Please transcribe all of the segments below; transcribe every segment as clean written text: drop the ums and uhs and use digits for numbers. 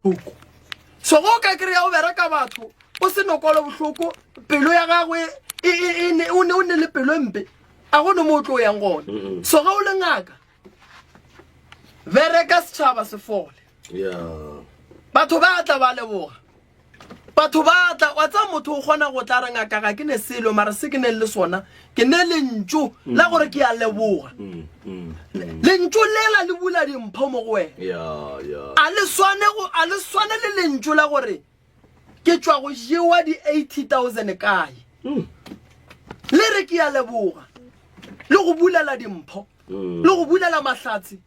Bohloko. So ge o ka kry-a o bereka batho o se no kwelo bohloko, pelo ya gago e, e, e, e, o ne o ne le pelo e mpe, a go ne mo o tlo yang gona. So ge o le ngaka, bereka setšhaba se fole. Yeah. Batho ba tla ba leboga. Batho ba tla, wa tseba motho o kgona go tla re ngaka ga ke ne selo mara se ke neng le sona ke ne lentšu la gore ke a leboga. Lentšu lela le bula dimpho mo go wena. Yeah, yeah. A le swane go a le swane le lentšu la gore ke tšwa go jewa di 80,000 kae. Le re ke a leboga le go bulela dimpho le go bulela mahlatse.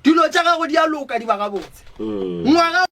Dilo tša gago di a loka di ba gabotse. Ngwaga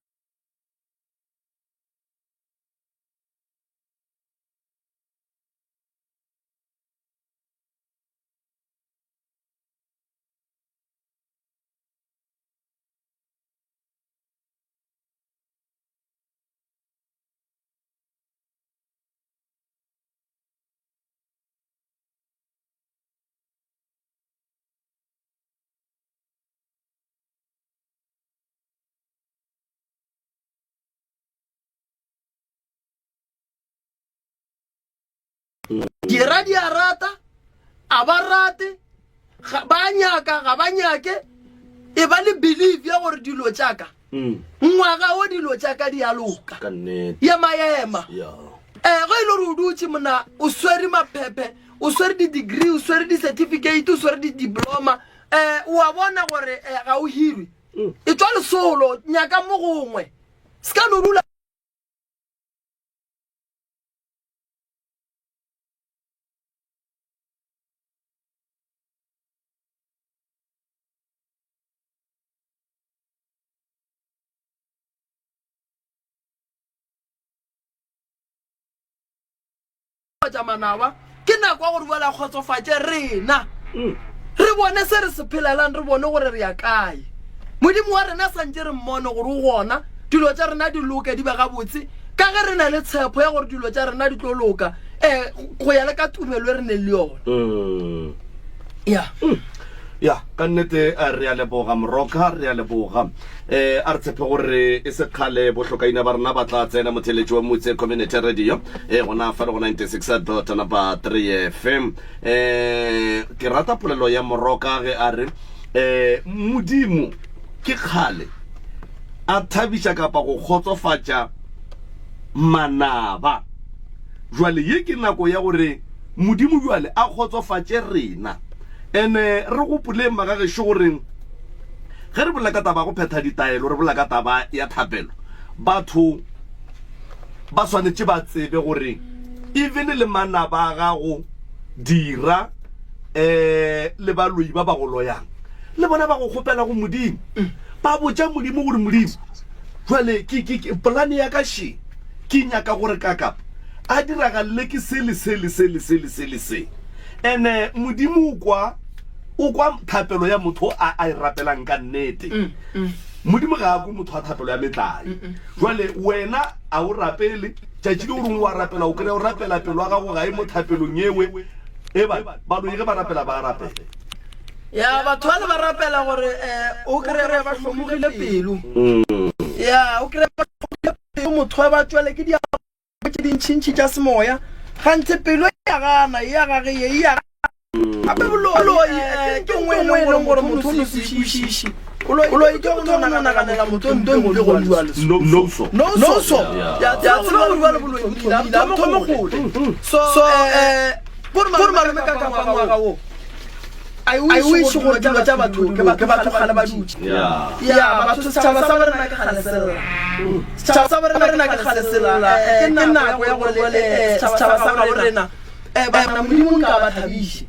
Dira di a rata, a ba rate, ba nyaka, ga ba nyake, e ba le belief ya gore dilo tša ka mm. ngwaga o dilo tša ka di a loka ema ema um eh, ge e le gore o dutse mona o swere maphephe o swere di-degree o swere di-certificate o swere di-diploma um o a bona gore eh, ga o hirwe mm. e tswa lesolo nyaka mo gongwe se ka no dula tša manaba ke nako ya gore bjale a kgotsofatše rena mm. re bone se re se phelelang re bone gore re ya kae modimo wa rena santse re mmone gore o gona dilo tša rena di loke di ba gabotse ka ge re na le tshepo ya gore dilo tša rena di tlo loka um go ya le ka tumelo e re neng le yona mm. ya mm. ya ka nnete eh, re a leboga moroka re a leboga um a re tshepe gore e se kgale bohlokaina ba rena ba tla tsena motheletši wa motse community radio e gona fa le go 96 dot number 3 fm um ke rata polelo ya moroka ge a re um modimo ke kgale a thabiša kapa go kgotsofatša manaba jwale ye ke nako ya gore modimo jwale a kgotsofatše rena Ene re gopoleng magagešo gore ge re bolela ka taba ya go phetha ditaelo, re bolela ka taba ya thapelo. Batho ba swanetše ba tsebe gore even le manaba a gago, dira um le baloi ba ba go loyang, le bona ba go kgopela go Modimo. Ba botša Modimo gore Modimo, jwale ke, ke, ke, polane ya ka še, ke nyaka gore kakapa a diragalele ke se le se le se le se le se le se. Ene Modimo o kwa, o kwa thapelo ya motho a, a e rapelang ka nnete. Mm, mm. Modimo ga a kwe motho wa thapelo ya metlae. Jwale wena a o rapele, tšatši le o reng wa rapela, o kry-a o rapela pelo ya gago ga e mo thapelong ewe. E ba, baloi ge ba rapela ba a rapela. Ya batho ba le ba rapela gore um o kry-e ba hlomogile pelo. Mm. Ya o kry-e ba hlomogile pelo motho wa ba tšwele ke diaparo tše dintšhintšhi tša semoya ganthe pelo e ya gana e ya gage ye e ya gape boloi eh, ke nngwe e leng gore motho o no se kwešiše boloi ke go no naganela motho nto mpe go bua le no so no so ya tseba go bua le boloi bo tlile a thome gole so eh gore malome ka kapa ngwaga wo I wish gore dilo tša batho ke batho kgale ba dutše. Ya batho setšhaba sa borena ke kgale se lla. Setšhaba sa borena ke kgale se lla. Eh, ke nako ya gore eh, setšhaba sa gabo rena eh, bana modimo nka ba thabiše.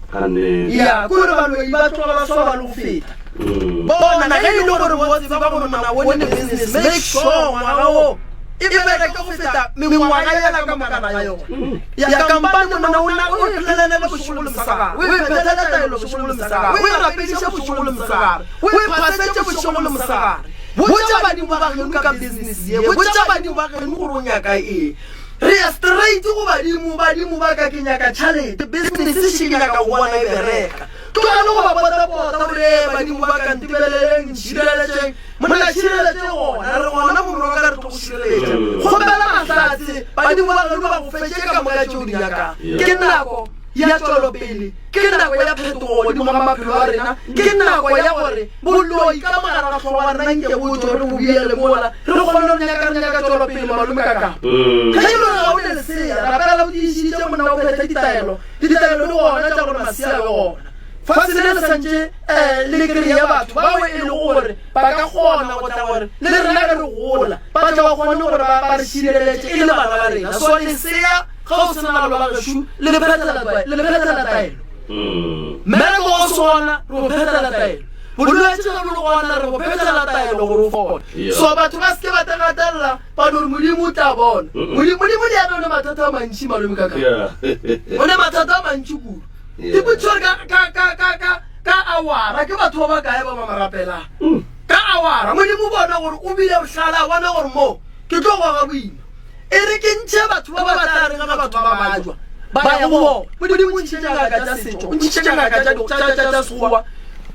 Ya kore baloi ba tloga ba swaba le go feta. Mm. Bona ge e le gore bo tseba gore mona o ne business make sure ngwaga o e bereke go feta mengwaga yela ka moka ga yona. Mm. Ya kampane mona o na o phelele bošego le mosegare, o e phethele taelo bošego le mosegare, o e rapediše bošego le mosegare, o e phasetše bošego le mosegare. Botša badimo ba geno ka business ye, botša badimo ba geno gore o nyaka eng. Re ya straight go badimo, badimo ba ka ke nyaka tšhalete, business še ke nyaka go bona e bereka. Tlogele go ba potapota gore ee badimo ba ka ntebeleleng, ntšhireletšeng. Monna tšhireletšo e gona, re gona mo morwa ka re tlo go šireletša. Kgopela mahlatse, badimo ba geno ba go fe tše ka moka tše o di nyakago. Ke nako ya tšwelopele, ke nako ya phetogo godimo ga maphelo a rena, ke nako ya gore boloi ka mo gare ga hlogo ya rena nke bo tšwe re bo biele mola re kgone go nyaka re nyaka tšwelopele malome ka kapa. Ge e le gore ga o ne lesea, rapela o tiišitše monna o phethe ditaelo, ditaelo di gona tša gore masea a be gona. Fase le le santše le kry-a batho bao e lego gore ba ka kgona go tla gore le rena ge re gola ba tle ba kgone gore ba re šireletše e le bana ba rena. So lesea ge o se na lona gešo le phethela taelo. Mmereko o se gona re o phethela taelo. Bolwetši ge bo le gona re bo phethela taelo gore o fole. So batho ba se ke ba gatelela ba no re Modimo o tla bona. Modimo le yena o ne mathata a mantši malome ka ka. O ne mathata a mantši kudu. Ipotšiše gore ka, ka, ka, ka, ka, ka awara ke batho ba bakae ba ba mo rapelang. Mm. Ka awara Modimo o bona gore o bile bohlale, a bona gore mo ke tlo goga boima. E re ke ntšhe batho ba ba tla reng ga batho ba bajwa ba ya go bona. Modimo o ntšhitše ngaka tša setšo, o ntšhitše ngaka tša tša tša tša sekgowa.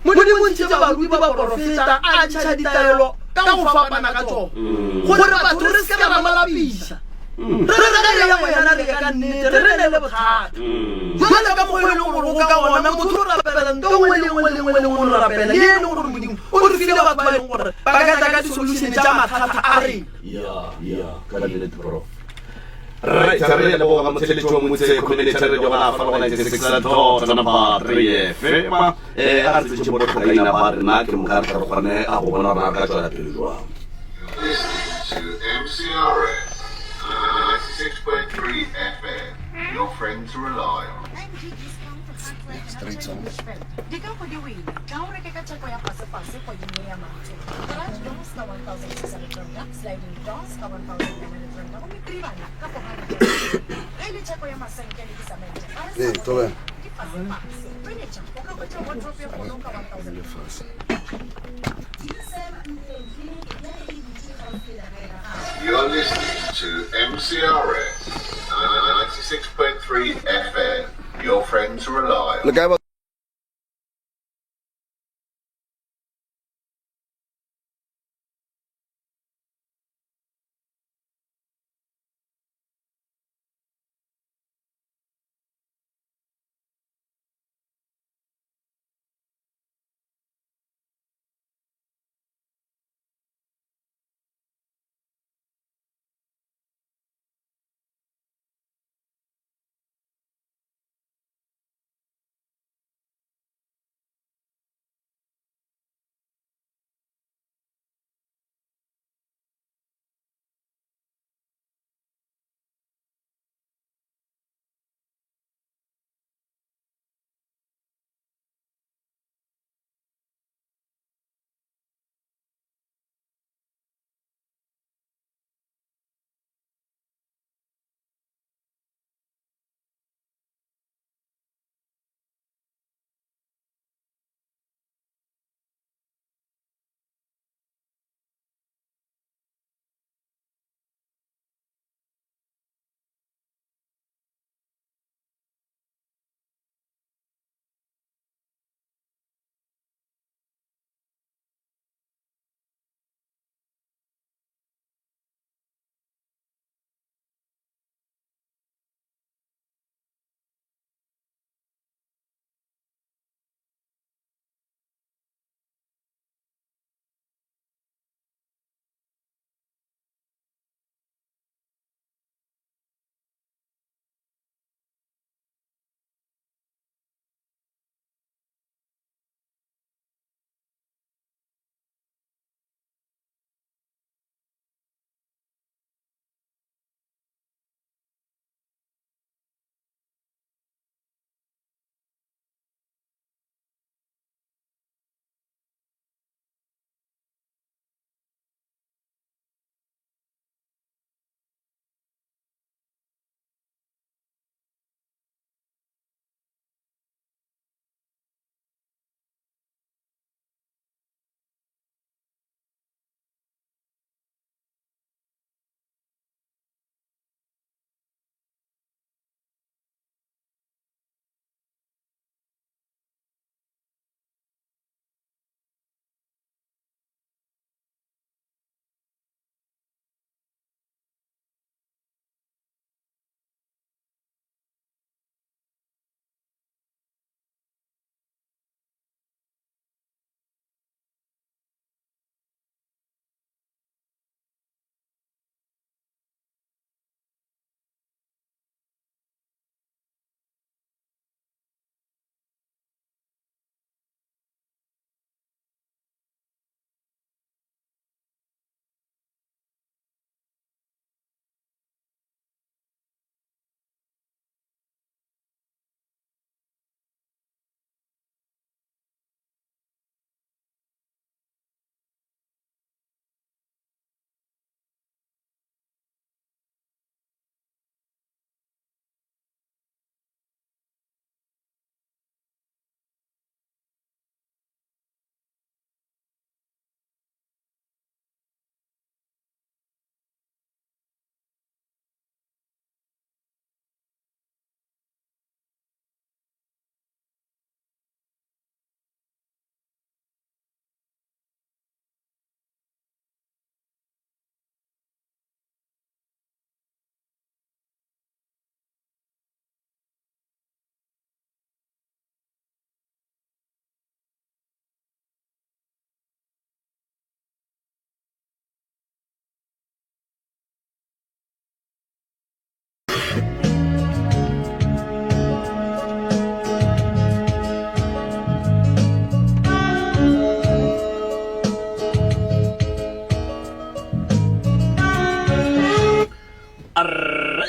Modimo o ntšhitše baruti ba baporofeta, a ntšha ditaelo ka go fapana ka tšona. Mm. Gore batho re se ke ra mo lapiša. Re re ge re ya go yena re ye ka nnete, re re ne le bothata. Jwale ka mokgwa e leng gore go ka gona, motho o rapela nto nngwe le nngwe le nngwe le nngwe o rapela ye e leng gore Modimo o re file batho ba e leng gore ba ka tla ka di-solution tša mathata a rena. Ya, ya, ka nnete bro. Right, re a leboga motheletši wa Motse Community Radio gona fa go 96 dot number 3 FM. Eh, a re tsebiše botlhokaina ba rena ke moka re tla re kgone a go bona gore re ka tšwela pele jwang. Listening to MCRS 96.3 FM, your friend to rely on. Straight on. Di ka go di wele tla o reke ka theko ya fasefase kgweding ye ya Matso. Garage doors ka 1600 ranta, sliding doors ka 1900 ranta gomme tribana ka 400 ranta. Ge e le theko ya masenke le disamente ga re Ee, sa thobela. bolela ke fasefase. Furniture o ka hwetša wardrobe ye kgolo ka 1000 Lefase. You're listening to MCRS 96.3 FM, your friend to rely Le on. kae ba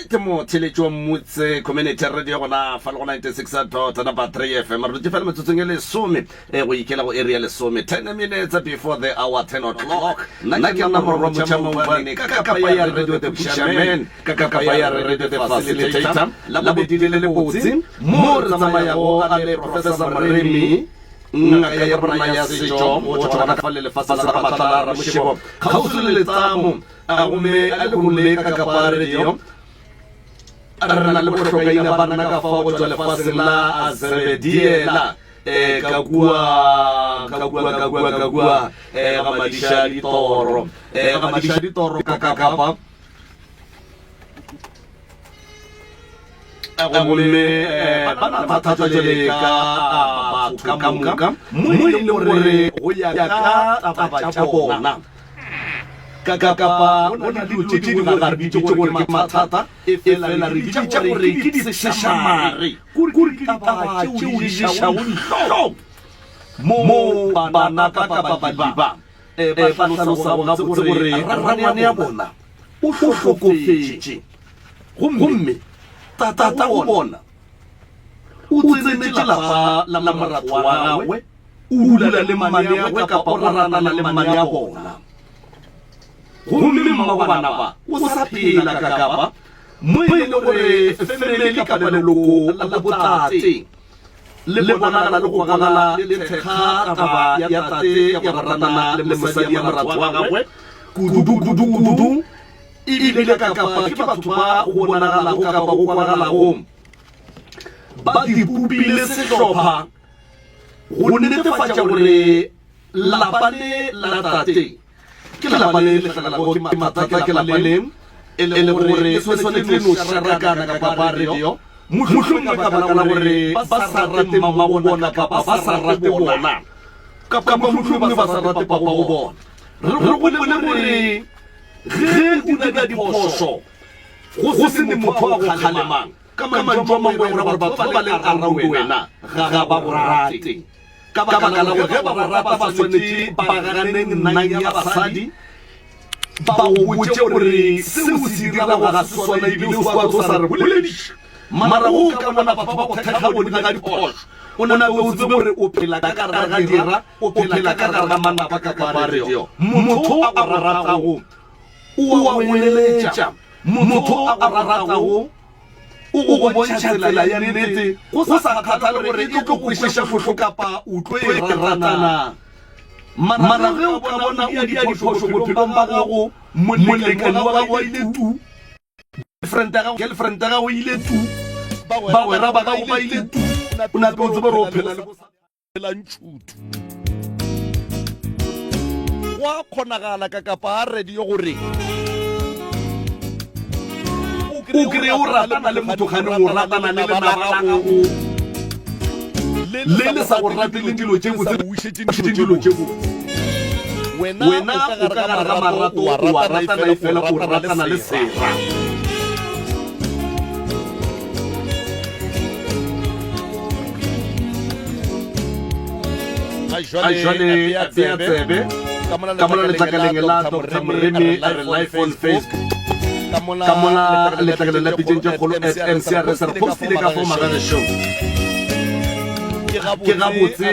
Alright, motheletši wa Mmutse Community Radio gona fa le go 96 dot number 3 FM. Re dutše fela metsotsong e lesome e go ikela go area lesome 10 minutes before the hour 10 o'clock. Nna ke nna morwa Motšha Maubane ka kapa ya Radio The Pusherman, ka kapa ya Radio The Facilitator. La bobedi le le botse mo re tsamayago a le Professor Moremi ngaka ya borena ya setšo go tšwa gona fa le lefase la ga Matlala Ramošebo kgauswi le Letsamo. A gomme a lehono le ka kapa radio re na le bohlokaina ba rena ka fao go tšwa lefaseng la Azebediela e ka kua ka kua ka kua ka kua e ga madiša ditoro e ga madiša ditoro ka ka kapa gomme ba na le mathata jale ka batho ka moka mo e leng gore go ya ka taba tša bona ka kapa go na le dilo tše dingwe ga re bitše gore ke mathata e fela re bitša gore ke disešamare kore ke ditaba tšeo di ješago dihlong mo bana kapa balli ba ba hlalosago gabotse gore rangwane ya bona o hlokofetše Gomme tatago bona o tsenetše lapa la moratho wa gagwe, o dula le mmaneagwe kapa o ratana le mmanea bona. Gomme mmago bana ba o sa phela ka kapa mo e le gore family kapa leloko la botate le bonagala le go kwagala le thekga taba ya tate ya go ratana le mosadi ya moratho wa gagwe kudu kudu kudu. E bile ka kapa ke batho ba go bonagalago kapa go kwagalago ba dipopile sehlopha go netefatša gore lapa le la tate ke lapa le le tlalago ke mathata, ke lapa le e lego gore le swanetše le no šarakana ka kapa radio, mohlomongwe ka baka la gore ba sa rate mmago bona kapa ba sa rate bona kapa mohlomongwe ba sa rate papago bona. Re gopole gore Ge o dira diphošo go se ne motho a go kgalemang, ka mantšu a mangwe o ra gore batho ba ba leng around wena ga ba go rate. Ka baka la gore ge ba go rata ba swanetše ba gane nnang ya basadi, ba go botše gore seo o se dirago ga se sona ebile o se wa tlo sa re bolediša. Mara ge o ka bona batho ba go thekga godimo ga diphošo, o nape o tsebe gore o phela ka gare ga dira O phela ka gare ga malapa ka kakaretšo. Motho a go ratago o a go eletša. Motho a go ratago o go bontšha tsela ya nnete go sa kgathale gore e tlo go kwešiša bohloko kapa o tlo e rata na. Mara ge o ka bona o dia diphošo bophelong ba gago, molekane wa gago a ile tu, girlfriend ya gago girlfriend ya gago e ile tu, bagwera ba gago ba ile tu, o nape o tsebe gore o phela le bo. La ntšhutu. Go a kgonagala ka kapa a radio gore o kry o ratana le motho gane o ratana le lenaba la gago le le sa go rate le dilo tše botse dilo tše botse wena o ka gare ga marato o a ratana efela o ratana le sera. A jwale a bea tsebe ka mola letlakaleng la Dr. Moremi a re live on Facebook ka mola letlakaleng la pitšeng tše kgolo at MCRS re postile ka fo magagešong ke gabotse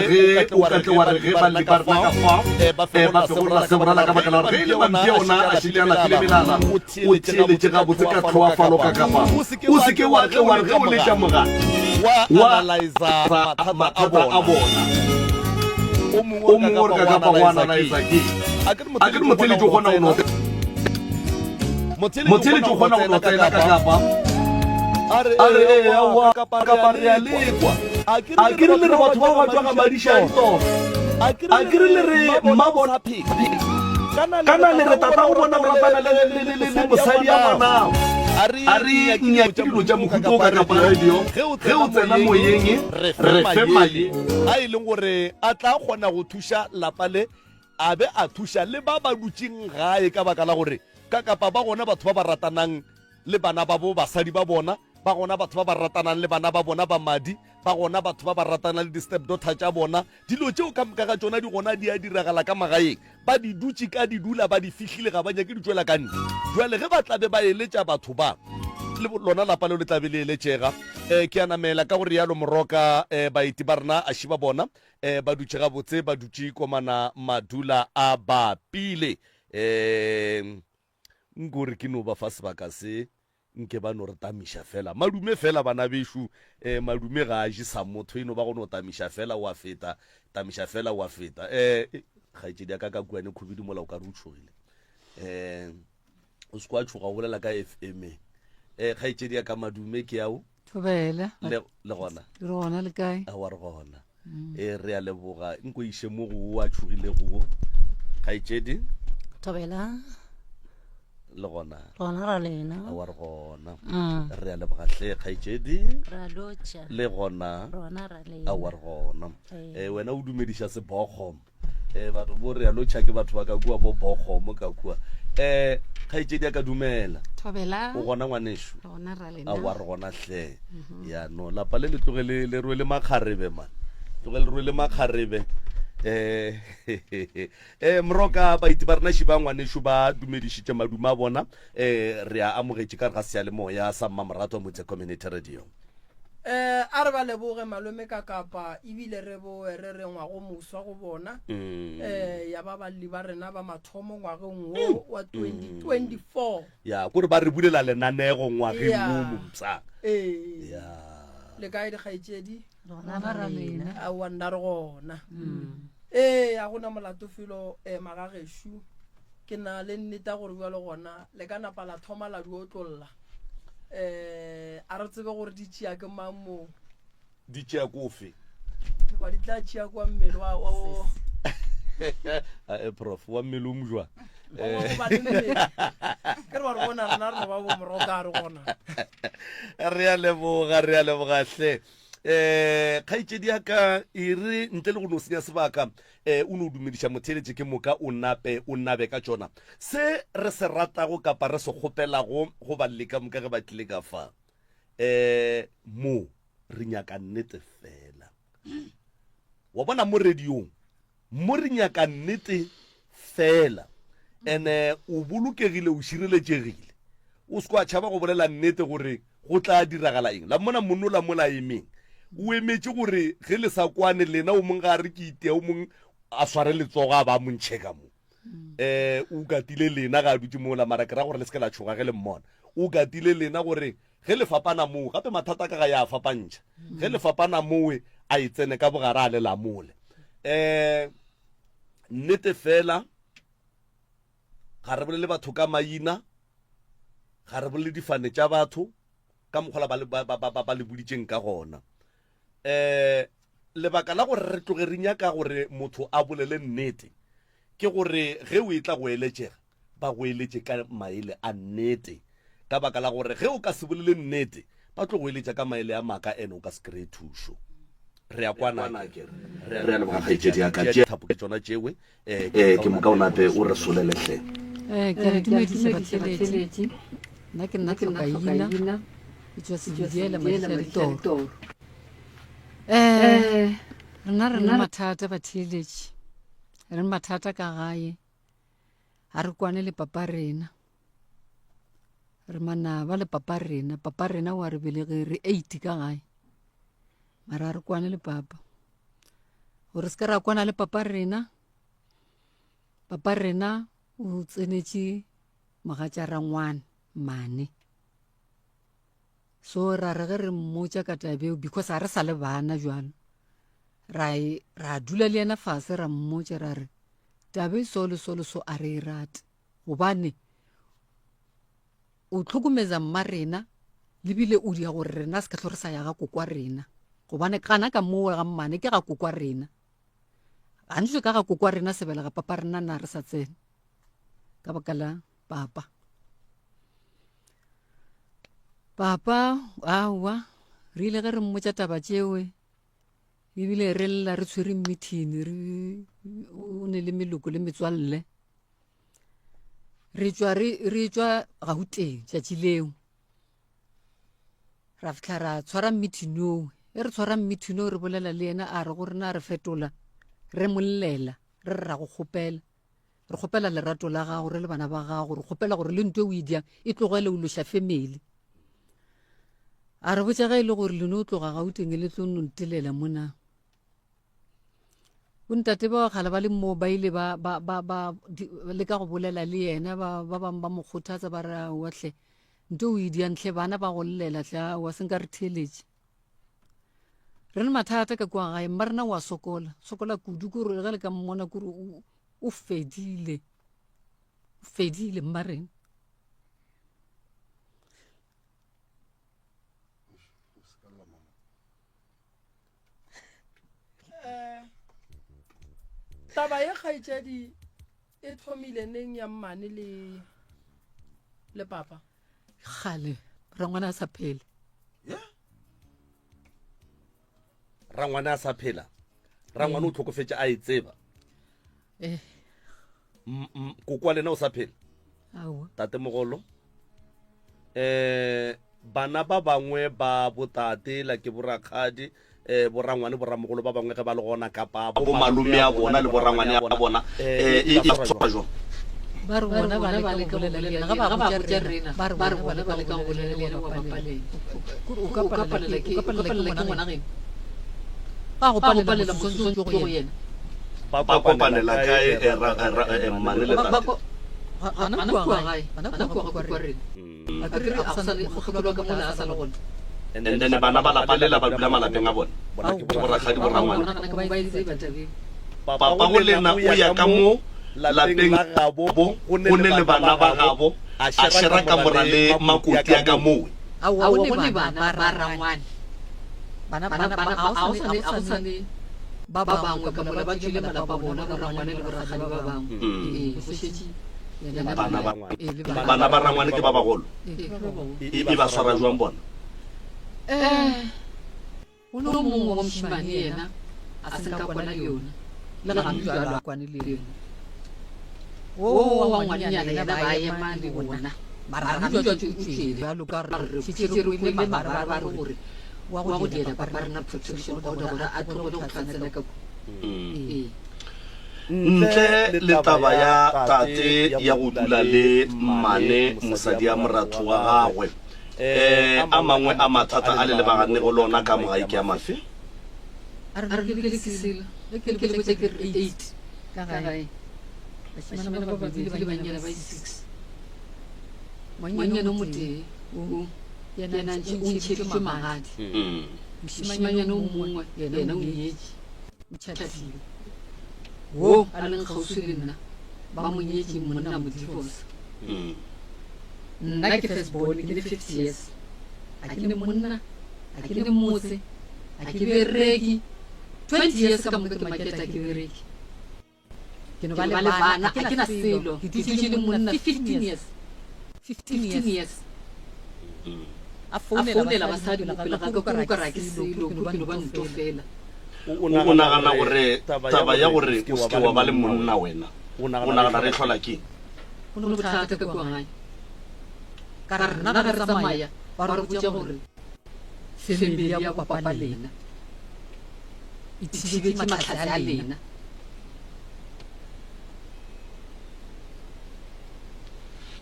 ge o ka tle wa re ge ba le ba rena ka fa ba fegolola se borala ka baka la gore ge e le mampša ona a šetše a lapile melala o theeletše gabotse ka tlhoafalo ka kapa O se ke wa tle wa re ge o letša mogala wa analyza mathata a bona. O mongwe o re ka kapa go analyza ke a ke re motheletši o kgona go no motheletši o kgona go no tsena ka kapa a re ee aowa kapa re a lekwa a ke re le re batho ba ba tšwa ga madiša a ditoro a ke re le re mmabona kana le re tata go bona o ratana le mosadi ya ngwanao a re nyake dilo tša mohuta o ka kapa radio ge o tsena moyeng re fe maye a e leng gore a tla kgona go thuša lapa le a be a thuša le ba ba dutšeng gae ka baka la gore ka kapa ba gona batho ba ba ratanang le bana ba bo basadi ba bona ba gona batho ba ba ratanang le bana ba bona ba madi ba gona batho ba ba ratanang le di-step daughter tša bona Dilo tšeo ka moka ga tšona di gona di a diragala ka magaeng. Ba di dutše ka di dula ba di fihlile ga ba nyake di tšwela ka ntle. Bjale ge ba tla be ba eletša batho ba. le lona lapa leo le tla be le eletšega. Um ke a namela ka go rialo Moroka, um baeti ba rena a šiba bona um ba dutše gabotse, ba dutše komana madula a bapile. Um nko re ke no ba fa sebaka se nke ba no re tamiša fela. Madume fela bana bešo, um madume ga a je sa motho, e no ba go no tamiša fela o a feta, tamiša fela o a feta. Um kgaetšedi ya ka ka kuane khubidu mola o ka re o tšhogile. Um o se kwa tšhoga o bolela ka fm um kgaetšedi ya ka madume ke ao thobela le le gona re gona le kae awa re gona mm. e re a leboga nko iše mo go o a tšhogilego wo kgaetšedi thobela le gona gona ra lena awa re gona mm. re a leboga hle kgaetšedi ra lotša le gona rona ra lena awa re gona um wena o dumediša sebokgo um batho bo re alotšha ke batho ba ka kua bo bokgomo ka kua um kgaetšedi ya ka dumela thobela o gona ngwanešu gona ra lena aowa re gona hle mhm. ya no lapa le le tloge le rwele makgarebe man tloge le rwele makgarebe um um moroka baeti ba rena šiba ngwanešu ba dumedišitše madume a bona um re a amogetše ka re ga seyalemoya sa mmamoratwa motse community radio Eh, a re ba leboge malome ka kapa ebile re boe re re ngwago moswa go bona mm. eh, ya ba balli ba rena ba mathomo ngwageng wo wa 2024 ya kore ba re bulela lenanego ngwageng wo mompsa ee ya le kae dikgaetšedi rona ba ra lena aowa nna re gona mm. ee a gona molato felo um magagešu ke na le nneta gore bjalo gona le ka napa la thoma la di otlolla um a re tsebe gore di tšea ke mang moo di tšea kofe ba di tla tšea kwa mmele wa wa eh, prof wa mmele o mojwa eh. ke re ba re bona rena re no ba bo moroka re gona re a leboga re a leboga hle um kgaetšedi ya ka e re ntle le go no senya sebaka E, o no dumediša motheeletši ke moka o nape o nabe ka tšona. Se re se ratago kapa re se kgopelago go balli ka moka ge ba tlile ka fa, e, mo re nyaka nnete fela. Wa bona mo radiong, mo re nyaka nnete fela. Ene o bolokegile, o šireletšegile. O se ke wa tšhaba go bolela nnete gore go tla diragala eng. La mmona monnola mola a emeng, o emetše gore ge le sa kwane lena, o mong ga a re ke itia, o mong a sware letsogo a ba a mo ntšhe ka mo. Um o katile lena ga a dutše mola, mara ke ra gore le se ke la tšhoga ge le mmona. O katile lena gore ge le fapana moo, gape mathata ka ga ya a fapantšha, ge le fapana mowe a e tsene ka bogare a le lamole. Um nnete fela ga re bolele batho ka maina, ga re bolele difane tša batho ka mokgwa ba, ba, ba, ba, ba le boditšeng ka gona. Um lebaka la gore re tloge re nyaka gore motho a bolele nnete ke gore ge o etla go eletšega ba go eletše ka maele a nnete ka baka la gore ge o ka se bolele nnete ba tlo go eletša ka maele a maaka ene o ka se kry-e thušo. Re a kwana akere? Re a leboga kgaetšedi ya ka. Tšea thapo ke tšona tšewe Eh, ke moka o nape o re solele hle. Eh, ke a le dumedisa batheeletši. Nna ke nna Tlhokaina, ke tšwa Sebidiela Madiša Ditoro. Eh, rena re na mathata batheeletši. Re na mathata ka gae. Ga re kwane le papa rena. Re manaba le papa rena. Papa rena wa re belege re 8 ka gae. Mara ga re kwane le papa. Gore se ka ra kwana le papa rena, papa rena o tsenetše mogatša rangwane mane. So ra re ge re mmotša ka tabeo because ga re sa le bana jwalo, ra e, ra dula le yena fase ra mmotša ra re tabe so le so le so a re e rate gobane o hlokomeza mma rena le bile o dia gore rena se ka hlo re sa ya ga kokwa rena gobane gana ka moo ga mmane ke ga kokwa rena gantši ka ga kokwa rena sebelega papa rena na re sa tsene ka baka la papa papa aowa re ile ge re mmotša taba tšewe ebile re lla re tshwere meeting re o ne le meloko le metswalle re tšwa re re tšwa Gauteng tšatši leo ra fihla ra tshwara meeting oo e re tshwara meeting oo re bolela le yena a re go rena re fetola re mollela re re ra go kgopela re kgopela lerato la gago re le bana ba gago re kgopela gore le ntwe o e diang e tlogele o loša family. A re botša ge e le gore le no tloga Gauteng le tlo no ntelela mo na. Bontate ba kgale ba le moo ba ile ba ba ba ba leka go bolela le yena ba ba bangwe ba mo kgothatsa ba re aowa hle nto o e diang hle bana ba go llela hle aowa se nka re theeletše. Re le mathata ka kua gae mma rena wa sokola sokola kudu kore ge le ka mmona kore o fedile o fedile mma rena. Eh, taba ye kgaetšedi e thomile neng ya mmane le le papa kgale rangwana a sa phele rangwane a sa phela rangwane o tlhokofetše a e tseba eh. koko wa lena o sa phela tate mogolo eh bana ba bangwe ba botate la ke borakgadi eh borangwane boramogolo ba bangwe ge ba le gona kapa bo malome ya bona le borangwane ya bona eh e e tshwa jwang ba re bona ba leka go bolela le yena ga ba botša rena ba re bona ba leka go bolela le yena wa bapaleng o ka palela ke ngwana geno ba go palela mosong go yena Ba kopanela kae eh, ra, eh, ra, eh, mmane le tate? Gana kua gae, gana kua ga kua rena. A ke re a go sa le mokgekolo wa ka mola a sa le gona. And then bana ba lapa lela ba dula malapeng a bona? Ke borakgadi borangwane. Gana ka ba e tseba tabeng. Papago lena o ya ka mo lapeng la gabo go ne le bana ba gabo a šera kamora le makoti a ka mowe. Aowa go ne bana ba rangwane. Bana bana bana ga go sa ne ga go sa ne ba bangwe ka mola ba tšwele malapa a bona borangwane le borakgadi ba bangwe. Ee, go šetše yena Bana ba ee, le bana. Bana ba rangwane ke ba bagolo? Ee, ke ba bagolo. E, e ba swara jwang bona? Eh, go no mongwe wa mošemane yena a se nka kwana le yona le ga bjalo a kwane le yona. Wo wa ngwanenyana yena ba ema le bona mara ga bjalo o tšwele bjalo ka re šetše re kwele mabarebare gore wa go diela papa rena protection order gore a tlogele go tla tsena ka kua. Ee. Ntle le taba ya tate ya go dula le mmane mosadi ya moratho wa gagwe, um a mangwe a mathata a le lebaganego le ona ka mo gae ke a mafe? A re lokele ke selo ge ke le botša ke re 8 ka gae bašemane ba babedi le bannyana ba 6 ngwannyana o motee o yena o ntšheditšwe magadi mošemanyana o mongwe yena o nyetše o tšhatile wo a leng kgauswi le nna ba mo nyetše monna mo divorce nna ke first born ke le 50 years a ke ne monna a ke ne motse a ke bereki 20 years ka moka ke maketa ke bereki Ke no ba le bana, a ke na selo. Ke dutše le monna 15 years. 15 years. A founela basadi mo pele ga ka, kore o ka re a ke selo, ke no ba nto fela. O nagana gore taba ya gore o se ke wa ba le monna wena, o nagana re e hlola keng? Go ne bothata ka kua gae. Ka re rena ge re tsamaya ba re botša gore family ya bo papa lena e thibetše mahlatse a lena.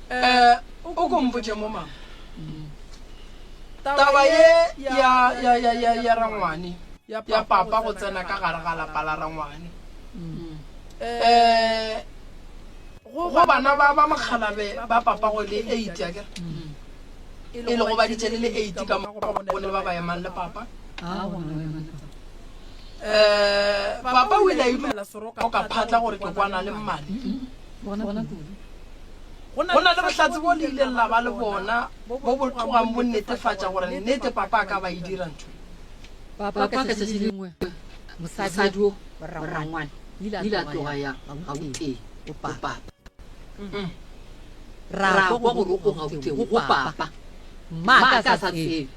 Eh, o ko mpotše mo mama. Taba ye ya ya ya ya ya rangwane ya papa go tsena ka gare ga lapa la rangwane. Eh, go bana ba ba makgalabe ba papa go le 8 akere. E le go baditše le le 8 ka mo go le ba ba emang le papa. Ah, go na ba emang le papa. Um papa o ile a idumela ka phatla gore ke kwana le mmane. Go na le bohlatse bo le ileng la ba le bona bo bo tlogang bo netefatša gore nnete papa a ka ba e dira ntho. Papa ka tšatši le lengwe mosadi o rangwane ile a tloga ya Gauteng go papa. Ra kwa gore o Gauteng go papa. Mma a ka sa tsebe.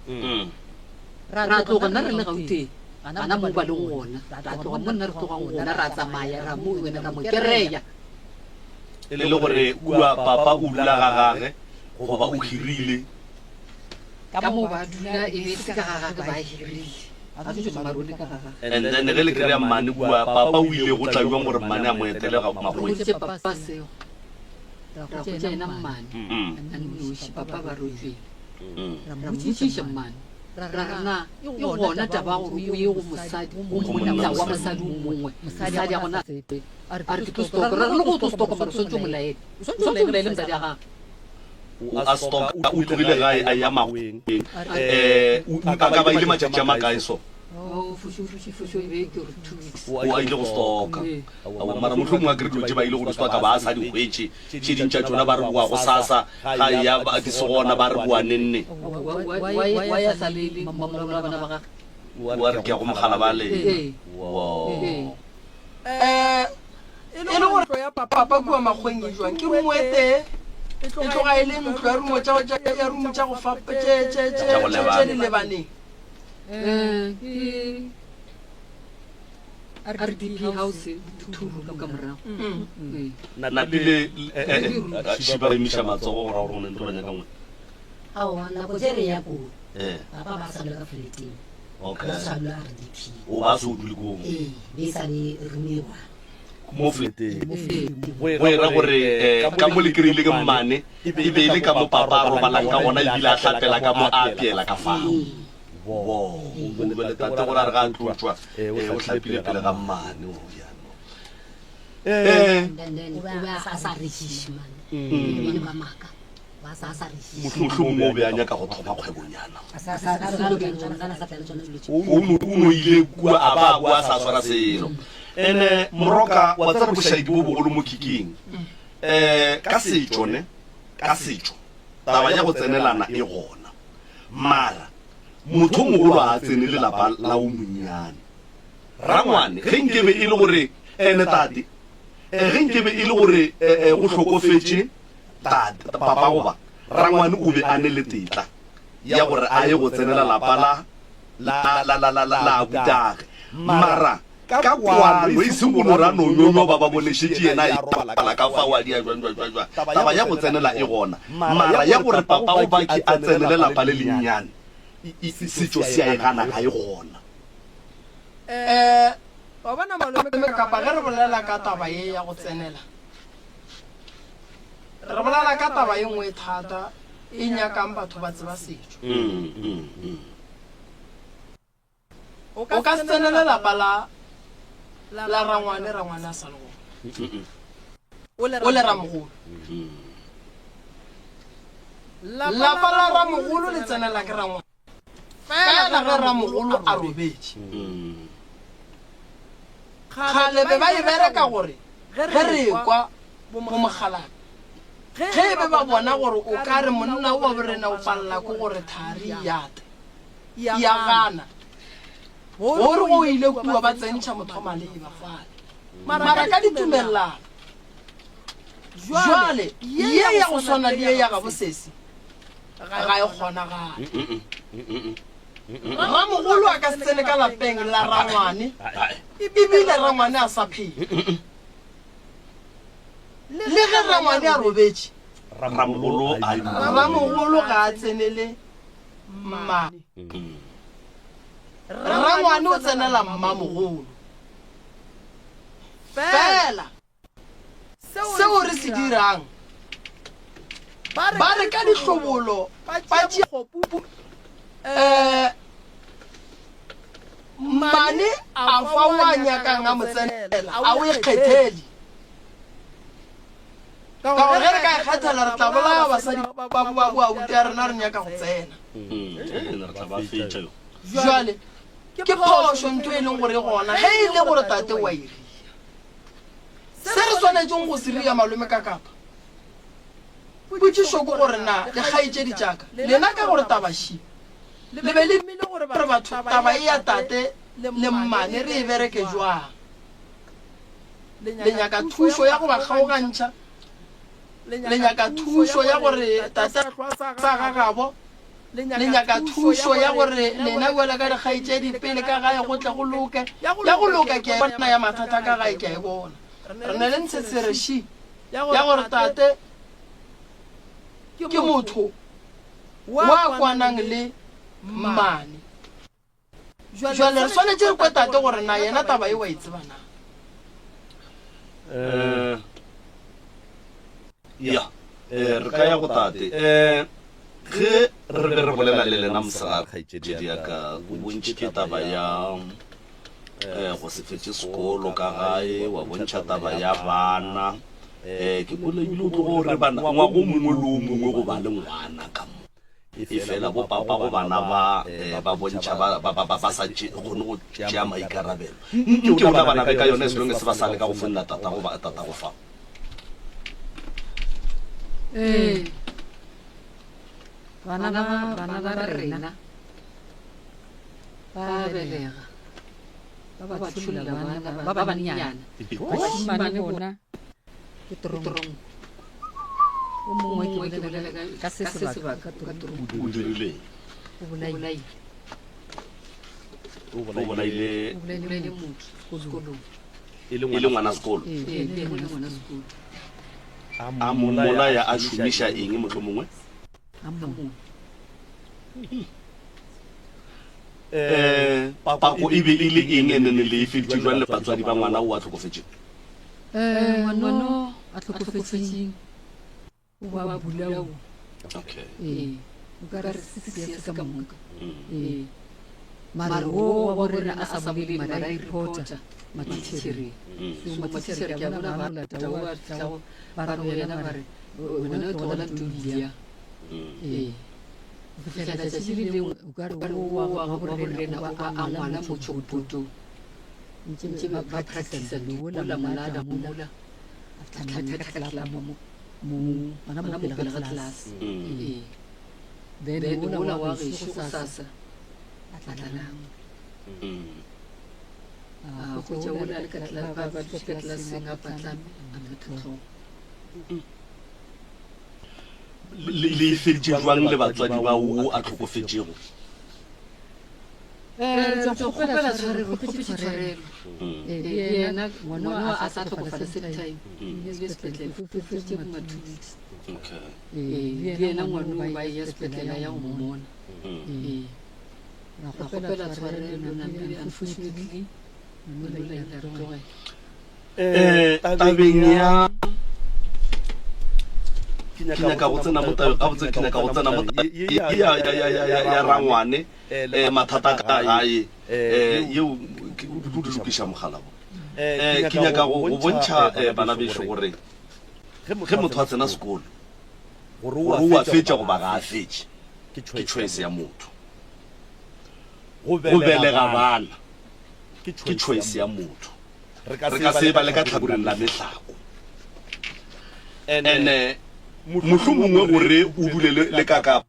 Ra tloga nna re le Gauteng. Gana mo ba lego gona. Ra tloga mo nna re tlogang gona, ra tsamaya, ra mo wena, ra mo kereya. E le gore kua papa o dula ga gage goba o hirile? Ka mo ba dula e be e se ka ga gage, ba hirile. Ba tšwetša marole ka ga gage. And then ge le kereya mmane kua, papa o ile go tla bjang gore mmane a mo etele ga Re makgweng? hweditše papa seo. Ra hwetša yena mmane a nnoši, papa ba re o tšwele. Ra mmotšiša mmane. Ra re na e gona taba ya gore o ye go mosadi, go monna wa mosadi o mongwe, mosadi a gona a tsebe. A re ke tlo stoka. Ra re le go tlo stoka mara o swanetše o mo laele. O swanetše o laele mosadi ya gagwe. O a stoka, o tlogile gae a ya makgoweng. Um a ka ba ile matšatši a makae so? Oh, fušo, fušo, fušo e be ke gore 2 weeks. O a ile go stoka. Aowa, mara mohlomongwe a kere dilo tše ba ile go di stoka ba sa di hwetše. Tše ding tša tšona ba re boa gosasa, ga eya di se gona ba re boa nenne. Why a sa laele mamogolo a bana ba gagwe? O a re ke ya go mogala ba lena. Wo. Eh, e le gore ntlo ya papa kua makgweng e jwang? Ke rumo e tee, e tloga e le ntlo ya rumo tša ya rumo tša go fa tše tše tše tše di lebaneng. Eh, ke RDP house two room ka morago. Ee. Napile eh, eh, Šiba ba emiša matsogo go ra gore go ne ntlo ba nyaka nngwe. Aowa, nako tše re ya koo, Eh. papa ba sa dula ka fleteng. Okay. Ba sa dula RDP. O ba se o dule koo. Ee, be e sa le room e one. Mo fleteng. Go e ra gore eh, ka mo le kry-ile ke mmane e be e le ka mo papa a robalang ka gona ebile a hlapela ka mo a apeela ka fao. Wo, bjale tate gore a re ga a tlo tšwa, eh, o hlapile pele ga mmane. Oh, ya no. Eh. And then o be a sa rekiše man. E le ba maaka. Ba sa sa rekiše. Mohlomongwe o be a nyaka go thoma kgwebonyana. A sa sa sa sa tla le tsona dilo tše. O no o no ile kua a ba a boa a sa swara selo. Ene moroka wa tseba bošaedi bo bogolo mo kicking. Eh ka setšo ne, ka setšo taba ya go tsenelana e gona. Mara motho o mogolo ga a tsene le lapa la o monnyane. Rangwane, ge nkebe e le gore, ene tate, eh, ge nkebe e le gore eh, eh, go hlokofetše tate, papa goba rangwane o be a ne le tetla ya gore a ye go tsenela lapa la, la, la, la, la, la, la abutage. Mara ka kwano, e seng go no re a no nyonywa ba ba bone šetše yena a e bapala ka fao a dia jwang, jwang, jwang, jwang. Taba ya go tsenela e gona, mara ya gore papa o baki a tsenele lapa le lennyane, setšo se a e gana, ga e gona. Eh, wa bona malome kapa ge re bolela ka taba ye ya go tsenela, re bolela ka taba ye nngwe e thata e nyakang batho ba tseba setšo. O ka se tsenele lapa la la rangwane, rangwane a sa le gona. O le ramogolo. Lapa la ramogolo le tsenela ke rangwane. Fela ge ramogolo a robetše. Kgale be ba e bereka gore ge re ekwa bomokgalabje, ge e be ba bona gore o ka re monna wa borena o palela ke gore thari ya ate, ya gana gore go ile kua ba tsentšha motho wa maleba fale mara ka ditumelelano. Jwale ye ya go swana le ye ya gabo sesi ga e kgonagale. Ramogolo a ka se tsene ka lapeng la rangwane ebile rangwane a sa phela. Le ge rangwane a robetše, ramogolo ga a tsenele mmane. Rangwane o tsenela mmamogolo. Fela seo re se dirang, ba re ka dihlobolo ba tšea um mmane a fa o a nyakang a mo tsenela, a o e kgethele. Ka gore ge re ka e kgethela re tla bolaya basadi ba ba boabuti a rena re nyaka go tsena. Re tla ba fetša yo. Jwale ke phošo ntho e leng gore e gona ge e le gore tate wa e ria. Se re swanetšeng go se ria malome ka kapa potšišo ke gore na dikgaetšedi tša ka lena ka gore taba ši le be le gore batho taba e ya tate le mmane re e bereke jwang. Le nyaka thušo ya go ba kgaogantšha? Le nyaka thušo ya gore tate a hlwa sa ga gabo? Le nyaka thušo ya gore lena bjalo ka dikgaetšedi pele ka gae go tle go loke? Ya go loka ke a e bona, ya mathata ka gae ke a e bona. Re ne le ntshetshere ši ya gore tate ke motho wa kwanang le mmane. Jwale re swanetše re kwe tate gore na yena taba ye wa e tseba na. Eh, ya, eh, re ka ya go tate. Eh, ge. Re be re bolela le lena mosegare, kgaetšedi ya ka. O bontšhitše taba ya eh, go se fetše sekolo ka gae, wa bontšha taba ya bana. Eh, ke kwele ebile o tlogo re bana ngwaga o mongwe le o mongwe go ba le ngwana ka mo. Efela bo papa go bana ba eh, ba bontšha ba, ba, ba, ba, ba sa tše, kgone go tšea maikarabelo. Nke o na bana be ka yona as long as ba sa leka go founela tatago ba tatago fa. Ee. Bana ba bana ba rena ba belega ba ba tšholla bana ba ba bannyane bašimane bona ke toronko o mongwe ke bolela ka se sebaka ka toronko O dirileng? o bolaile O bolaile o bolaile motho sekolong e le ngwana sekolo. ee e le ngwana sekolo A mmolaya a šomiša eng mohlomongwe? A mo. Eh, pako e be e le eng ene ne le e feditše jwang le batswadi ba ngwana o a hlokofetšeng? Eh, ngwana a hlokofetšeng o ba bolawa. Okay. Ee, o ka re se years ka moka. Ee. Mare wo wa borena a sa bolele mara a reporta matitšhereng. So matitšhere ke a bona ba lata o a tlago ba re go yena ba re wena o tlogela ntlo ya. Ee. Go fihlela letšatši le lengwe o ka re wo wa wa borena o ba a ngwala mo tšhokopotong. Ntše ba practice mola molada mola a tlhatlha ka mo mo gona mo pele ga class. Ee. Then mola wa gešo gosasa a tla nangwe. A hwetša wola a le ka ba ba dutše ka tlelaseng a patlame a phetha hlogo. Le le e feditše jwang le batswadi ba wo a hlokofetšego? Eh, re tšwa kgopela tshwarelo, re kgopetše tshwarelo. Eh, le yena ngwana wa a sa hlokofala same time. O ile sepetlele, o feditše bo ma 2 weeks. Okay. Ee, le yena ngwana o ba eya sepetlele a ya go mmona. Ee. Ra kgopela tshwarelo Namile, unfortunately ngwana o ile a re tlogela. Eh, tabeng ya ke nyaka go tsena mo tabeng gabotse ke nyaka go tsena mo tabeng ye ya ya ya ya ya ya rangwane eh mathata ka gae eh yeo ke o di lokiša mogala bo eh ke nyaka go go bontšha eh, bana bešo gore ge motho a tsena sekolo gore o a fetša goba ga a fetše ke choice ya motho go belega bana ke choice ya motho re ka se ba le ka tlhakoreng la mehlako ene mohlomongwe gore o dule le kaka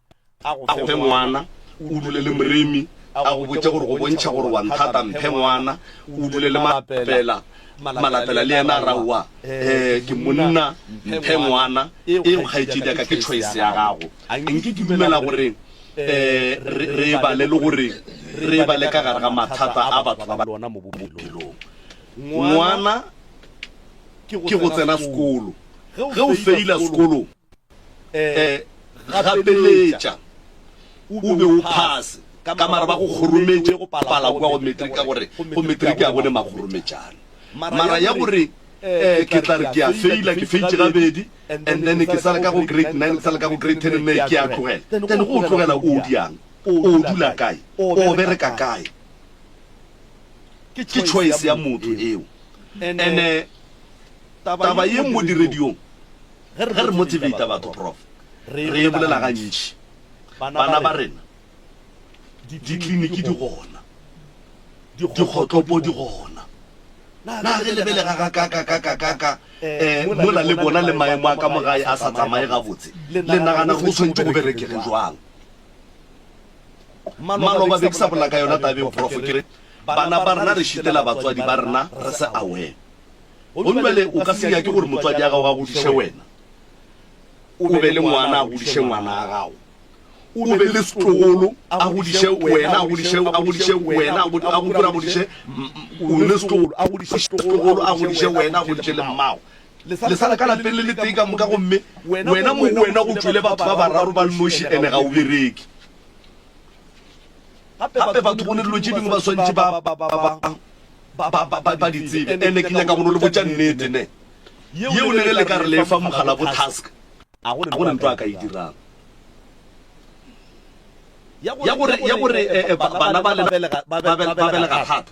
A go fe ngwana, o dule le moremi, a go botše gore go bontšha gore wa nthata, mphe ngwana, o dule le Malapela, Malapela le yena a re aowa, eh, ke monna, mphe ngwana, eo kgaetšedi ya ka ke choice ya gago. Nke ke dumela gore eh, re, re e bale le gore re e bale ka gare ga mathata a batho ba ba bophelong. Ngwana ke go tsena sekolo, ge o feila sekolong, um gapeletša o be o phase ka mara ba go kgorometše go pala kua go matric ka gore go matric ga go ne makgorometšana mara ya gore um ke tla re ke a feila ke feitše gabedi and then ke sale ka go grade 9 ke sale ka go grade 10 nne ke a tlogela then go o tlogela o diang o dula kae o bereka kae ke choice ya motho eo and taba ye mo dirediong Ge re motivata batho, Prof, re e bolela gantši, bana ba rena, dikliniki di gona, dikgotlopo di gona. Na ge le belega gakakakakaka um mola le bona le maemo a ka mo gae a sa tsamaye gabotse, le nagana gore go swanetše go berekege jwang? Maloba be ke sa bolela ka yona tabeng, Prof, ke re bana ba rena re šitela batswadi ba rena re se aware. Gomme bjale o ka se nyake gore motswadi ya gago a godiše wena, o be le ngwana a godiše ngwana a gago, o be le setlogolo a godiše wena, a godiše, a godiše wena, a gopole a godiše, o le setlogolo, a godiše setlogolo, a godiše wena, a godiše le mmago. Le sa le ka lapeng le letee ka moka, gomme wena mo go wena go tšwele batho ba bararo ba nnoši, ene ga o bereke. Gape batho go ne dilo tše dingwe ba swantše ba, ba, ba, ba, ba, ba, ba di tsebe. Ene ke nyaka go no le botša nnete ne. Yeo le ge le ka re le fa mogala bo task, ga go ne ntho a ka e dirang. Ya gore, ya gore eh, eh, bana ba lena ba belega thata.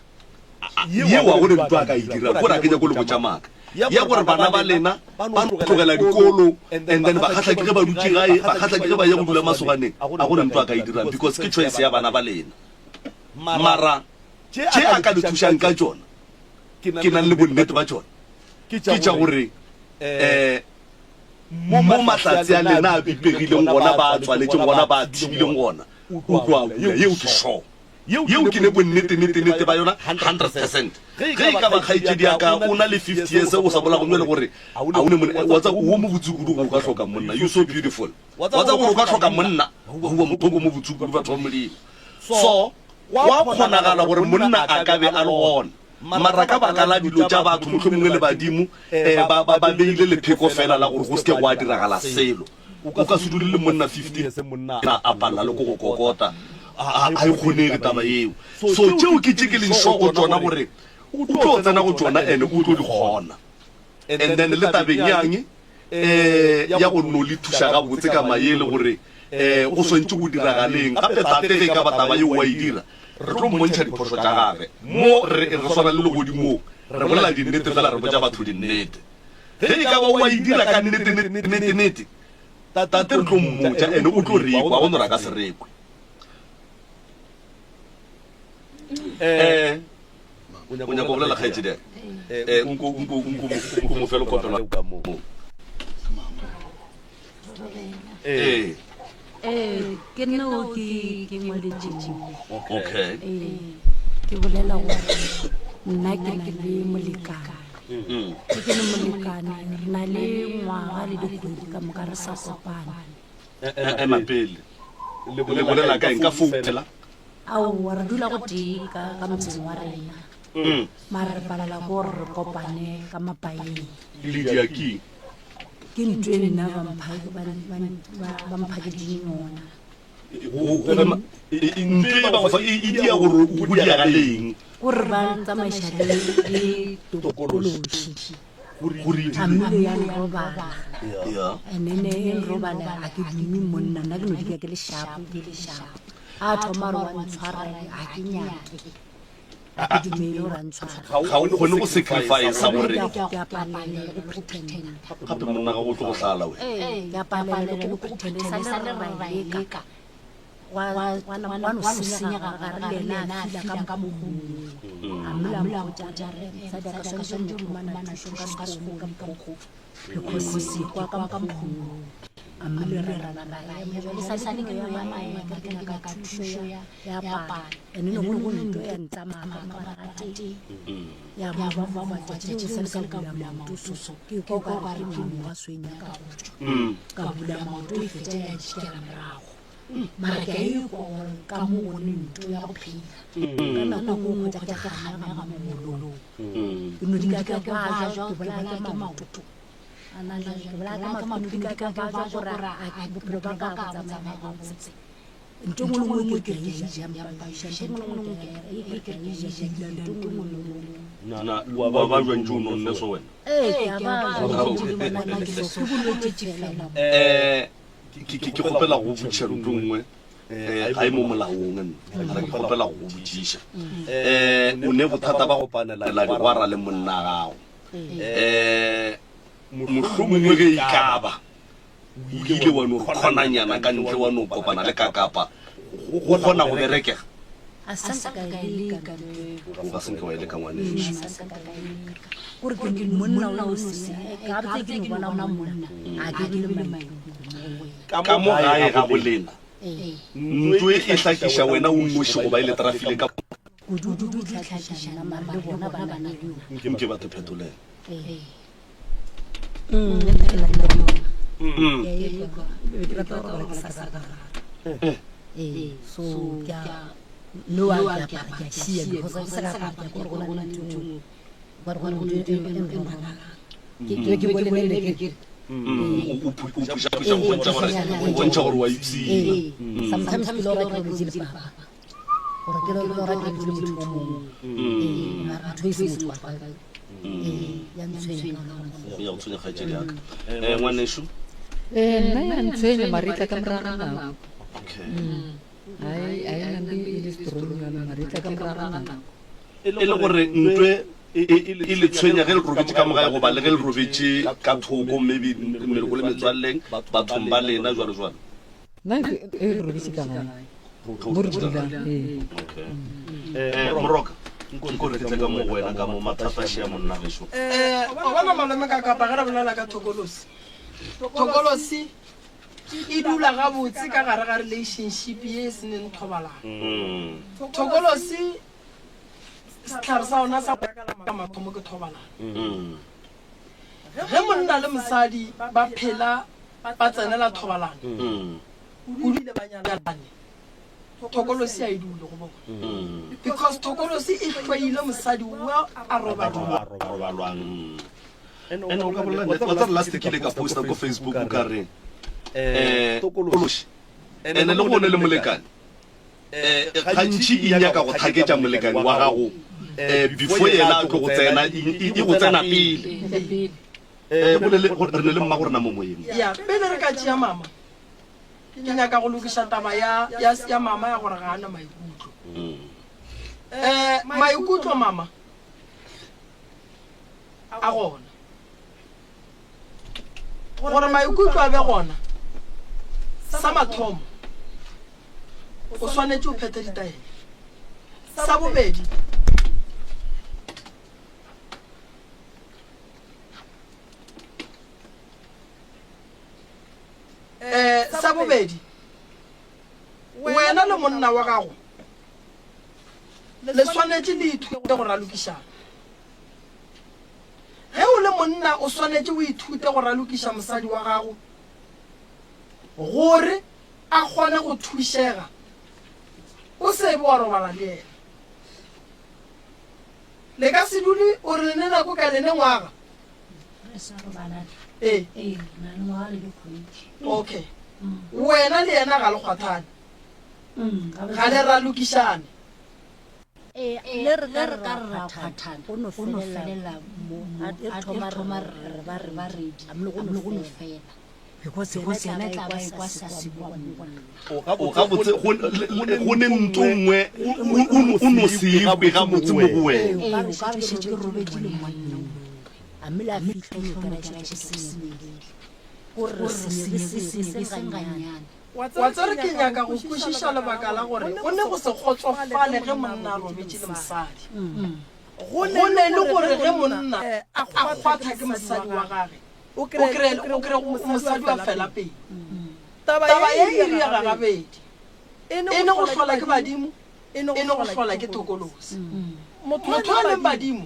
Yeo a go ne ntho a ka e dirang, kore a ke nyako le botša maaka. Ya gore bana ba lena ba no tlogela dikolo and then ba kgahla ke ge ba dutše gae, ba kgahla ke ge ba ye go dula masoganeng, a go ne ntho a ka e dirang because ke choice ya bana ba lena. Mara tše a ka le thušang ka tšona, ke nang le bonnete ba tšona, ke tša gore um mo mahlatse a lena a bipegileng gona, ba a tswaletšeng gona, ba a thibileng gona, o tlo a bula. Yeo ke sure. Yeo ke ne bonnete-nete-nete ba yona 100%. Ge e ka ba kgaetšedi ya ka o na le 50 years o sa bola go le gore a o ne monna, wa tseba o mo botse kudu gore o ka hloka monna. You so beautiful. Wa tseba gore o ka hloka monna, wa motho o mo botse kudu batho ba Modimo. So, gwa kgonagala gore monna a ka be a le gona. Mara ka baka la dilo tša batho, mohlomongwe le badimo, eh, ba, ba, ba beile lepheko fela la gore go se ke gwa diragala selo. O ka se dule le monna 15 a, a palela le ko go kokota. A, a e kgonege taba yeo. So tšeo ke tše ke leng sure go tšona gore o tlo tsena go tšona and o tlo di kgona. And then le tabeng yang eh, ya go no le thuša gabotse ka maele gore eh, go swantše go diragaleng. Gape tate ge e ka ba taba yeo wa e dira, re tlo mmontšha diphošo tša gage. Mo re, re swana le legodimong, re bolela dinnete fela, re botša batho dinnete. Ge e ka ba wa e dira ka nnete, nnete, nnete, nnete, tate re tlo mmotša ene o tlo re kwa, go no re a ka se re kwe. Eh, o nyaka go bolela kgaetšedi eh nko nko nko nko mo fele kopelo ka mo eh eh ke nna o ke ke ngwaletšeng okay eh ke bolela gore nna ke na le molekane mm. ke ke le molekane re na le ngwaga le dikgwedi ka moka re sa kopana eh, eh, ema pele le bolela ka eng ka phone fela Aowa, re dula go tee ka, ka motseng wa rena. Mm. Mara re palela ko gore re kopane ka mapaeng. Lydia ke eng? Ke ntho e nna ba mpha- ba- ba- ba- ba mphaketšeng yona. Ntho e ba go fa e e dia gore o go diagaleng. Gore ba tsamaiša le le tokološi. Gore e dire. A mmele ya nrobala. Yeah. And then e nrobala a ke dume monna nna ke no dika ke le shapo ke le shapo. A thoma gore wa ntshwara ga ke nyake. Ga ke dumele gore a ntshware. Ga o kgone go sacrifice gore Ke a palelwa le go pretenda. gape monna ga go tlo go hlala wena. Ke a palelwa le go pretenda. E sa le re ra e leka. Gwa gwa gwa no senyega gare le yena a fila ka mokgwa o mongwe. A mmela mpotša a re mosadi a ka swanetše go humana thušo ka sekgomo ka mokgwa o. Because ke kwa ka mokgwa o mongwe. A mmele ra napa ra ema jwale sa le ke no ya maema ke re ke nyaka thušo ya ya pala. And then go ne ntho ya ntsamaya ka mogare ga teng. Ya movamofa tšatši lengwe sa le ka bula maoto so. Ke kwa o ka re ke mongwe wa swenya ka go tšwa. Ka bula maoto e fetša ya ntšhikela morago. Mara ke a ikwa gore ka mo go ne ntho ya go phela. Ka nako e nngwe ke hwetša ke kgamega mo mololong. Ke no dika ke bajwa, ke bolaya ke maoto. Ke bolaya ke maoto, ke no dika ke bajwa gore a bophelo ba ka bo tsamaye gabotse. Ntho e nngwe le nngwe ke ke a e ja, mpa e ja. Ntho e nngwe le nngwe ke a ke a e ja, ke ila ntho e nngwe le nngwe. Na wa ba jwang tše o nonne so wena? Ee, ke a ba ja, ke bolwetši fela. Eh, ke ke ke kgopela go botšiša ntho nngwe eh ga e mo molaong nna mara ke kgopela go botšiša eh o ne bothata ba go panela digwara le monna gago eh mohlomongwe ge e ka ba o ile wa no kgonanyana ka ntle wa no kopana le kakapa go kgona go berekega A sa nka ka e leka ntho o ka se nke wa e leka ngwaneso eo. A sa nka ka e leka. Gore ke monna o se ka botse ke no bona monna a ke be le maikutlo mo go wena. Ka mo gae ga bolena ntlo e e hlakiša wena o nnoši goba e le trafile ka Kudukudu e tla hlakiša nna mara le bona ba na le yona. Nke ba te phetolele. Ee. Nna ke na le yona. Ke a e kwa. Be ke rata go robala ke sa ka gare. Ee, so ke a no a ke apara ke a šia because ga ke sa ka apara ke a kwa gore go na le ntho e nngwe. Ba re go na le ntho e e nrobalang. Ke ke ke bolele ke re O phuša go bontšha gore go bontšha gore wa ipshina. Ee, sometimes ke lora ke robetse le papa. Gore ke lora ke robetse le motho o mongwe. Ee, mara motho e se motho wa ka. Ee, ya ntshwenya ka mokgwa. Ya go tshwenya kgaetšedi ya ka. Eh ngwanešu. Ee, nna ya ntshwenya mara e tla ka morago ga nako. Okay. Ai a e nampe e le strong bjalo mara e tla ka morago ga nako. E le gore ntwe e e le tshwenya ge le robetše ka mo gae goba le ge le robetše ka thoko maybe meloko le metswalleng bathong ba lena jwalo jwalo. Nna e re robetše ka gae mo re dulang ee. Okay. Eh, Moroka, nko re tle ka mo go wena ka mo mathata šea monna gešo. Eh, wa bona malome ka kapa ge re bolela ka thokolosi. Thokolosi e dula gabotse ka gare ga relationship ye e seneng thobalano. Thokolosi sehlare sa ona sa mathomo ke thobalano. Ge monna le mosadi ba phela ba tsenela thobalano kudu le ba nyalane, thokolosi a e dule go bona because thokolosi e hloile mosadi wa a robalwang. Ene o ka bolela nnete wa tsare last ke ile ka posta ko Facebook ka re eh tokološi ene le gone le molekane eh gantši e nyaka go thaketša molekane wa gago eh before yena a tlo go tsena e go tsena pele eh bolele gore re ne le mma go rena mo moyeng ya pele re ka tšea mama ke nyaka go lokiša taba ya ya ya mama ya gore ga ana maikutlo eh maikutlo mama a gona. Gore maikutlo a be gona, sa mathomo o swanetše o phethe ditaelo. Sa bobedi, eh, sa bobedi wena le monna wa gago le swanetše le ithute go ralokišana. Ge o le monna o swanetše o ithute go ralokiša mosadi wa gago gore a kgone go thušega o se be wa robala le yena. Le ka se dule o re le ne nako ka le ne ngwaga? Re sa robalane. Ee. Ee, re na le ngwaga le dikgwedi. Okay. Wena le yena ga le kgwathane. Ga le ralokišane. Ee, le re ka re ra kgwathana, go no felela mo, a re thoma re ba re ba ready, a go no fela. Because yena tla ba ekwa sa se kwa mo go nna. O gabotse go go ne nto nngwe o no se ikwe gabotse mo go wena. Ee, o ka re šetše ke robetše le monna o mongwe. A mme le a fihla o no kry-a šetše ke senyegile. Ko re senyege se seng gannyane. Wa tseba ke nyaka go kwešiša lebaka la gore go ne go se kgotsofale ge monna a robetše le mosadi. Go ne le gore ge monna a kgwatha ke mosadi wa gage, o kry-e mosadi wa fela pelo. Taba ye e riega gabedi, e ne go hlola ke badimo, e ne go hlola ke tokolosi. Motho a leng badimo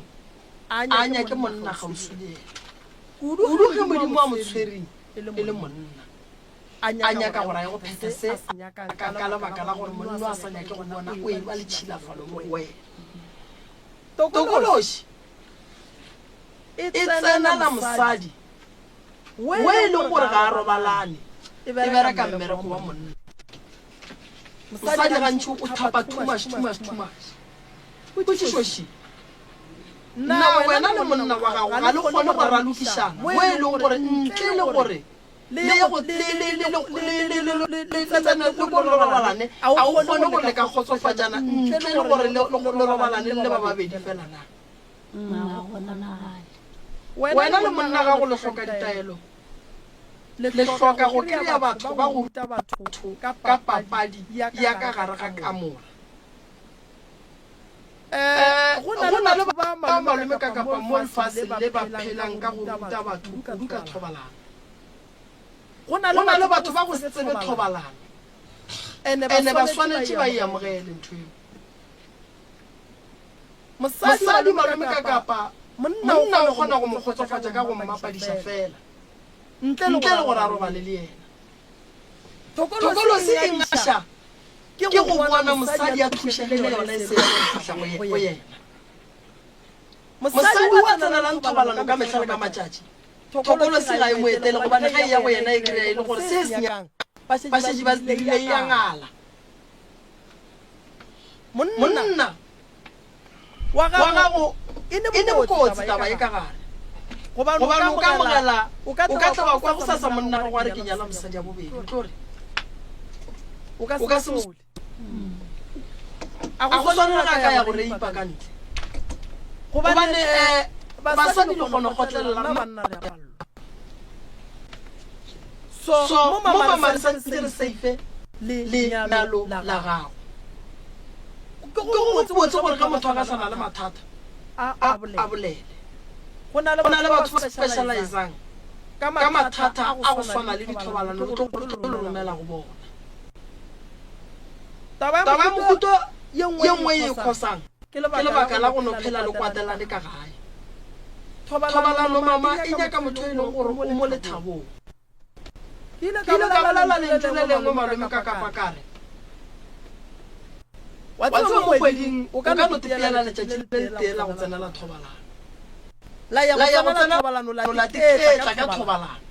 a nyake monna kgauswi le yena, kudu ge Modimo a mo tshwering e le monna. a nyaka gore a ye go phetha se ka ka lebaka la gore monna a sa nyake go bona o eba le tšhilafalo mo go wena. Tokološi e tsenela mosadi we e leng gore ga a robalane, e bereka mmereko wa monna. Mosadi gantši o thapa too much, too much, too much. Potšišo še, Na wena le monna wa gago ga le kgone go ralokišana mo e leng gore ntle le gore le ye go le le le le le le le tsene le ko le robalane a o kgone gore le ka kgotsofatšana ntle le gore le le robalane le ba babedi fela na wena le monna gago le hloka ditaelo le hloka go kry-a batho ba go ruta batho ka papadi ya ka gare ga kamora Go na le ba malome ka kapa mo lefaseng le ba phelang ka go ruta batho kudu ka thobalano. Go na le batho ba go se tsebe thobalano, ene ba swanetše ba e amogele ntho eo. Mosadi malome ka kapa monna o kgona go mo kgotsofatša ka go mmapadiša fela, ntle le gore a robale le yena. Thokolosi e ngaša ke go bona mosadi a thušegile yona e se ya go fihla go yena. Mosadi o a tsenelang thobalano ka mehla le ka matšatši, thokolosi ga e mo etele gobane ge e ya go yena e kry-a e le gore se se nyakang ba šetše ba se dirile e a ngala. Monna wa gago e ne bokotsi taba e ka gare gobane o ka amogela o ka tla wa kwa gosasa monna gago a re ke nyala mosadi ya bobedi o tlo re o ka se mo. A go swane le ga ka ya go reipa ka ntle. Gobane um basadi le kgona go kgotlelela, rena banna re a palelwa. So mo mama re santse re safe le lenyalo la gago. Ke go botse gore ge motho a ka hlana le mathata a bolele. Go na le batho ba specializang ka mathata a go swana le dithobalano, re tlo le romela go bona. Taba ya mohuta ye nngwe ye e khosang ke lebaka la go no phela le kwatelane ka gae. Thobalano mama e nyaka motho e leng gore o mo lethabong. Ke ile ka bolela lentšu le lengwe malome ka kapa ka re, Wa tseba mo kgweding o ka no tepeela letšatši le letee la go tsenela thobalano. La ya go tsenela thobalano la tiketla ka thobalano.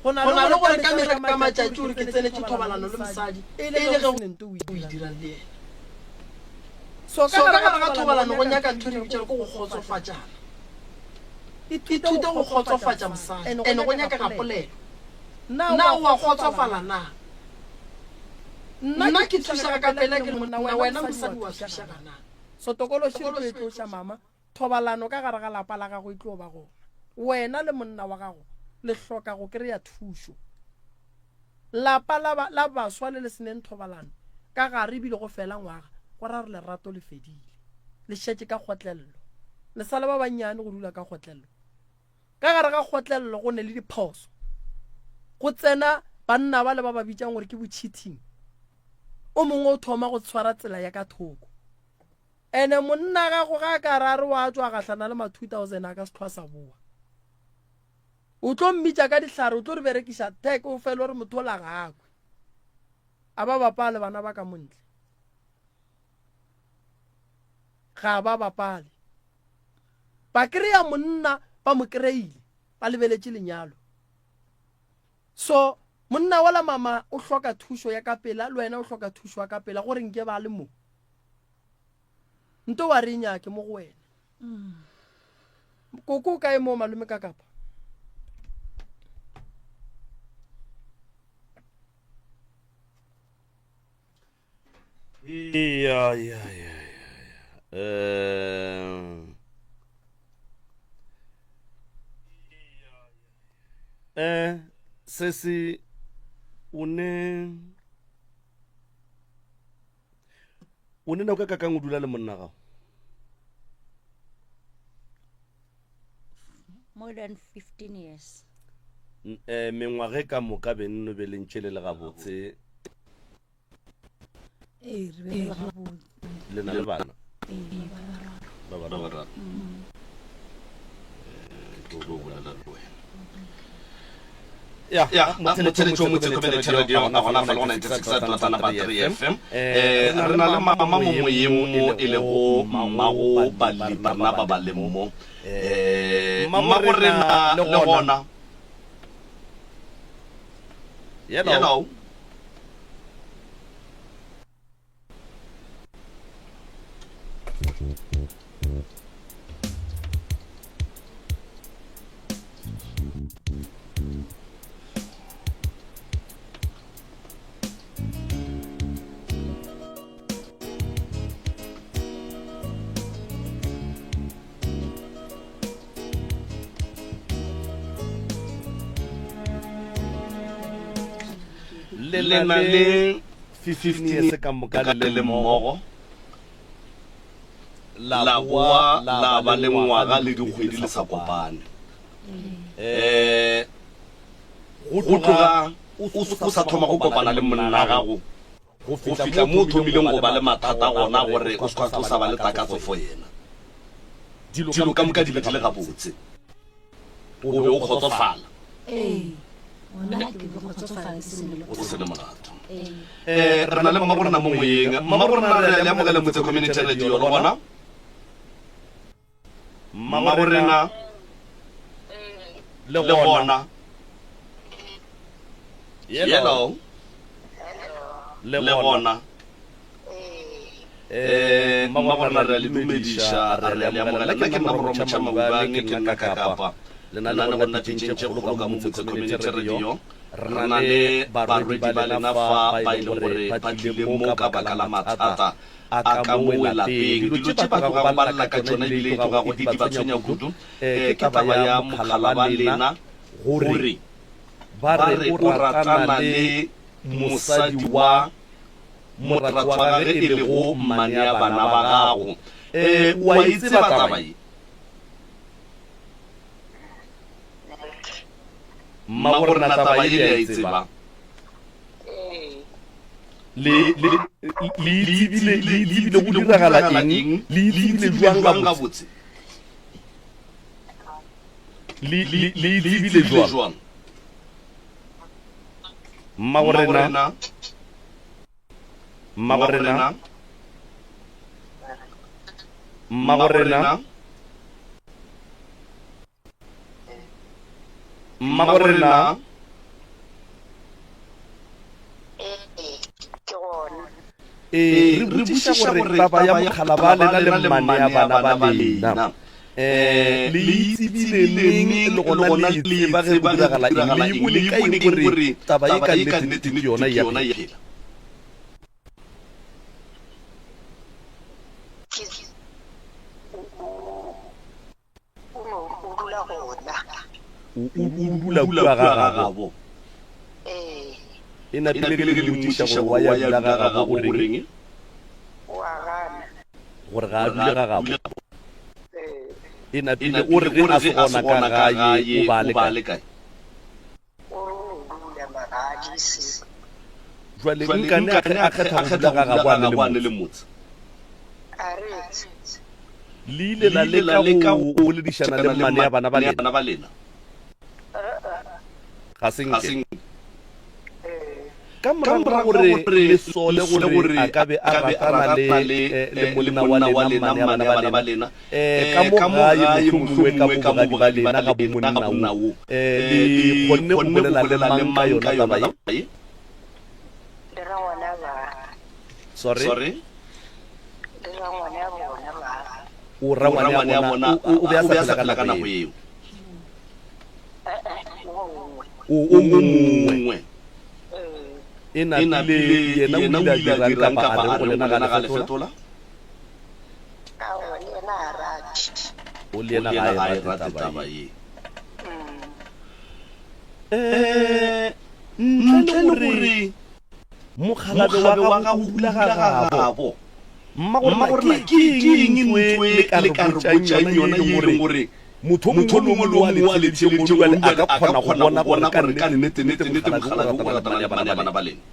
Go na le gore ka mehla ka matšatši o re ke tsenetše thobalano le mosadi e le ge o e dirang le yena. So ka gare ga thobalano go nyaka ntho e re bitšago ke go kgotsofatšana. Ithute go kgotsofatša mosadi and go nyakega polelo. Na o a kgotsofala na? Nna ke thušega ka pela ke re monna wena mosadi o a thušega na? Sotokološi re tlo e tloša mama. Thobalano ka gare ga lapa la gago e tlo ba gona. Wena le monna wa gago le hloka go kry-a thušo. Lapa la, la baswa le le se neng thobalano ka gare ebile go fela ngwaga, go ra gore lerato le fedile. Le šetše ka kgotlello. Le sa le ba bannyane go dula ka kgotlello. Ka gare ga kgotlello go ne le diphoso. Go tsena banna ba le ba ba bitšang gore ke bo cheating. O mongwe o thoma go tshwara tsela ya ka thoko. Ene monna gago ga a ka ra re wa tšwa a gahlana le ma 2000 a ka se hlwa sa boa. O tlo mmitša ka dihlare, o tlo re berekiša tag, o fele o re motho ola ga a kwe. A ba bapale bana ba ka montle. Ga ba bapale. Ba kry-a monna ba mo kry-ile, ba lebeletše lenyalo. So monna wola mama o hloka thušo ya ka pela, le wena o hloka thušo ya ka pela gore nke ba le mo. Nto wa re nyake mo go wena. Koko o kae mo malome ka kapa? Ya ya ya ya. Eh Eh se se o ne O ne nako e kakang o dula le monna gago? More than 15 years. Eh, mengwaga e ka moka benno be le ntše le le gabotse. Ee, re be re le gabotse. Le na le bana? Ba bararo. Ke tlo bolela le wena. Ya, motheletši wa Motse Community Radio a gona fa le go 96.3 FM. Eh, re na le mama mo moyeng mo e lego mmago balli bana ba ba leng mo. Eh, mmago rena le gona. Hello. Le na le 15 years ka moka le le mmogo, la boa la ba le ngwaga le dikgwedi le sa kopane. Um go tloga o sa thoma go kopana le monna gago go fihla mo o thomileng go ba le mathata gona gore o se sa ba le takatso for yena, dilo ka moka di be di le gabotse. O be o kgotsofala. Ee, gona ke be kgotsofala ke se ne le O se ne molato. Eh, re na le mmagorena mo moyeng. Mmagorena re a le amogela Motse Community Radio le gona. Mmagorena le gona. Hello. Le gona. Eh, mma rena re a le dumediša, re a le amogela. Nna ke nna Morwa Motšha Maubane, ke nna ka Kapa. Lena le gona pitšeng tše kgolo ka mo Motse Community Radio. Re na le barwedi ba lena fa ba e leng gore ba tlile mo ka baka la mathata a ka mo lapeng. Dilo tše ba tlogago ba lla ka tšona ebile e tlogago e di ba tshwenya kudu ke taba ya mokgalaba lena gore ba re o ratana le mosadi wa moratho wa gage e lego mmane ya bana ba gago. O a e tseba taba ye? Mmagorena taba ye le a e tseba? Le le le itsebile le itsebile go diragala eng? Le itsebile jwang gabotse? Le le le itsebile jwang? Mmagorena Mmagorena Mmagorena Mmagorena Ee, re botšiša gore taba ya mokgala ba lena le mmane ya bana ba lena um le itsebile neng le gona le tseba ge go diragala eng le e bone ka eng gore taba ye ka nnete ke yona ya phela O dula kua ga gagabo. E napile ge le mmotšiša gore wa ya dula ga gabo o reng? Gore ga a dule ga gabo. E napile o re ge a se gona ka gae o ba a le kae? Jwale nkane a kgetha go dula ga gabo a ne le motse? Le ile la leka go boledišana le mmane ya bana ba lena? Ga se nke. Ka morago ga gore le sole gore a ka be a ratana le le monna wa lena, mmane ya bana ba lena, ka mo gae mohlomongwe ka bogadi ba lena ga bo monna wo, le kgonne go bolela le mang ka yona taba ye? Sorry? O rangwane ya bona, o be a sa phela ka nako yeo? O o mongwe. E napile yena o ile a dirang kapa a reng go lena ga le fetola? O le yena ga a e rate taba ye. Eh, ntle le gore mokgalabje wa gago o dula ga gabo, mmagorena ke eng ntho e le ka re botšang yona ye e leng gore Motho o mongwe le o mongwe wa le theeleditšego bjale a ka kgona go bona gore ka nnete-nnete mokgalabje o ratana le mmane ya bana ba lena.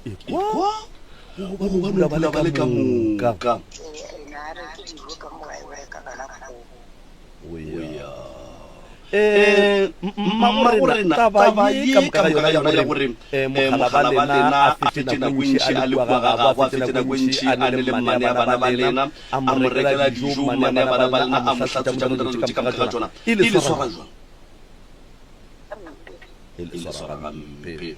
Ekwa go ba dula ba le ka moka. Eh, mmagorena taba ye ka moka ga yona ya gore eh, mokgalaba lena a fetše nako e ntši a le kua ga gabo, a fetše nako e ntši a ne le mmane ya bana ba lena, a mo rekela dijo, mmane ya bana ba lena, a mo hlatswetša mo dilo tše ka moka ga tšona, e le swara jwang? E le swara gampe.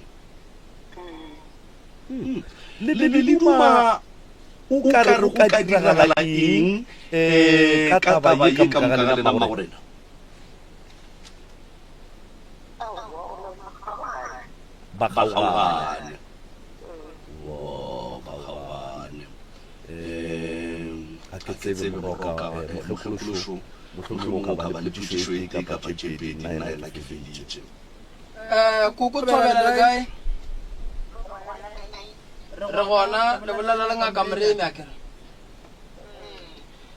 Hmm. Le be le duma o ka re go ka diragala eng um ka taba ye ka moka ga lena mmagorena? Ba kgaogane. Ba kgaogane. Um ga ke tsebe moroka mokgekološo mohlomongwe o ka ba le potšišo e tee kapa tše pedi nna yena ke feditše. Eh, koko Thobela le kae? Re gona, le bolela le ngaka Moremi a kere.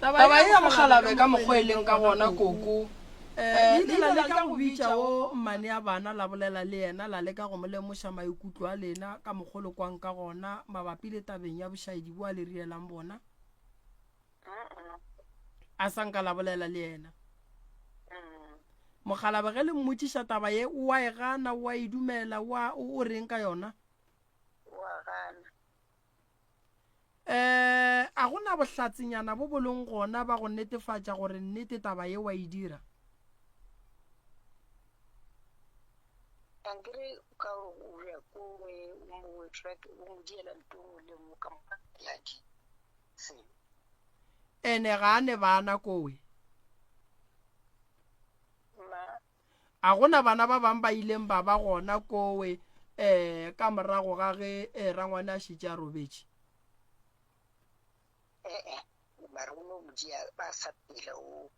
Taba ye ya mokgalabe ka mokgwa e leng ka gona koko. Eh, le ile la leka go bitša o mmane ya bana la bolela le yena la leka go mo lemoša maikutlo a lena ka mokgwa le kwang ka gona mabapi le tabeng ya bošaedi bo a le rielang bona. A sa nka la bolela le yena. Mokgalabje ge le mmotšiša taba ye o a e gana, o a e dumela, o a o reng ka yona? O a gana. Eh, a go na bohlatsenyana bo bo leng gona ba go netefatša gore nnete taba ye wa e dira? Ankere ka o ya ko o mo track o mo diela nto nngwe le nngwe ka moka ya di selo. Ene ga a ne bana kowe. Ma. A gona bana ba bang ba ileng ba ba gona kowe eh ka morago ga ge eh, rangwane a šetše a robetše? Eh eh, mara o no mo dia ba sa phela o.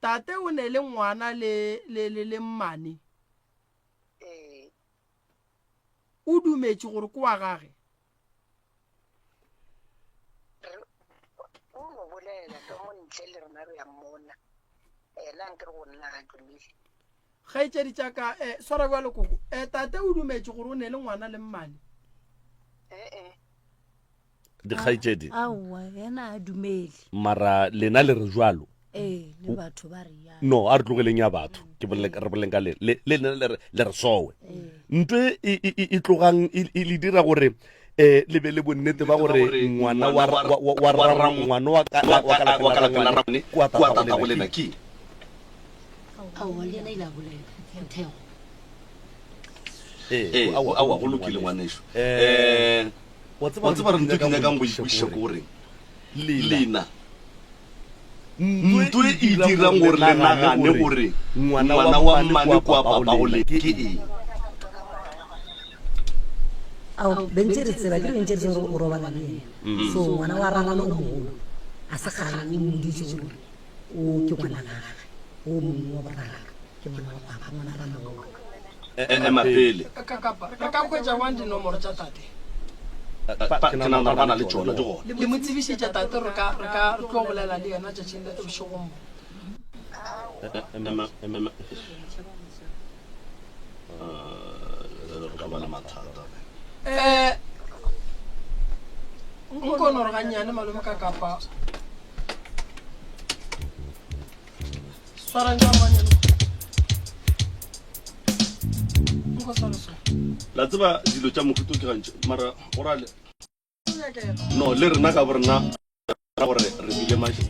Tate o ne le ngwana le le le le mmane. Ee. O dumetše gore ke wa gage? Re, o no bolela ka mo ntle le rena re a mmona. Yena nkere go nna ga dumele. Kgaetšedi tša ka, eh, swara bjalo koko. Eh, tate o dumetše gore o ne le ngwana le mmane? Eh eh. Dikgaetšedi. Aowa, yena a dumele. Mara lena le re jwalo. Ee, le batho ba re ya. No, a re tlogeleng ya batho. Ke bolele re boleleng ka le le le lena le re le re sowe. Ntwe e e e e tlogang e e le dira gore eh le be le bonnete ba gore ngwana wa wa wa wa ra ngwana wa ka wa ka lapeng la rangwane kwa tatago lena ke. Aowa, le yena ile a bolela. Motheo. Ee, aowa aowa go lokile ngwanešu. Eh Wa tseba re ntho ke nyakang go ikwešiša ke gore lena ntho e e dirang gore le nagane gore ngwana wa mmane kwa papago le ke eng? Ao, bentše re tseba, ke re bentše re tseba gore o robala le yena. Mm. So ngwana wa rangwane o mogolo a se kgale o mmoditše gore o ke ngwana gage, o mongwe wa boraka ke ngwana wa papa, ngwana ramogolo. Ema pele. Re ka hwetša bjang dinomoro tša tate? Ke nagana gore ba na le tšona, di gona. Le mo tsebišitše tate re ka, re ka, re tlo bolela le yena tšatšing le, bošegong bo. Ema, ema. Re ka ba le mathata. Eh, nkono re gannyane malome ka kapa. La tseba dilo tša mohuto ke gantši mara go ra le no le rena ka borena gore re bile maši.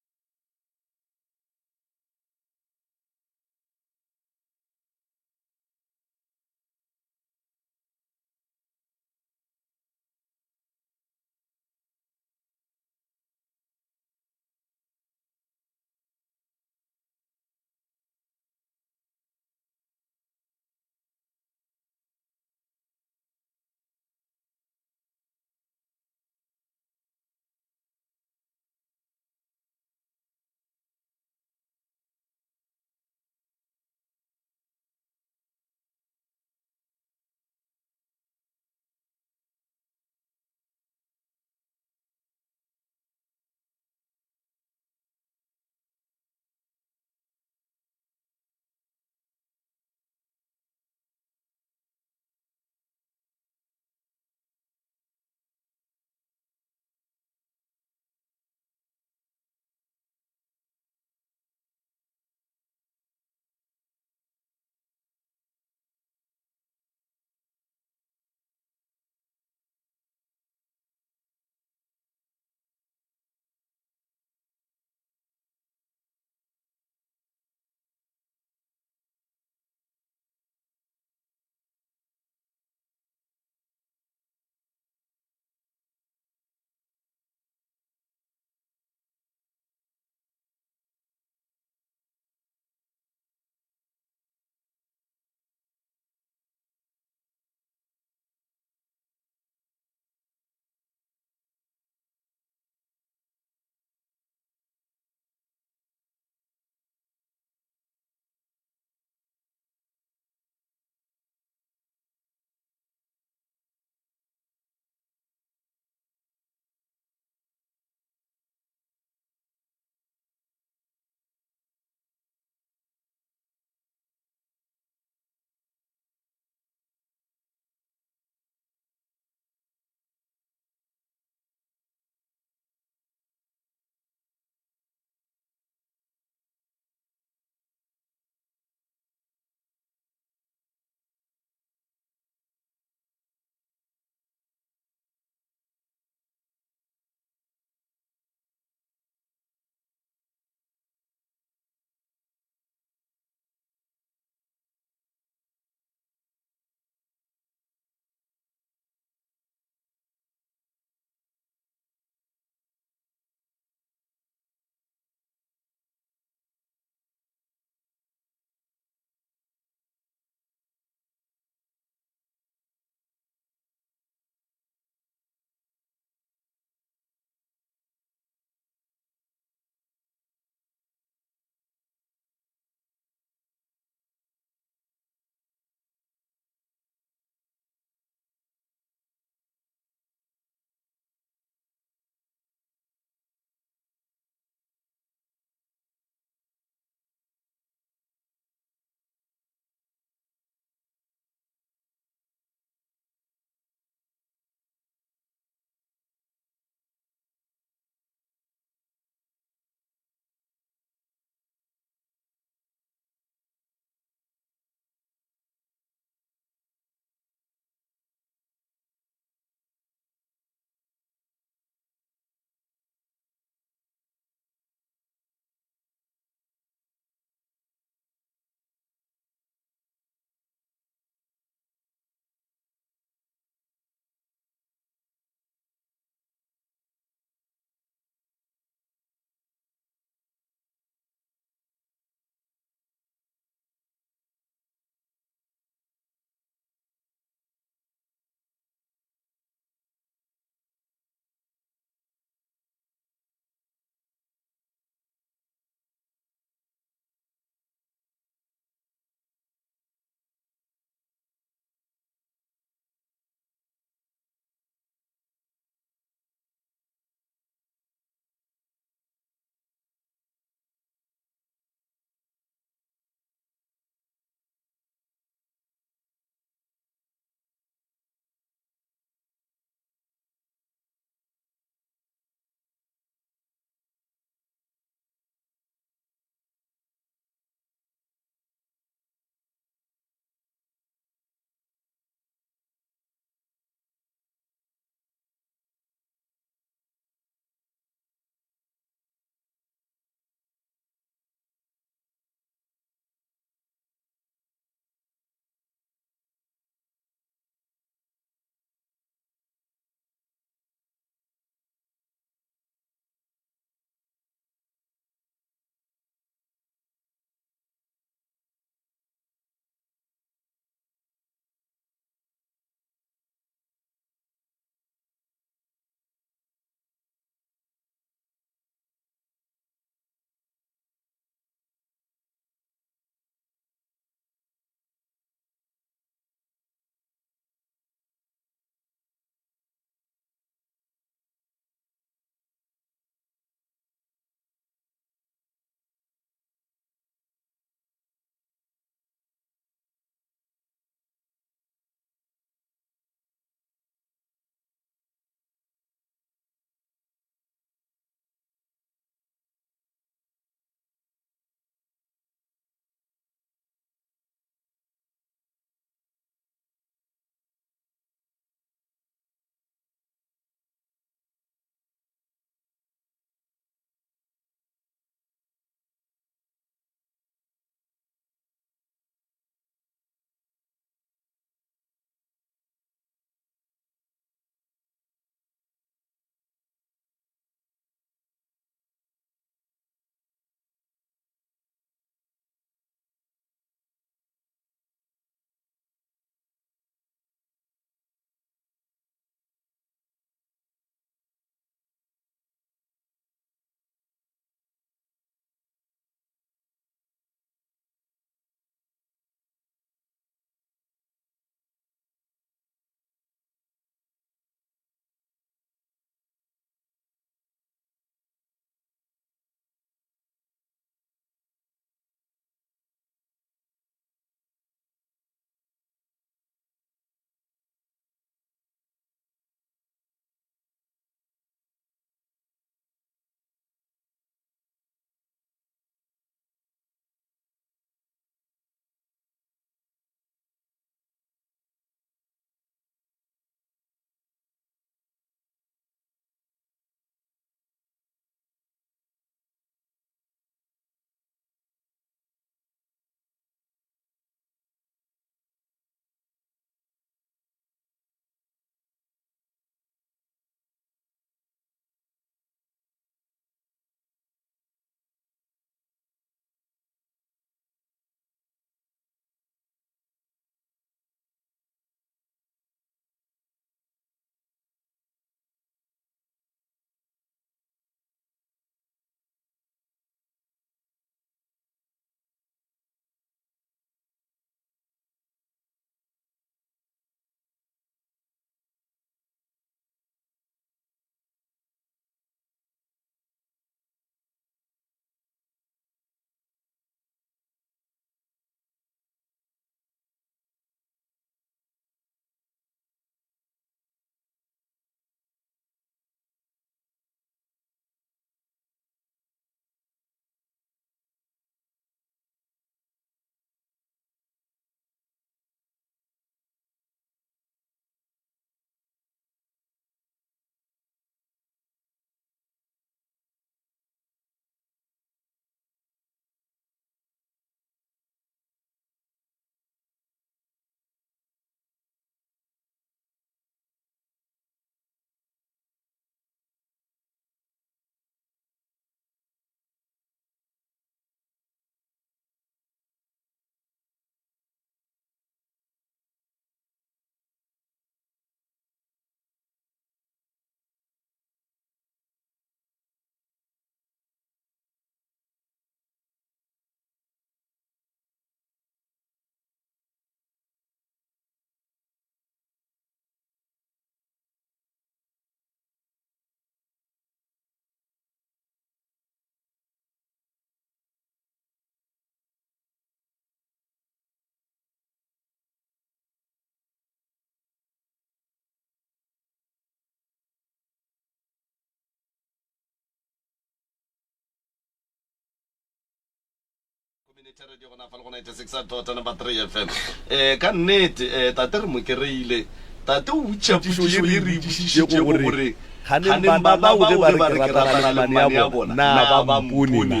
Community Radio gona fa le go 96.3 number 3 FM. Eh ka nnete eh tate re mo kereile. Tate o botša potšišo ye re botšišitšego gore Ganeng bana bao ge ba re ke ratana le mmane ya bona, na ba mpone na?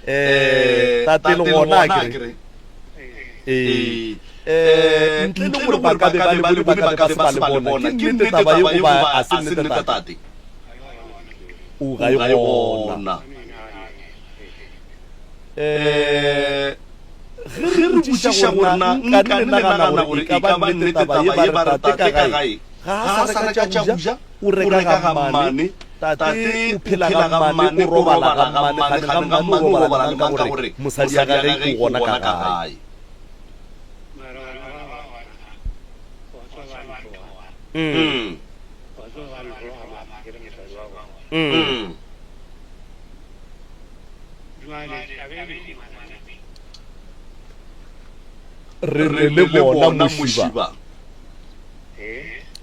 Eh, tate le gona a ke re. Ee. Eh, ntle le gore ba ka be ba le bone, ba ka be ba se ba le bona. Ke nnete taba ye goba a se nnete tate? O ga e gona. Eh, ge re botšiša gore na nkane le nagana gore e ka ba nnete taba ye ba re tate ka gae ga a sa reka tša go ja, o reka ga mmane, tate o phela ga mmane, o robala ga mmane, gane ga mmane o robala le mang ka gore mosadi ya gage o gona ka gae. Mm. Mm. Re ne le bona mošiba.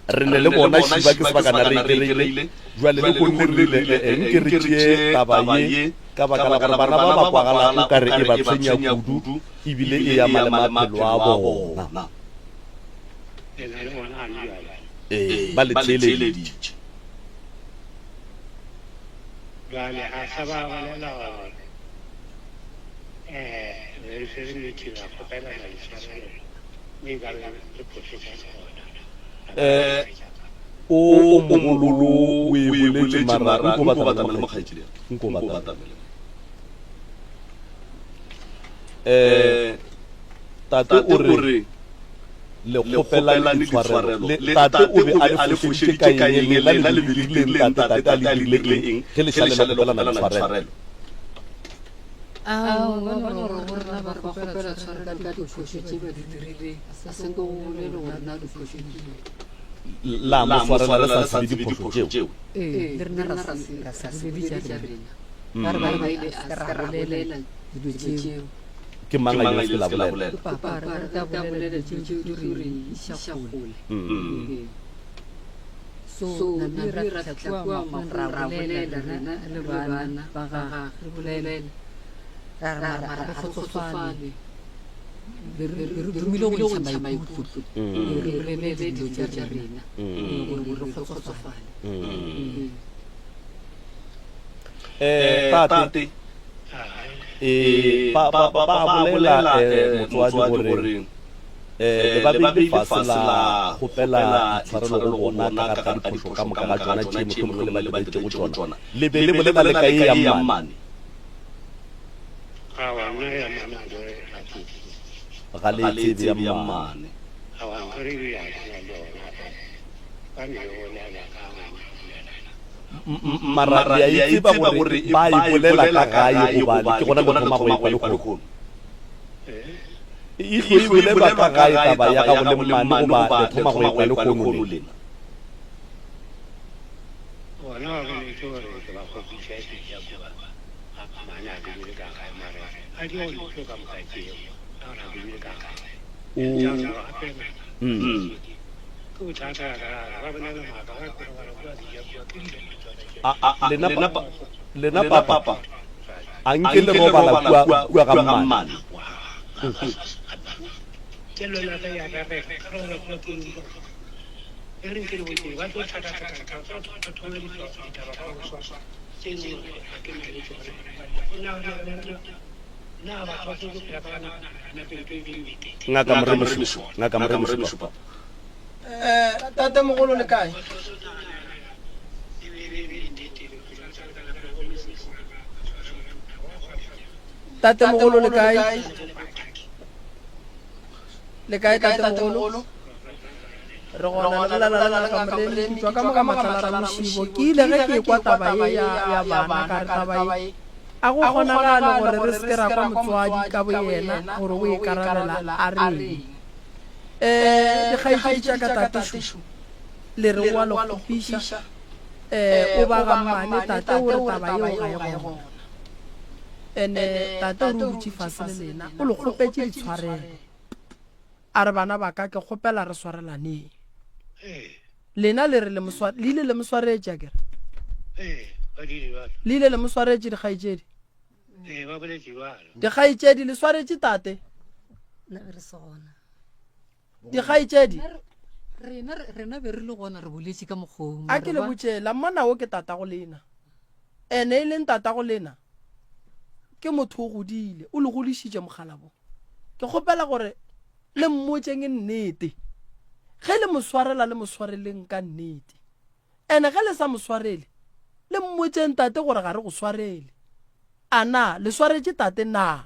Re ne le bona šiba ke sebakana re e kereile. Jwale le konne re rile e nke re tšee taba ye ka baka la gore bana ba ba kwagala o ka re e ba tshwenya kudu ebile e ama le maphelo a bona. Ee, ba le theeleditše. Bjale a sa ba bolela gore um re re swere meeting ra kgopelana ditshwarelo mo e ka re re phošetšang gona. Eh, o mogololo o e boletše mara nko batamele mo kgaetšedi ya ka. Nko batamele. Eh, tate o re le kgopelane ditshwarelo. Le, tate o be a le fošeditše ka eng? Lena le be le dirile eng? Tate, tate a le dirile eng ge le šale le kgopelana ditshwarelo? Ao, ba no re go rena ba kgopela tshwarelo ka diphošo tše ba di dirileng. A se nke go bolele gore na diphošo ke eng. La mo swarela le sa tsebe diphošo tšeo. Ee, le rena ra se ra se bolele tša rena. Ba re ba ile a se ka ra bolela dilo tšeo. Ke mang a ile se la bolela? Ke papa a re re ka bolela dilo tšeo di re iša kgole. Ee. So nabile ra fihla kua makgoweng ra bolela rena le bana ba gagwe re bolela ra re mara ga re kgotsofale. Be re dumile go ntšha maikutlo re bolele dilo tša rena gore re kgotsofale. Eh, tate eh, ba, ba, ba, ba bolela eh, motswadi gore eh, le ba beile fase la kgopela ditshwarelo go bona ka gare ga diphošo ka moka ga tšona tše mohlomongwe le ba diretšego tšona. Le be le bolela le ka ye ya mmane? Ga le e tsebe ya mmane. Mara le a e tseba gore ba e bolela ka gae gobane ke gona le thoma go e kwa lehono. E hlwe e bolelwa ka gae taba ya gago le mmane goba le thoma go e kwa lehono lena? Bona ba boletše gore ke ba kgopiša eja kua mmane a dule ka gae mara a di go ntlo ka moka tšeo ka gore a dule ka gae. O Gape ke bothata ka gare ba bolela maaka ba ke robala kua ke ja kua ke dilo tsona tše. Lena pa, lena papa, a nke le robala kua, kua ga mmane? Kello ya ka ya rerega ka robala kua ke eng e re nke le botse ba tlo tlhakatlhakantha ba tlo thoma ditaba ka boswa tše e leng gore ga ke na le tsona. Na na batho ba tlo phela ka bana Ngaka Moremi šo, Ngaka Moremi šo papa. Eh, tate mogolo le kae? Tate mogolo le kae? Le kae tate mogolo? Re gona le bolela le ngaka Moremi, ke tšwa ka mo ga Matlala Ramošibo. Ke ile ge ke ekwa taba ye ya ya bana ka re taba ye A go kgonagale gore re se ke ra kwa motswadi ka boyena gore o ikarabela a reng? Ee, dikgaetšedi tša ka tate šo, le re o a le kgopiša, ee, o ba ga mmane, tate o re taba yeo ga e gona. Ene tate o re o dutše fase le lena, o le kgopetše ditshwarelo. A re bana ba ka ke kgopela re swarelaneng. Lena le re le mo le ile le mo swaretše akere? Ee, ba dire bjalo. Le ile le mo swaretše dikgaetšedi? Ee, ba boletše bjalo. Dikgaetšedi, le swaretše tate? Nna be re se gona. Dikgaetšedi. Rena, rena be re le gona, re boletše ka mokgwa A ke le botše, la mmona wo ke tatago lena. Ene e leng tatago lena ke motho o godile, o le godišitše mokgalabo. Ke kgopela gore le mmotšeng nnete. Ge le mo swarela le mo swareleng ka nnete. Ene ge le sa mo swarele, le mmotšeng tate gore ga re go swarele. A na le swaretše tate na?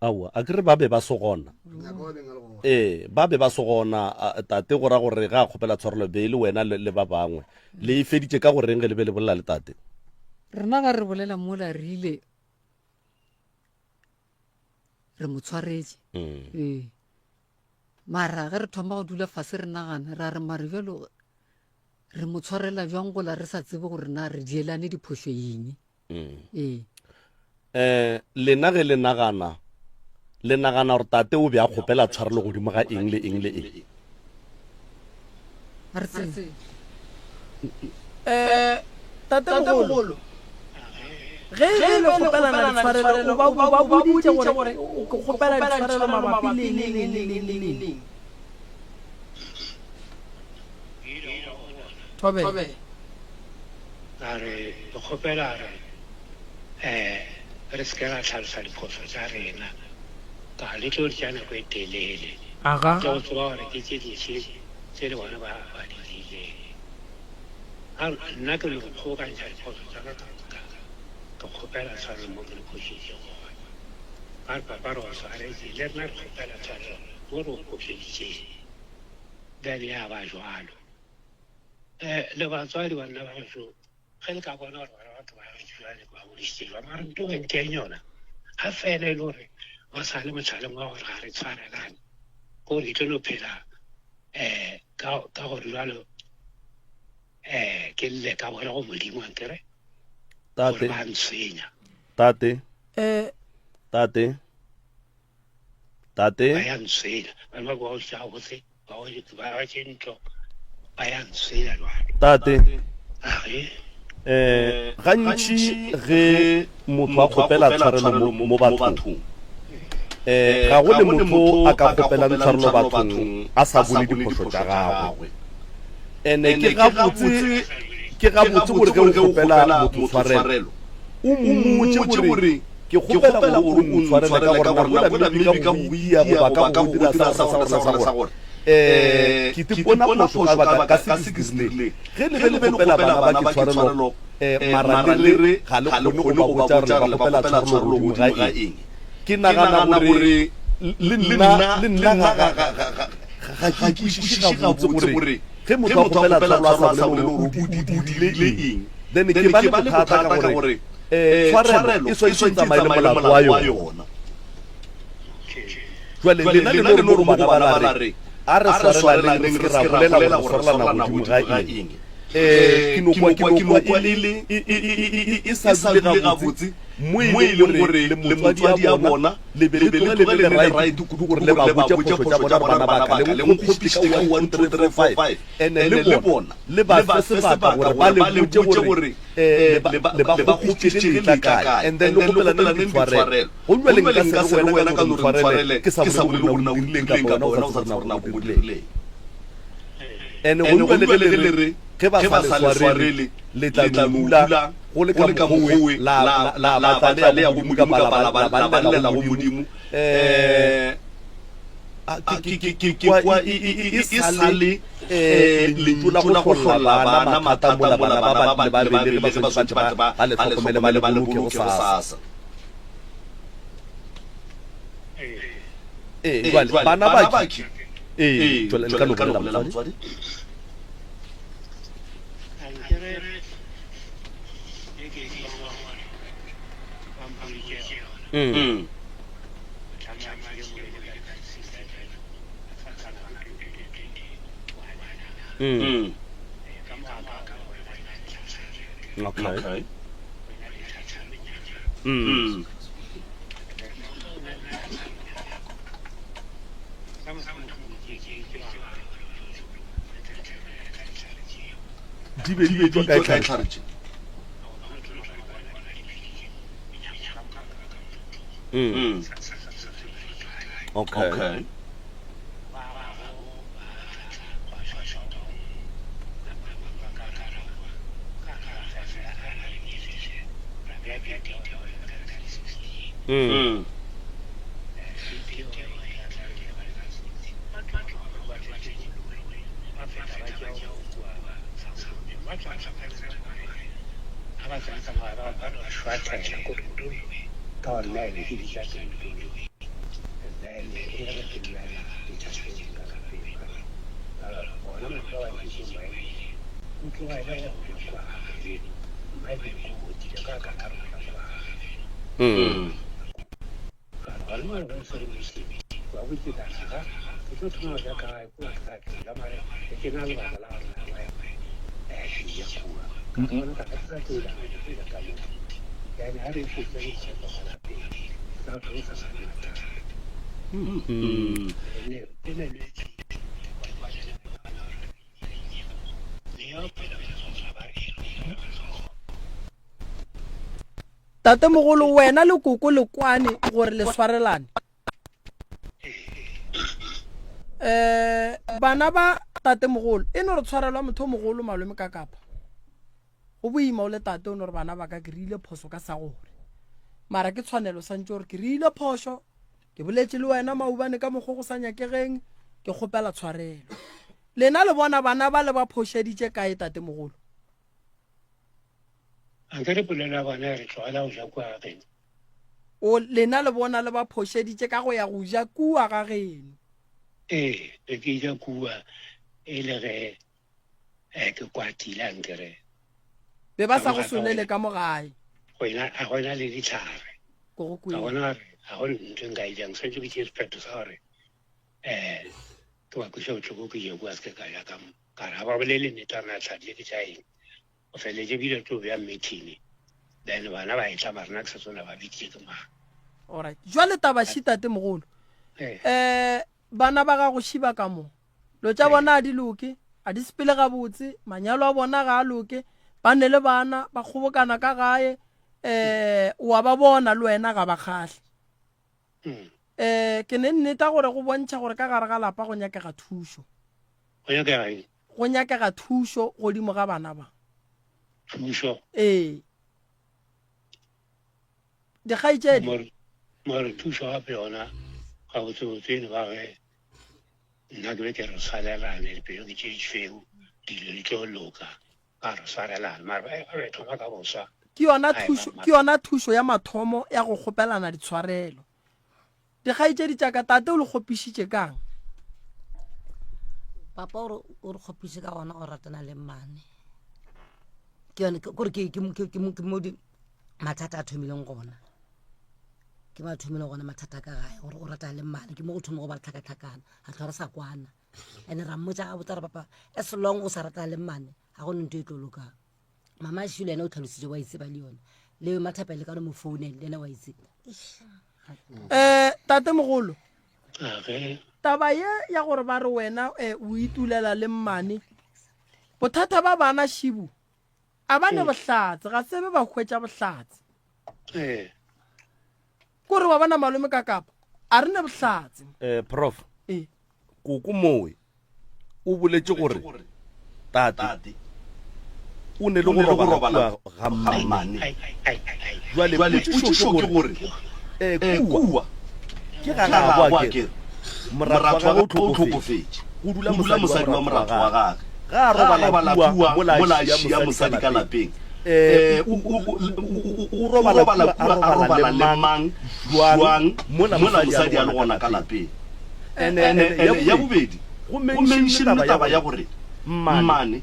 Aowa, a ke re ba be ba se gona. Ee, ba be ba se gona, tate go ra gore ga a kgopela tshwarelo be e le wena le, le ba bangwe. Le e feditše ka go reng ge le be le bolela le tate? Rena ga re bolela mola re ile re mo tshwaretše. Mm. Ee. Mara ge re thoma go dula fase re nagana ra re mare bjalo re mo tshwarela bjang gola re sa tsebe gore na re dielane diphošo eng. Mm. Ee. Eh, lena ge le nagana, le nagana gore tate o be a kgopela tshwarelo godimo ga eng le eng le eng? Ga re tsebe. Eh, tate mogolo, ge e be le kgopelana ditshwarelo, o ba, o ba boditše gore o kgopela ditshwarelo mabapi le eng le eng le eng le eng? Thobela. A re, Ke kgopela gore um re se ke ra hlalosa diphošo tša rena, ka le tlo di tšea nako e telele Aga. tša go tseba gore ke tše dife tše le bona ba ba di dirileng. A re, Nna ke no kgobokantšha diphošo tša ka ka moka, ke kgopela tshwarelo mo ke le phošitšego gona. Ba re, Papa, re go swaretše, le rena re kgopela tshwarelo mo re go phošeditšeng. Bjale ya ba jwalo. Um le batswadi banna ba gešo, ge le ka bona gore bana ba ke ba gešo jwale ke ba godišitše jwang, mara nto e nteng yona ga fela e le gore ba sa le mohlaleng wa gore ga re tshwarelane, ke gore ke tlo no phela um ka ka gore jwalo um ke lle ka boela go Modimo ankere gore Tate, ba ntshwenya. tate, Eh, tate, tate. Ba ya ntshwenya bana ba ke ba godišitše gabotse. Tate, eh, gantši ge motho a kgopela tshwarelo mo bathong, eh, ga go le motho a ka kgopelang tshwarelo bathong a sa bone diphošo tša gagwe. Ene ke gabotse, ke gabotse gore ge o kgopela motho tshwarelo, o mmotše gore ke kgopela gore o ntshwarele ka gore nako ela maybe ka go ia goba ka go dira sa gore sa gore sa gore um ke ipona phošo ka baka ka se ke se dirileng. Ge le be le kgopela bana ba ke tshwarelo um mara le re ga le kgone go ba botša gore le ba kgopela tshwarelo godimo ga eng. Ke nagana gore le nna le nna ga ga ga ga ke ikwešiše gabotse gore ge motho a kgopela tshwarelo a sa bolele gore o dirile eng, then ke ba le bothata ka gore eh, tshwarelo e swanetše e tsamaye le molato wa yona. Jwale lena le no re mo go bana ba la re, a re swarelaneng re se ke ra bolela gore re swarelana godimo ga eng. Eh, ke no kwa ke no kwa e le e, e, e, e, e sa dule gabotse mo e leng gore le motswadi ya bona le be le tloge le le le right kudu gore le ba botše phošo tša bona gore bana ba ka le nkgopišitše ka 1 2 3 4 5 ene le bona le ba fe sebaka gore ba le botše gore eh, le ba le ba kgopišitše ge le tla kae and then le kgopelaneng ditshwarelo. Gomme bjale nka se re wena ka no re ntshwarele ke sa bolele gore na o dirileng kapa wena o sa tsebe gore na o dirileng. And gomme bjale ge le re ge ba sa le swarele le tla no dula go le ka mokgwa la la la batla le ya go Modimo kapa la ba la llela go Modimo eh ke ke kwa e sa le lentšu la go hlolla bana mathata mola bana ba ba le ba belege ba swanetše ba tle ba le hlokomele ba le boloke gosasa. Ee, jwale bana ba ke ee, jwale le ka no bolela motswadi. Mm. Mm. Okay. Mm. Di be di etšwa kae tlhare tše? Mm. Okay. Mm. Mm. Mm. Tatemogolo, wena le koko le kwane gore le swarelane. Um bana ba tatemogolo e no re tshwarelwa motho o mogolo malome ka kapa. Go boima o le tate o no re bana ba ka ke rile phoso ka sa gore. Mara ke tshwanelo santse gore ke rile phoso ke boletše le wena maubane ka mokgo go sa nyakegeng ke kgopela tshwarelo. Lena le bona bana ba le ba phošeditše kae tatemogolo? A ke re polelo ya bona ya re tlogela go ja kua ga geno. O, lena le bona le ba phošeditše ka go ya go ja kua ga geno. Ee, be ke ja kua e le ge eh, ke kwatile a nkere. Be ba sa go solele ka mo gae. Go ena, a go ena le ditlhare. Ko go Ka bona gore ga go ntho e nka e jang, swanetše ke tšee sephetho sa gore um ke ba kweša bohloko ke je kua se ke ka ja ka mo. Ka re ga ba bolele nnete gore na tlhare tše ke tša eng. O feleletše bile tlo bea meeting then bana ba etla mara nna ke sa tsona ba biditše ke mang. Alright. Jwale taba shi tate mogolo. Eh. Eh bana ba gago shi ba ka mo. Lo tša bona a di loke, a di sepele gabotse, manyalo a bona ga a loke, ba ne le bana ba kgobokana ka gae, eh wa ba bona le wena ga ba kgahle. Mm. Eh ke ne nneta gore go bontšha gore ka gare ga lapa go nyakega thušo. Go nyakega eng? Go nyakega thušo godimo ga bana ba. Thušo? Ee. Dikgaetšedi. More, more thušo gape yona gabotsebotse e no ba ge nna ke be ke re swarelane dipelo ke tše ditšhweu dilo di tlo loka ba re swarelane mara ba ba be thoma ka boswa Ke yona thušo, ke yona thušo ya mathomo ya go kgopelana ditshwarelo. Dikgaetšedi tša ka, tate o le kgopišitše ka'ng? Papa o re o re kgopiše ka gona go ratana le mmane. Ke yone kore ke ke ke ke ke mo di mathata a thomileng gona. Ke ba thomile gona mathata ka gae gore o ratana le mmane ke mo go thoma go ba le tlhakatlhakana ga tlhwa re sa kwana. Ene ra mmotsa ga botsa re papa as long o sa ratana le mmane ga go ne ntho e tlo lokang. Mama Shilo ene o tlhalositse wa itse ba le yone. Le Mathapele ka no mo founele le ene wa itse. Eh tate mogolo. Age. Taba ye ya gore ba re wena eh, o itulela le mmane. Bothata ba bana Shibu a ba ne mm. bohlatse ga sebe ba hwetša bohlatse. Eh. Kore wa bona malome ka kapa a re ne bohlatse. Eh prof. Eh. Koko mowe o boletše gore tate o ne le go robala kua ga mmane. Jwale potšišo ke gore um kua ke ga gabo a kere moratho wa gagwe o hlokofetše, go dula mosadi wa moratho wa gage. Ga a robala kua mola a šia mosadi ka lapeng, um o robala kua a robala le mang jwang mola mosadi a le gona ka lapeng? Ene, ene ya bobedi, go menšinne taba ya gore mmane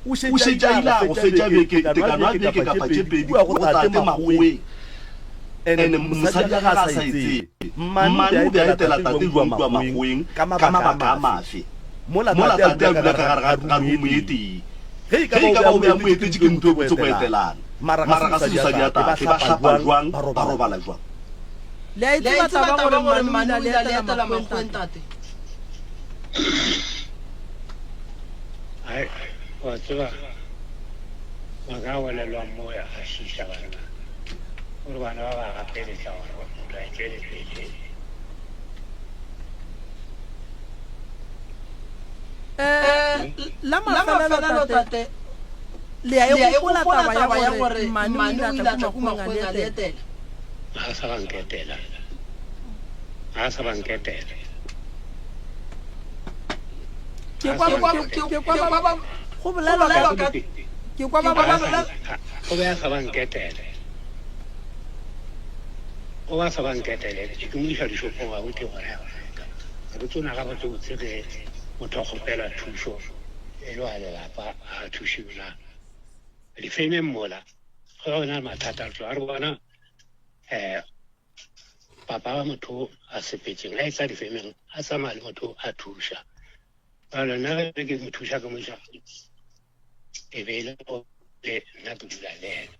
o šetše a ile a go fetša beke, tekano ya beke kapa tše pedi go tate Makgoweng. Ene mosadi ya gage a sa e tsebe. Mmane o be a etela tate jwang kua Makgoweng ka mabaka a mafe, mola tate a dula ka gare ga rumu e tee? Ge e ka ba o be a mo etetše ke ntho e botse go etelana, mara ga se mosadi ya tate. Ba hlapa jwang, ba robala jwang? Le a e tseba taba gore mmane o ile a le etela Makgoweng tate? Ai, wa tseba, maaka a bolelwang mo a šiiša banna. Gore bana ba ba gapeletša gore ntwa e tšwele pele. Eh, la mafelelo tate, le a e gopola taba ya gore mmane o ile a tla kua Makgoweng a le etela? Ga sa ba nketela. Ga sa ba nketela. Ke kwa ke kwa ba go bolelwa ka ke kwa ba ba O be a sa ba nketele. O ba sa ba nketele. Ke mo iša dishopong ga bote gore a reka. Ga ke tsona ga botse botse ge motho a kgopela thušo e le wa lelapa a thušiwe na. Difemeng mola ge go na le mathata re tloga re bona um papa wa motho a sepetseng a etla difemeng a tsamaya le motho a thuša. Jalo nna ge ke mo thuša ke mo iša e be e le gore nna ke dula le ena.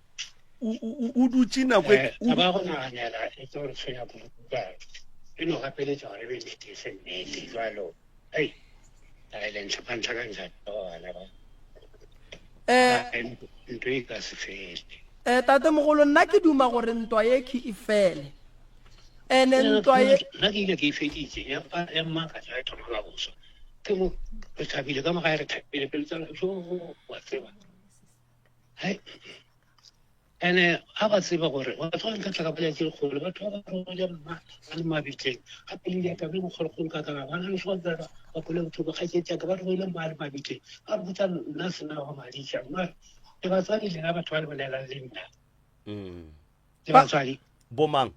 O dutše nako e. Taba ya go naganela e tlo re tshwenya kudu ka e no gapeletša gore e be nnete e se nnete jalo. Hei, a e le ntlhakantlhakantšha bana ba. Ntwa e ka se fele. Tatemogolo, nna ke duma gore ntwa ye khe e fele. Ene ntwa ye. Nna ke ile ke e feditše, ya mmakatša e thoma ka boswa. Ke mo re thabile ka mo gae re thabile pelo tsa jo wa tseba. Hai. Ene ga ba tseba gore batho ba nka tla ka bolela tše dikgolo batho ba ba rogile mma ba le mabitleng gape le diaka be bokgolokgolo ka ka ba na le sotsela ba kole botlhoko kgaetšetša ka ba rogile mma le mabitleng ba re botsa nna sena go madiša mma le batswadi lena batho ba le bolelang le nna mm. le batswadi bomang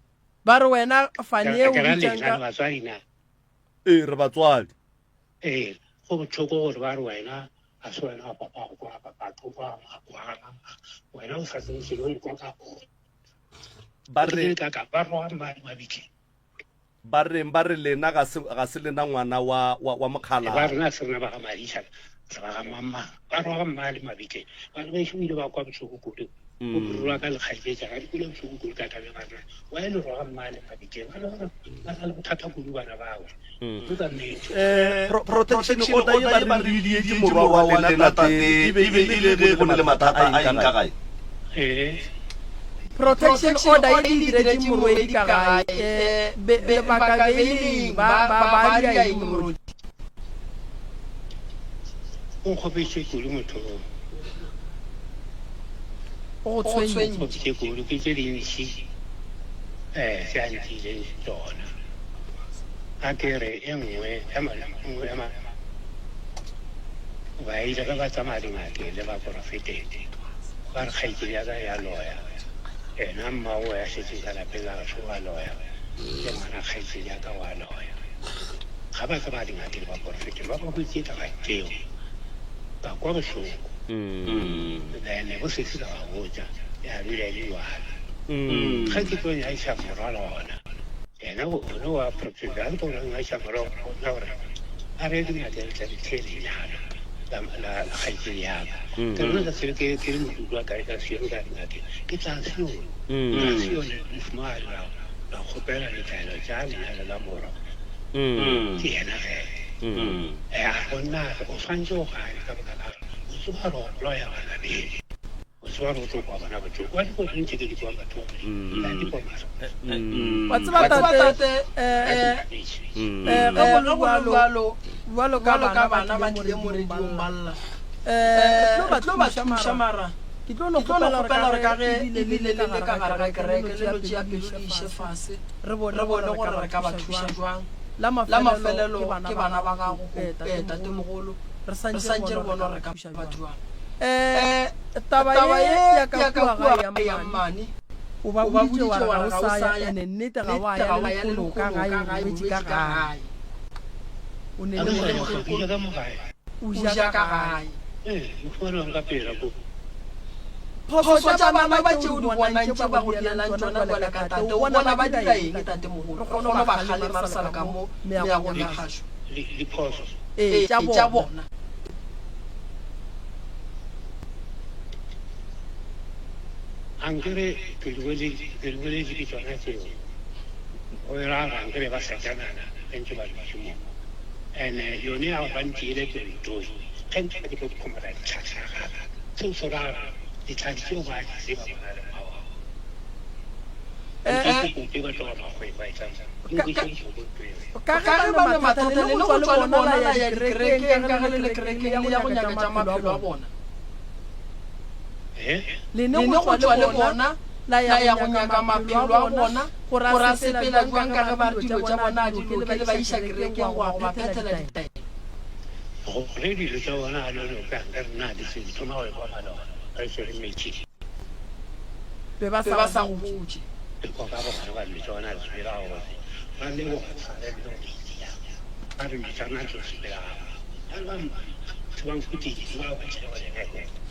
ba re wena fane e o bitsang ka batswadi na ee re batswadi ee go botlhoko gore ba re wena ga se wena wa papa go kwa papa go kwa kwa wena o sa tsebe selo o kwa ka ba re ka ka ba roga madi mabitleng ba reng ba re lena ga se ga se lena ngwana wa wa, wa mokgala ba rena se rena ba ga madisha re ba ga mamang ba roga mmadi mabitleng ba re bešo ile ba kwa bohloko kudu o rua ka lekgaetsetša ga di kule bohloko kudu ka tabeng ga rena wa e le roga mmadi mabitleng ba le gore ba na le bothata kudu bana bao Eh, protection order ye ba re dietše morwa wa lena tate e be e le ge go na le mathata a eng ka gae? Ee. Protection order ye e diretše morwedi ka gae eh, lebaka be e le eng ba ba ba dira eng morwedi? O nkgopetše kudu motho o. O go tshwentše. Nkgopetše kudu ke tše dintši um tše a ntiileng tšona. A ke re e nngwe ya nngwe ya ba ile ge ba tsamaya dingakeng le baporofeteng ba re kgaetšedi ya ka ya loya ena mmago ya šetše ka lapeng la gešo wa loya le ngwana kgaetšedi ya ka wa loya ga ba tsamaya dingakeng le baporofeteng ba ba hwetše taba tšeo ka kwa bohloko then bo sesi ka ba botša ya dula e le jwalo ge ke tlo nyaiša morwalo gona Yena o ne wa profeta a ntse o ngaiša morago go nna gore a re dingaka di tla di thee lenyalo la la kgaetšedi ya ka. Ke rona ka sele ke ke le motutu wa kae ka sione ka dingakeng ke tla sione tla sione mofumahadi ra ra kgopela ditaelo tša lenyalo la morwa ke yena ge eh a go nna o swanetše go gane ka baka la gore o tseba gore o loya bana beno. O tseba gore o tlo kwa bona bohloko. Wa dikwa tše ke di kwang batho ba Modimo. Ga di kwa mara. Wa tseba tate, eh, eh, ge go le bjalo, bjalo ka bana ba tlile mo radiong ba lla, eh, re tlo ba thuša mara ke tlo no kgopela gore ka ge ebile le le ka gare ga kereke le no tšea pelo le iše fase, re bone gore re ka ba thuša jwang. La mafelelo ke bana ba gago, eh, tatemogolo, re santše re bone gore re ka ba jwang. Eh, taba ye ya ka kua gae ya mmane, o ba boditše wa re ga o sa ya, ene nnete ga wa ya le lekgono ka gae, o robetše ka gae. O ne le O ja ka gae. Ee, mofumane wa nka pela ko. Phoso tša bana ba tše o di bonang tše ba go dielang tšona bjale ka tate, o bona ba dira eng tatemogolo? Re kgone go ba kgalema re sa le ka mo meagong ya kgašo. Diphoso. Ee, tša bona. Ankere ke di boletše ke tšona tšeo, go e ra gore ankere ba setanana ge ntše ba dutše mo. And-e yone ya gore ba ntiele pelotoi ge nka ke tlo phomola ditlhare tša gagwe, seo se ra gore ditlhare tšeo ba di tseba bona le mma wa bona. Ka ge ba ne mathata le go tšwa le bona la ya dikerekeng ka ge le le kerekeng le ya go nyaka tša maphelo a bona. Le ne go tšwa le bona la ya go nyaka maphelo a bona gore a sepela bjang ka ge ba re dilo tša bona a di loke le ba iša kerekeng go ya go ba phethela ditaelo. Gore dilo tša bona ga di loke, a nke rena di se di thoma go ekwa maloba re swere metši. Be ba sa go botše. Ke kwa ka bogare ba dilo tša bona di sepela gabotse, ba leboga tshwarelo le go di ba re dilo tša rena di tlo sepela gabotse. Ba re ba batho ba nkhutile ba ba tšhela go le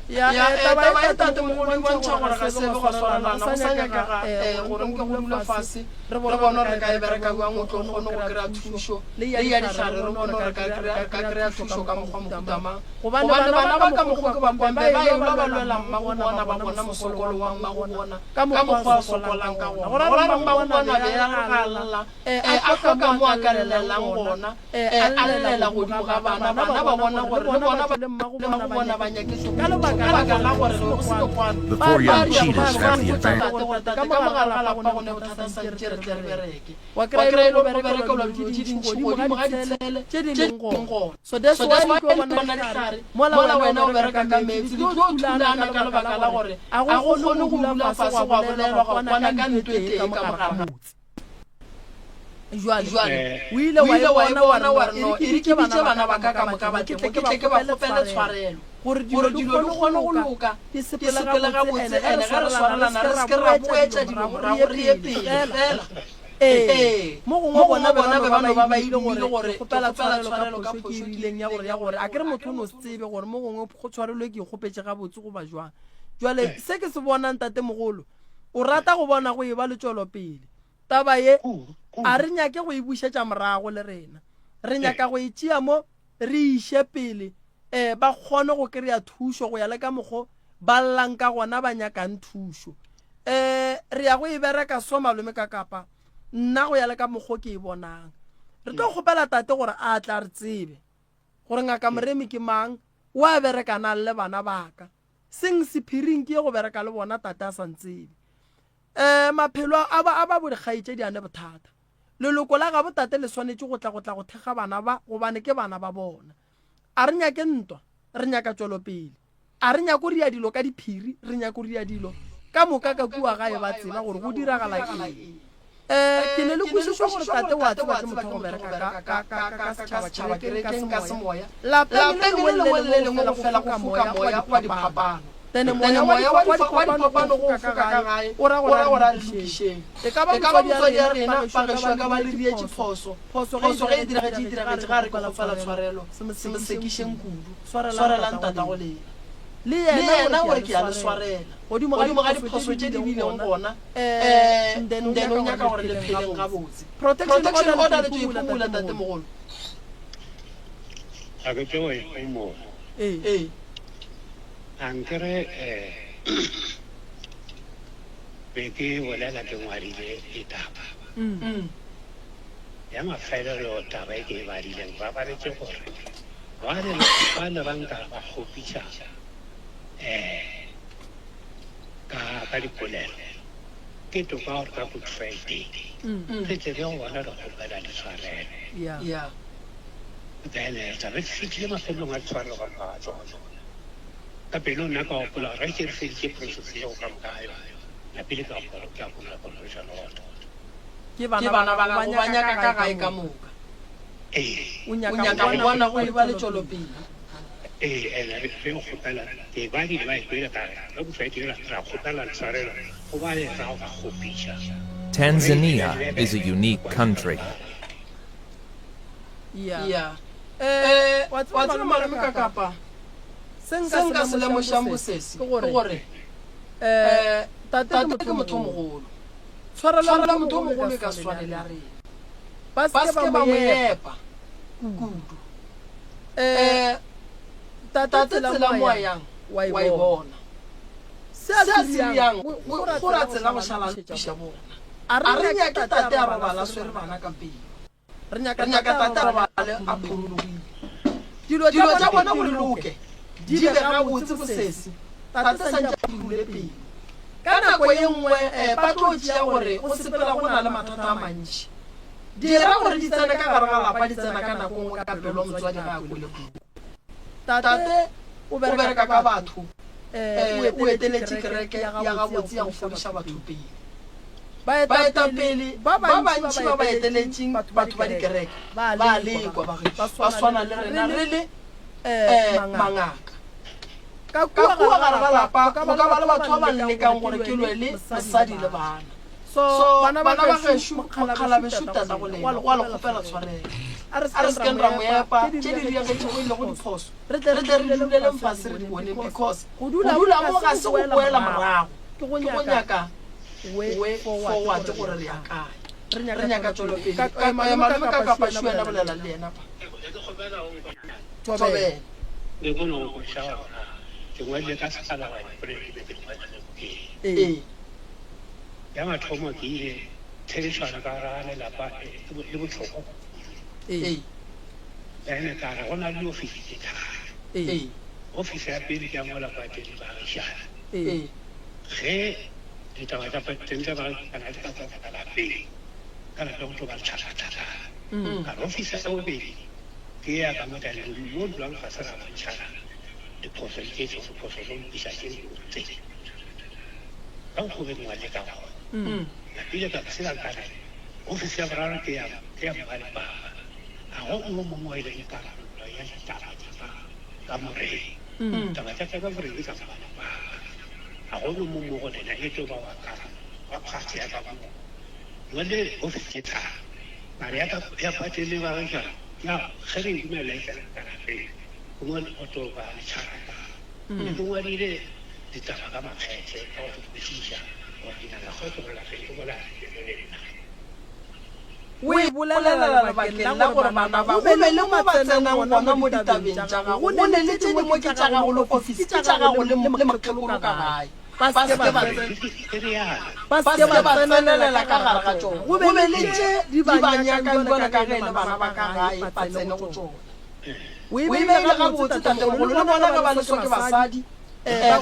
Ya, eh, taba e tatemogolo e bontšha gore ga se be gwa swarelana, go sa nyakega eh, gore nke go dulwe fase re bone gore re ka e bereka bjang o tlo kgone go kry-a thušo, le ya dihlare re bone gore re ka kry-a thušo ka mokgwa mohuta mang. Gobane bana ba ka mokgwa ke ba kwang, be ba elwa ba lwela mmago bona, ba bona mosokolo wa mmago bona ka mokgwa a sokolang ka gona. Go ra gore mmago bona be a re ga a lla, a hloka mo a ka llelang gona, a llela godimo ga bana, bana ba bona gore le bona ba le mmago bona ba nyake tokologo, ka lebaka la gore ge go se le kwano, The four ba young re ya go cheetahs ba have the botša advantage. tate gore tate ka mo gare ga lapa go ne bothata santše re tle re bereke. Wa kry-a e le go berekelwa dilo tše dintši godimo ga ditshele tše di leng gona. So that's why le tlo bona dihlare mola wena o bereka ka meetse di tlo thulana ka lebaka la gore a go kgone go dula fase gwa bolelwa gwa kwana ka ntho e tee ka mo gare ga motse. Jwale o ile wa e bona wa re no e re ke bitše bana ba ka ka moka ba tle mo ke tle ke ba kgopele tshwarelo gore dilo di kgone go loka di sepele gabotse ene ge re swarelana re se ke ra boetša dilo morago re ye pele fela. Ee, mo gongwe bona be ba no ba ba ile gore ke kgopela tshwarelo ka phošo ke ileng ya gore ya gore a ke re motho o no se tsebe gore mo gongwe go tshwarelo e ke e kgopetše gabotse goba jwang. Jwale se ke se bonang tatemogolo o rata go bona go e ba le tšwelopele. Taba ye a re nyake go e bušetša morago le rena. Re nyaka go e tšea mo re e iše pele um ba kgone go kry-a thušo go ya le ka mokgo ba llang ka gona ba nyakang thušo. Um re ya go e bereka so malome ka kapa nna go ya le ka mokgo ke e bonang. Re tlo kgopela tate gore a tla re tsebe gore ngaka Moremi ke mang, o a bereka na le bana ba ka. Seng sephiring ke ye go bereka le bona tate a sa ntsebe. Um maphelo a ba a ba bodikgaetšedi a ne bothata. Leloko la gabo tate le swanetše go tla go tla go thekga bana ba gobane ke bana ba bona. A re nyake ntwa, re nyaka tšwelopele. A re nyako ria dilo ka diphiri, re nyako ria dilo ka moka ka kua gae ba tseba gore go diragala eng. Um ke ne le kwešišo gore tate o a tseba ke motho wa go bereka ka, ka, ka, ka setšhaba kerekeng ka semoya. Lapeng le lengwe le le lengwe go fela go foka moya wa diphapano. Then moya wa diphapano go foka ka gae o ra gore a re lokišeng. E ka ba motswadi ya rena, bagešo a ka ba le rietše phoso. Phoso ge e diragetše e diragetše, ga re ke kgopela tshwarelo, se mo sekišeng kudu. Swarelang tatago lena. Le yena o re ke a le swarela. Godimo ga diphoso tše di bileng gona, um then o nyaka gore le pheleng gabotse. Protection order le tlo e phumula tatemogolo? Ga ke tlo e phumula. Ee. A nkere um be ke bolela ke ngwadile ditaba. Ya mafelelo taba e ke e badileng ba baletše gore bale ba le ba nka ba kgopiša um ka ka dipolelo ke toka gore ka Good Friday re tle re go bona re kgopela ditshwarelo. Yeah. Then re tla be re fihlile mafelelong a ditshwarelo ka moka ga tsona. Ka pelo nna ka gopola gore ge re feditše process yeo ka moka ga yona, napile ka ka kgona convention order. Ke bana ba gago ba nyaka ka gae ka moka. Ee. O nyaka go bona go eba le tšwelopele. Ee, and re re kgopela, ke badile ba e kwele ka re ka Good Friday ra ra kgopela tshwarelo go ba le ra go ba kgopiša. Tanzania is a unique country. Yeah. Eh, wa tseba malome ka kapa se nka se lemošang bosesi ke gore eh tate ke motho o mogolo. Tshwarelo motho o mogolo e ka se swane le ya rena. Ba se ke ba mo epa kudu. Eh tate tsela mo a yang wa e bona. Se a se dirang go ra tsela go šala a lokiša bona. A re nyake tate a robala a swere bana ka pelo. Re nyaka tate a robale a phurologile. Dilo tša bona gore loke di be gabotse bosesi. Tate santše a phurule pelo. Ka nako ye nngwe ba tlo tšea gore go sepela go na le mathata a mantši. Dira gore di tsene ka gare ga lapa di tsena ka nako nngwe ka pelo motswadi ga a kwele bohloko. Tate o bereka ka batho, o eteletše kereke ya gabotse ya go fodiša batho pele. Baetapele ba bantši ba ba eteletšeng batho ba dikereke ba a lekwa bagešo, ba swana le rena re le mangaka. Ka kua gare ga lapa go ka ba le batho ba ba nlekang gore ke lwe le mosadi le bana. So bana ba gešo, mokgalabešo tatago lena o a le kgopela tshwarelo. A re se keng ra mo epa tše di riagetšego e lego diphoso, re tle re duleleng fase re di boneng because go dula mo ga se go boela morago, ke go nyaka way forward gore re ya kae. Re nyaka tšwelopele. Malome ka kapa Shu yena bolela le yena fa. Thobela. Be ke no go kweša gore na ke ngwadile ka sekgala goba dipolelo di be ke di ngwadile bukeng. Ee. Ya mathomo ke ile therišano ka gare ga lelapa e bohlokwa kudu. Ee. Ene ka re go na le diofisi tše tharo. Ee. Ofisi ya pele ke ya mola pateng le baagišani. Ee. Ge ditaba tša teng tša baagišani di ka tsena ka lapeng, ka lapeng go tlo ba le tlhakatlhakano. Ka re ofisi ya bobedi ke ya ka mo dining room, mo dulang fase ra bontšhana diphoso le tše tšego diphoso re lokiša tše botse. Ka mokgwa o be ke ngwadile ka gona. Napile ka tshela ka re ofisi ya boraro ke ya ke ya mma le papa. Ga go yo mongwe wa e leng karolo ya ditaba tša ka kamoreng. Taba tša ka kamoreng ke tša mma le papa. Ga go yo mongwe mo go lena e tlo ba wa karolo wa part ya ka moo. Ngwadile ofisi tše tharo. Mara ya ka ya pateng le baagišani ya ge re e dumelela e tsena ka lapeng gongwe go tlo ba le tšharakano. Ke ngwadile ditaba ka makgethe ka go di kwešiša gore ke nyaka kgotso mo lapeng ke bolaya pelo le nna. O e bolelela lebakeng la gore bana ba go be le mo ba tsenang gona mo ditabeng tša gago, go ne le tše dingwe ke tša gago le ofisi, ke tša gago le mokgekolo ka gae. Ba se ke ba ba se ke ba tsenelela ka gare ga tšona. Go be le tše di ba nyakang bjalo ka ge e le bana ba ka gae ba tsene go tšona. O e beile gabotse tatemogolo, le bona ge ba leswa ke basadi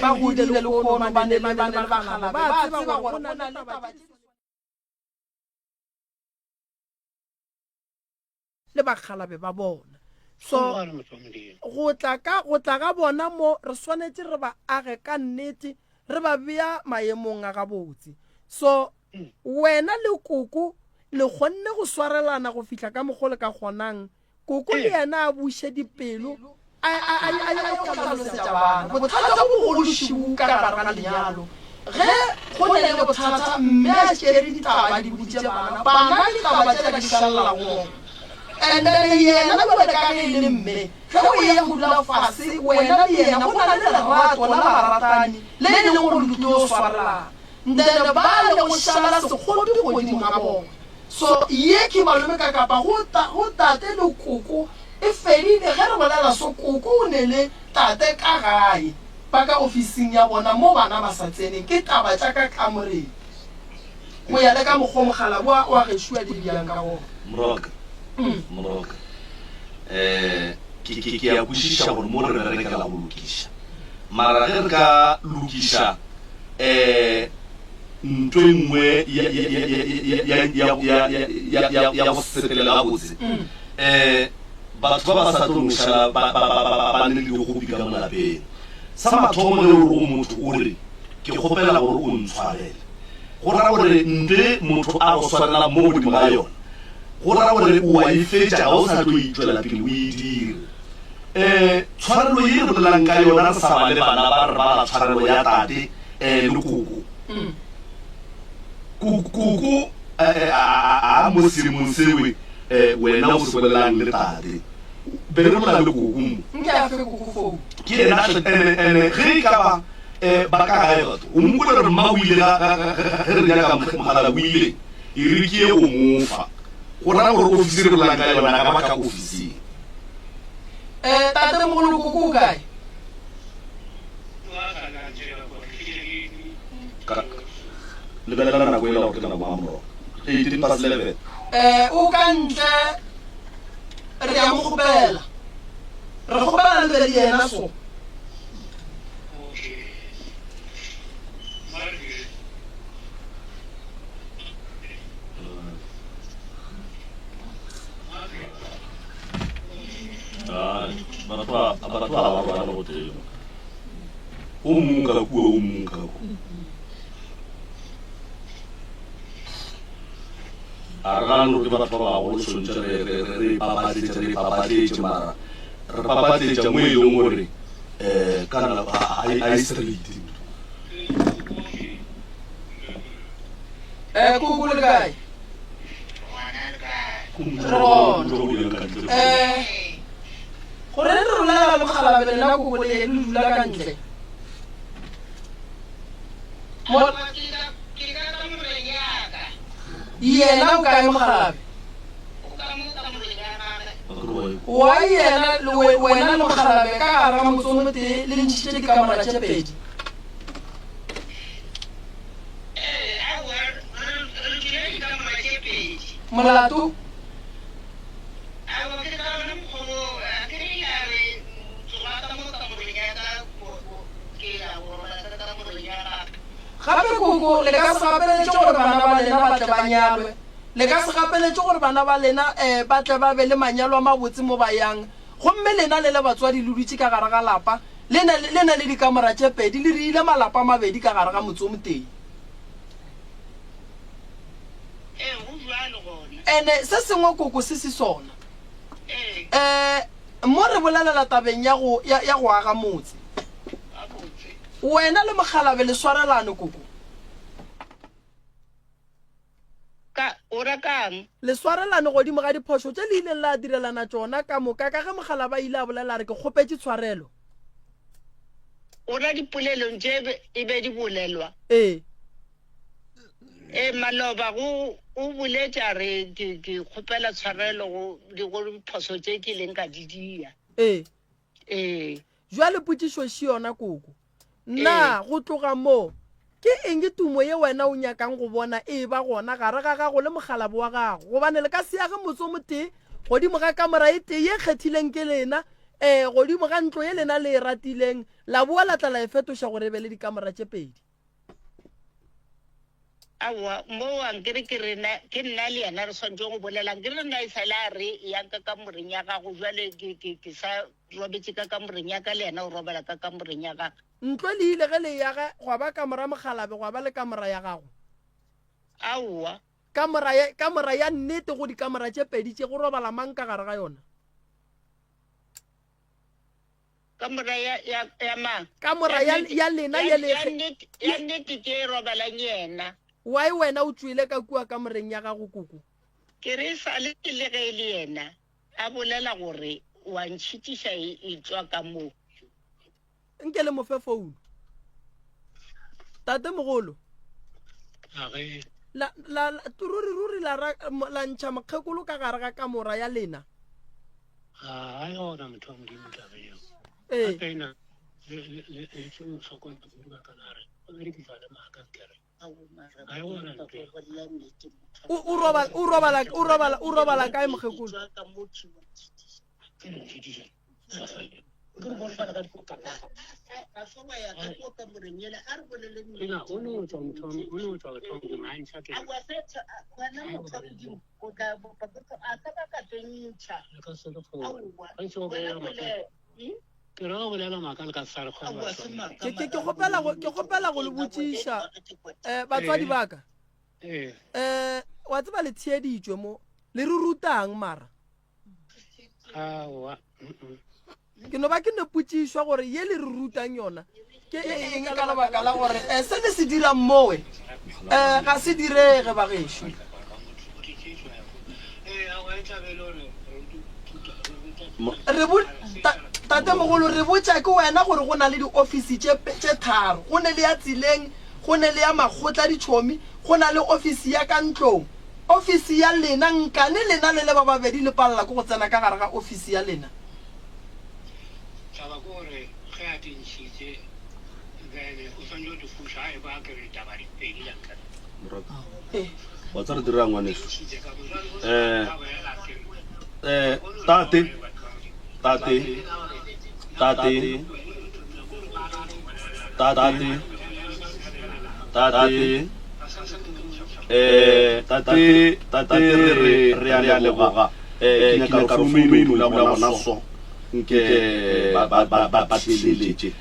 ba godile lehono ba ne le ba ne le bakgalabe ba tseba gore go na le taba tše di le bakgalabe ba bona. So go tla ka go tla ga bona mo re swanetše re ba age ka nnete re ba bea maemong a gabotse. So wena le koko le kgonne go swarelana go fihla ka mokgo le ka kgonang Koko le yena a buše dipelo a a a a ye go hlalosetša bana bothata bo bogolo šibu ka gare ga lenyalo. Ge go ne le bothata mme a tšere ditaba a di boditše bana, bana ditaba tšela di šalela go bona. And then yena bjale ka ge e le mme, ge o eya go dula fase wena le yena go na le lerato la baratani le e leng gore le tlilo swarelana. Then ba le go šala sekgopi godimo ga bona. So ye ke malome ka kapa go ta, go tate le koko e fedile ge re bolela so koko o ne le tate ka gae ba ka ofising ya bona mo bana ba sa tseneng ke taba tša ka kamoreng go ya le ka mokgo mokgalabwa wa gešo a di bjang ka gona. Moroka, Moroka, eh, ke, ke, ke a kwešiša gore mo re berekela go lokiša. Mara ge re ka lokiša, eh, Nto e nngwe ya, ya, ya, ya, ya, ya, ya, ya, ya go se sepele gabotse, um batho ba ba sa tlo no šala ba, ba, ba, ba, ba ne le dikgopi ka mo lapeng. Sa mathomo ge o re go motho o re, Ke kgopela gore o ntshwarele, go ra gore nto e motho a go swarelang mo godimo ga yona, go ra gore o a e fetša, ga o sa tlo e tšwela pele o e dire. Um tshwarelo ye re bolelang ka yona re sa ba le bana ba re bala tshwarelo ya tate, eh, le koko. Ko- Koko eh, eh, a a- a mo seemong sewe eh, wena o se bolelang le tate. Be re bolela le koko mo. Nke a fe koko phone. Ke yena a hle- ene ene ge e ka ba eh, ba ka gae batho o mo kwele re mma o ile ga- ga- ga- ga- ge re nyaka mokge- mogala o ile e re ke ye go mo fa go raya gore ofisi re bolelang ka yona ka ba ka ofising Eh, tate mogolo koko o kae? Lebelela nako e la gore ke nako mang morwa. 18 past 11. Eh, o ka ntle re a mo kgopela. Re kgopela le be le yena so. Batho ba batho ba ba robale go tee. O mong ka kua, o mong ka kua. A re gane gore ke batho ba bagolo swantše re re re re ipapatletše re ipapatletše mara re papatletša mo e leng gore um kana a e straight. Eh, koko le kae? Re gona. Eh, gore re rolela le mokgalabe lena koko le le dula ka ntle. Mo Yena o kae mokgalabe? Wa yena le wena le mokgalabe ka gare ga motse o motee le ntšhitše dikamora tše pedi. Molato? Gape koko, le ka se gapeletše gore bana ba lena ba tle ba nyalwe. Le ka se gapeletše gore bana ba lena um ba tle ba be le manyalo a mabotse mo ba yang. Gomme lena le le batswadi le dutše ka gare ga lapa, le na, le na le dikamora tše pedi, le riile malapa a mabedi ka gare ga motse o motee. Ee, go bjalo gona. Ene se sengwe koko se se sona. Ee. Mo re bolelela tabeng ya go, ya, ya go aga motse. Gabotse. Wena le mokgalabe le swarelane koko. Ka, o ra ka'ng? Le swarelane godimo ga diphošo tše le ileng la direlana tšona ka moka, ka ge mokgalabje a ile a bolela a re, Ke kgopetše tshwarelo. O ra dipolelong tše e be di bolelwa? Ee. Ee, maloba go, o boletše a re, Ke, ke kgopela tshwarelo go, go diphošo tše ke ileng ka di dia. Ee. Ee. Bjale potšišo še yona, koko. Na go tloga moo, ke eng tumo ye wena o nyakang go bona e eba gona gare ga gago le mokgalabo wa gago? Gobane le ka se age motse o motee godimo ga kamora e tee ye kgethileng ke lena, ee, godimo ga ntlo ye lena le e ratileng, la boa la tla la e fetoša gore e be le dikamora tše pedi. Aowa, moo ankere ke rena, ke nna le yena re swanetše go bolela. Ankere nna e sale a re, Eyang ka kamoreng ya gago. Bjale ke, ke, ke sa robetše ka kamoreng ya ka, le yena o robala ka kamoreng ya gagwe. Ntlo le ile ge le e aga, gwa ba kamora mokgalabe, gwa ba le kamora ya gago. Aowa. Kamora ya, kamora ya nnete go dikamora tše pedi tše, go robala mang ka gare ga yona? Kamora ya, ya, ya mang? Kamora ya, ya lena ye le. Ya nnete, ya nnete ke e robalang yena. Why wena o tšwele ka kua kamoreng ya gago koko? Ke re e sa le le ge e le yena a bolela gore wa ntšhitiša e, e tšwa ka mo. Nke le mo fe founu. Tate mogolo. A ge. La, la, la, ruri, ruri la, ra, la ntšha mokgekolo ka gare ga kamora ya lena. Ga e gona motho wa Modimo taba eo. Ee. Gape ena le le le le tlo hlokomela kudu ka kana re o berekisa le maaka nkere. Ga e gona ntho eo. O o robala o robala o robala o robala kae mokgekolo? Ke no ntšhitiša. Ena o no tswa motho wa o no tswa motho wa Modimo a ntšha ke. O tla bopa potso a ka ba ka tentšha. Le ka se re kgone. Ga ntse o bolela maaka. Ke re o bolela maaka le ka se re kgone. Ke ke ke kgopela go ke kgopela go le botšiša eh batswadi ba ka. Eh. Eh wa tseba le theeditšwe mo le re rutang mara. Aowa. Ke no ba ke no potšišwa gore ye le re rutang yona ke eng ka lebaka la gore um se le se dirang mowe um ga se direge bagešo. Re bo, ta, tatemogolo, re botša ke wena gore go na le diofisi tše, tše tharo. Go ne le ya tseleng, go ne le ya makgotla ditšhomi, go na le ofisi ya ka ntlong. Ofisi ya lena, nkane lena le le ba babedi le palela ke go tsena ka gare ga ofisi ya lena? Taba ke gore ge a di ntšhitše then o swanetše go di fuša a ekwa ke re taba di fedile akere. Moraka. Wa tseba re dirang ngwaneso? Eh eh tate tate tate tate tate eh tate tate re re re a leboga eh ke nyaka gore founu e dula gona so. Nke ba ba ba ba ba theeletše.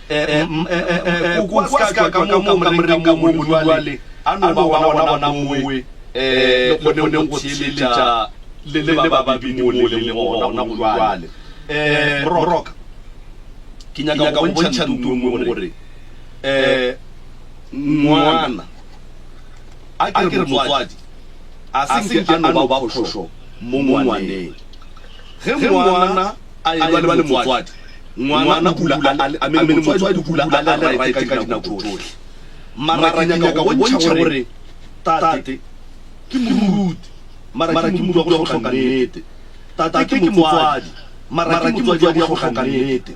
Koko a se ka tšwa ka mo kamoreng ka mo jwale, a no ba gona gona mowe, le kgoneng go theeletša le le ba babedi mo le leng gona go jwale. Moroka, ke nyaka go bontšha ntho e nngwe gore ngwana a ke re motswadi a se nke a no ba phošo mo ngwaneng. Ge ngwana a elwa le motswadi, ngwana o dula a le, I mean, motswadi o dula a le right ka dinako tšohle. Mara ke nyaka go bontšha gore tate ke moruti, mara ke moruti wa go hloka nnete. Tate ke motswadi, mara ke motswadi wa go hloka nnete.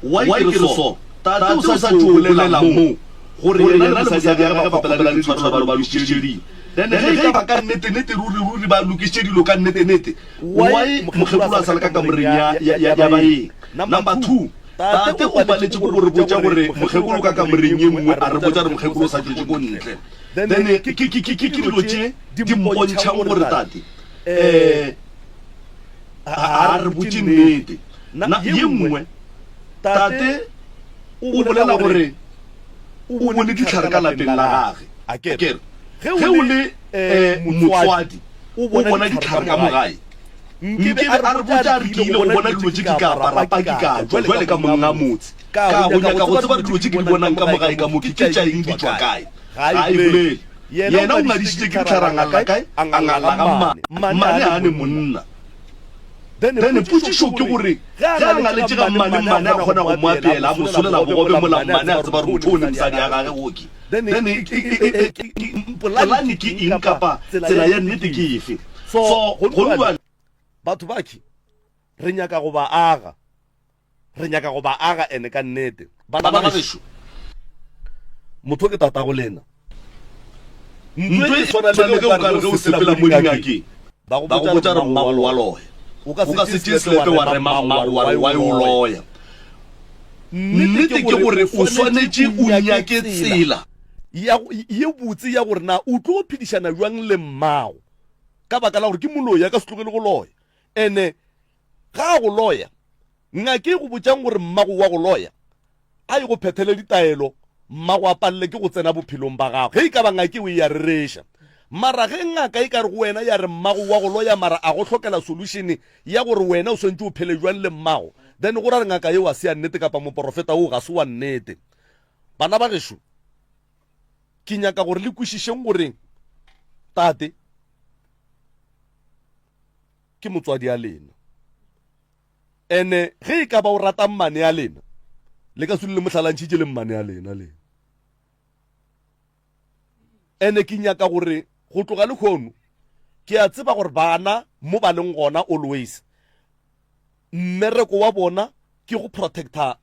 Why ke re so? Tate o sa tšo bolela mo gore yena le mosadi ya gagwe ba kgopela le ditshwarelo ba lokišitše dilo. Then ge e ka ba ka nnete nnete ruri ruri ba lokišitše dilo ka nnete nnete, Why mokgekolo a sa le ka kamoreng ya, ya, ya, ya baeng? Number 2, tate o paletše ke go re botša gore mokgekolo o ka kamoreng ye nngwe, a re botša gore mokgekolo o sa tšwetše ko ntle. Then ke, ke, ke, ke, ke dilo tše di mpontšhang gore tate um ga a re botše nnete. Na, ye nngwe, tate o bolela gore o bone dihlare ka lapeng la gage. Akere ge o le um motswadi o bona dihlare ka mo gae, nkebe a re botša a re ke ile go bona dilo tše ke ka apara paki ka tšwa jwale ka monga motse ka go nyaka go tseba dilo tše ke di bonang ka mo gae ka mo ke ke tša eng di tšwa kae. Ga e bolele. Yena o ngadišitše ke dihlare a ngalla kae? A ngalla ga mmane. Mmane ga a ne monna. Then potšišo ke gore ge a ngaletše ga mmane, mmane a kgona go mo apeela a mo solela bogobe mola mmane a tseba gore motho o ne mosadi ya gage oke. Then polane ke eng kapa tsela ya nnete ke efe? So go bjale. Batho bakhi re nyaka go ba aga, re nyaka go ba aga ene ka nnete. Bana ba gešo, motho ke tatago lena. Ntho e swana le ge o ka re ge o sepela mo dingakeng, ba go botša re mmago wa loya. O ka se tšee selepe wa rema mmago wa re wa yo loya. Nnete ke gore o swanetše o nyake tsela. Ye botse ya gore na o tlo phedišana bjang le mmago, ka baka la gore ke moloi, a ka se tlogele go loya. Ene ga a go loya, ngaka e go botšang gore mmago wa go loya, a ye go phethele ditaelo, mmago a palele ke go tsena bophelong ba gago. Ge e ka ba ngaka eo e ya rereša. Mara ge ngaka e ka re go wena ya re mmago wa go loya mara a go hlokela solution ya gore wena o swantše o phele jwang le mmago, then go ra re ngaka yeo a se ya nnete kapa moporofeta woo ga se wa nnete. Bana ba gešo, ke nyaka gore le kwešišeng gore tate ke motswadi a lena. Ene ge e ka ba o rata mmane ya lena, le ka se le mo hlalantšhitše le mmane ya lena le. Ene ke nyaka gore go tloga lehono ke a tseba gore bana mo ba leng gona always mmereko wa bona ke go protecta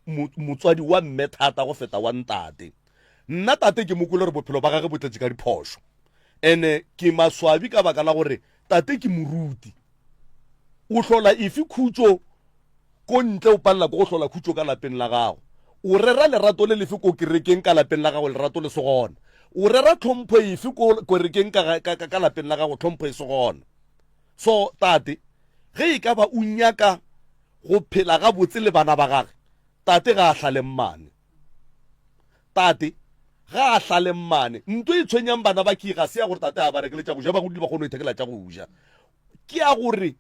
motswadi wa mme thata go feta wa ntate. Nna tate ke mo kwele gore bophelo ba gage bo tletše ka diphošo. Ene ke maswabi ka baka la gore tate ke moruti. O hlola efe khutšo ko ntle o palela ko go hlola khutšo ka lapeng la gago? O rera lerato le lefe ko kerekeng ka lapeng la gago lerato le se gona? O rera tlhompho efe ko kerekeng ka, ka, ka, ka lapeng la gago tlhompho e se gona? So tate, ge e ka ba o nyaka go phela gabotse le bana ba gage, tate ga a hlale mmane. Tate ga a hlale mmane. Nto e tshwenyang bana ba ki ga se ya gore tate a ba rekele tša go ja, ba godile ba kgone go ithekela tša go ja. Ke ya gore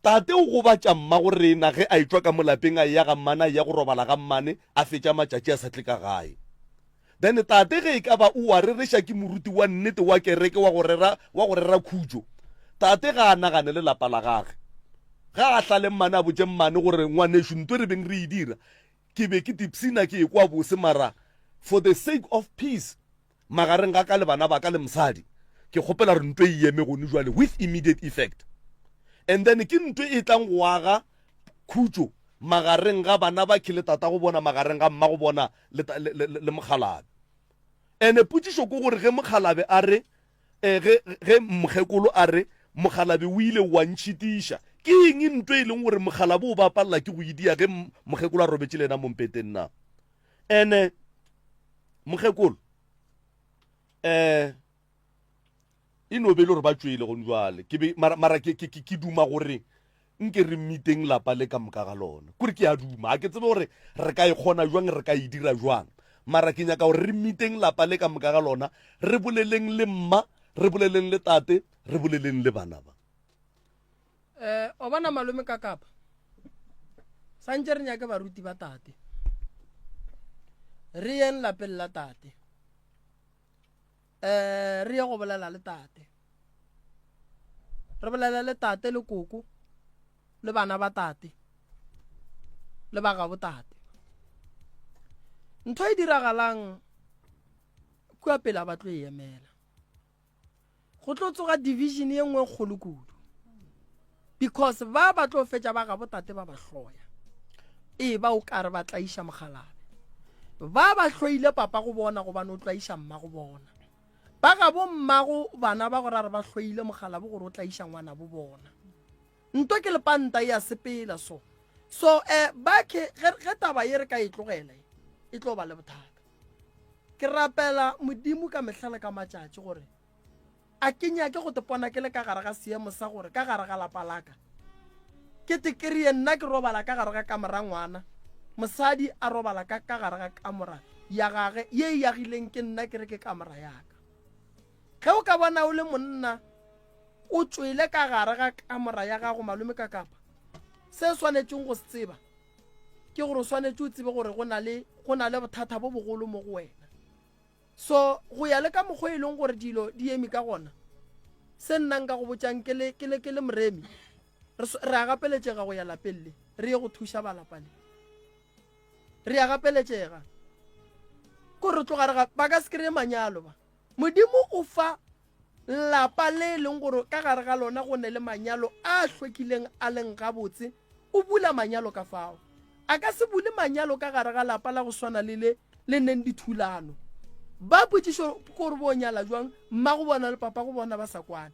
tate o gobatša mmago rena ge a etšwa ka mo lapeng a eya ga mmane, a eya go robala ga mmane, a fetša matšatši a sa tle ka gae. Then tate ge e ka ba o a rereša ke moruti wa nnete wa kereke wa go rera, wa go rera khutšo, tate ga a nagane le lapa la gage. Ga a hlale mmane a botše mmane gore ngwanešu nto e re beng re e dira ke be ke tipsina ke ekwa bose mara for the sake of peace magareng ga ka le bana ba ka le mosadi ke kgopela gore ntwe e eme gone jwale with immediate effect. And then ke ntwe e tlang go aga khutšo magareng ga bana ba ke le tata go bona, magareng ga mma go bona le, le, le, le mokgalabe. Ene potšišo ke gore ge mokgalabe a re eh, ge, ge mokgekolo a re mokgalabe o ile wa ntšhitiša, ke eng ntwe e leng gore mokgalabe o bapalela ke go idia ge mokgekolo a robetše le yena mo mpeteng na? Ene mokgekolo eh e no be e le gore ba tšwele gone jwale ke be mara, mara ke, ke, ke, ke duma gore. Nke re miteng lapa le ka moka ga lona. Kore ke a duma, ga ke tsebe gore re ka e kgona jwang, re ka e dira jwang. Mara ke nyaka gore re miteng lapa le ka moka ga lona, re boleleng le mma, re boleleng le tate, re boleleng le bana ba. Eh, o bona malome ka kapa. Santše re nyake baruti ba tate. Re yeng lapeng la tate. Eh, re ye go bolela le tate. Re bolele le tate le koko le bana ba tate le ba gabo tate. Ntho e diragalang kua pele a ba tlo e emela. Go tlo tsoga division ye nngwe kgolo kudu. Because ba ba tlo fetša ba gabo tate ba ba hloya. E ba o kare ba tlaiša mokgalabe. Ba ba hloile papa go bona gobane o tlaiša mma go bona. Ba gabo mmago bana ba go ra re ba hloile mokgalabo gore o tlaiša ngwana bo bona. Nto ke lepanta e a sepela so. So eh ba ke ge ge taba ye re ka e tlogela e, e tlo ba le bothata. Ke rapela Modimo ka mehla le ka matšatši gore a ke nyake go tepona ke le ka gare ga seemo sa gore ka gare ga lapa la ka ke te kry-e nna ke robala ka gare ga kamora ngwana, mosadi a robala ka ka gare ga kamora ya gage ye e agileng ke nna ke re ke kamora ya ka. Ge o ka bona o le monna o tšwele ka gare ga kamora ya gago malome ka kapa, se swanetšeng go se tseba ke gore o swanetše o tsebe gore go na le go na le bothata bo bogolo mo go wena. So go ya le ka mokgwa e leng gore dilo di eme ka gona, se nna nka go botšang ke le ke le ke le moremi, re re a gapeletšega go ya lapeng le re ye go thuša ba lapa le. Re a gapeletšega. Ko re tloga re ga ba ka se kry-e manyalo ba. Modimo o fa lapa le e leng gore ka gare ga lona go ne le manyalo a hlwekileng a leng gabotse, o bula manyalo ka fao. A ka se bule manyalo ka gare ga lapa la go swana le le le neng dithulano. Ba potšišo ke gore bo nyala jwang mmago bona le papago bona ba sa kwane.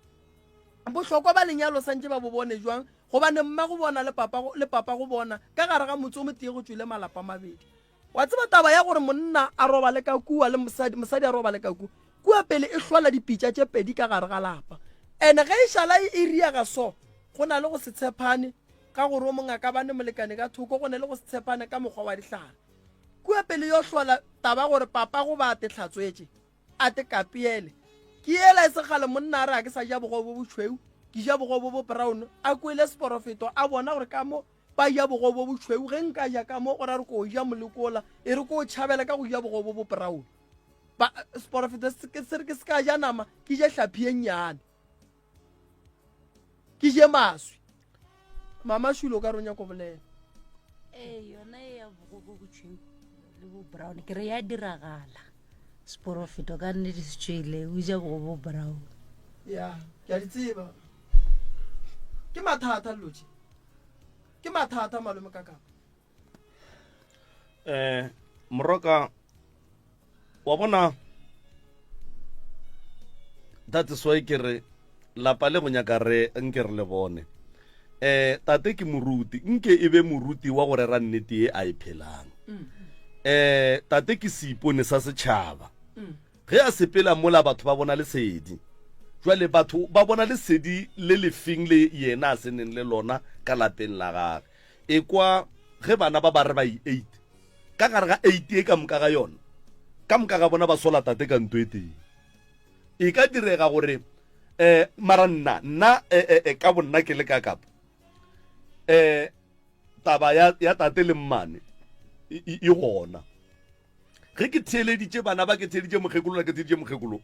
Bohlokwa ba lenyalo santše ba bo bone jwang gobane mmago bona le papago le papago bona ka gare ga motse o motee go tšwele malapa mabedi. Wa tseba taba ya gore monna a robale ka kua le mosadi, mosadi a robale ka kua, kua pele e hlola dipitša tše pedi ka gare ga lapa. Ene ge e šala e riega so, go na le go se tshepane ka gore o mongwe a ka ba ne molekane ka thoko, go ne le go se tshepane ka mokgwa wa dihlare. Kua pele yo hlola taba gore papa go ba a te hlatswetše, a te kapeele. Ke yela e se kgale monna a re a ke sa ja bogobe bo bošweu, ke ja bogobe bo bo brown, a kwele seporofeto a bona gore ka mo Ba ja bogobe bo bošweu, ge nka ja ka mo, go ra re ko ja molekola, e re ko tšhabela ka go ja bogobe bo bo brown. Ba, seporofeto se se re ke se ka ja nama, ke je hlaphi ye nnyane. Ke je maswi. Mama Shulo o ka re o nyako bolela. Ee, yona e ya bogobe bo bošweu le bo brown, ke re ya diragala. Seporofeto ka nnete se tšwele, o ja bogobe bo brown. Ya, ke a di tseba. Ke mathata dilo tše. Ke mathata malome ka kapa. Eh, moroka wa bona that is why ke re lapa le go nyaka re nke re le bone eh tate ke moruti nke e be moruti wa go rera nnete ye a e phelang eh tate ke seipone sa setšhaba Ge a sepela mola batho ba bona lesedi. Jwale batho ba bona lesedi le lefeng le yena a se neng le lona ka lapeng la gage? Ekwa ge bana ba ba re ba i-eight. Ka gare ga eight e ka moka ga yona, ka moka ga bona ba sola tate ka nto e tee. E ka direga gore um mara nna, nna eh, eh, ka bonna ke le ka kapa um taba ya, ya tate le mmane e, e, e gona. Ge ke theeleditše bana ba, ke theeditše mokgekolo na ke theeditše mokgekolo,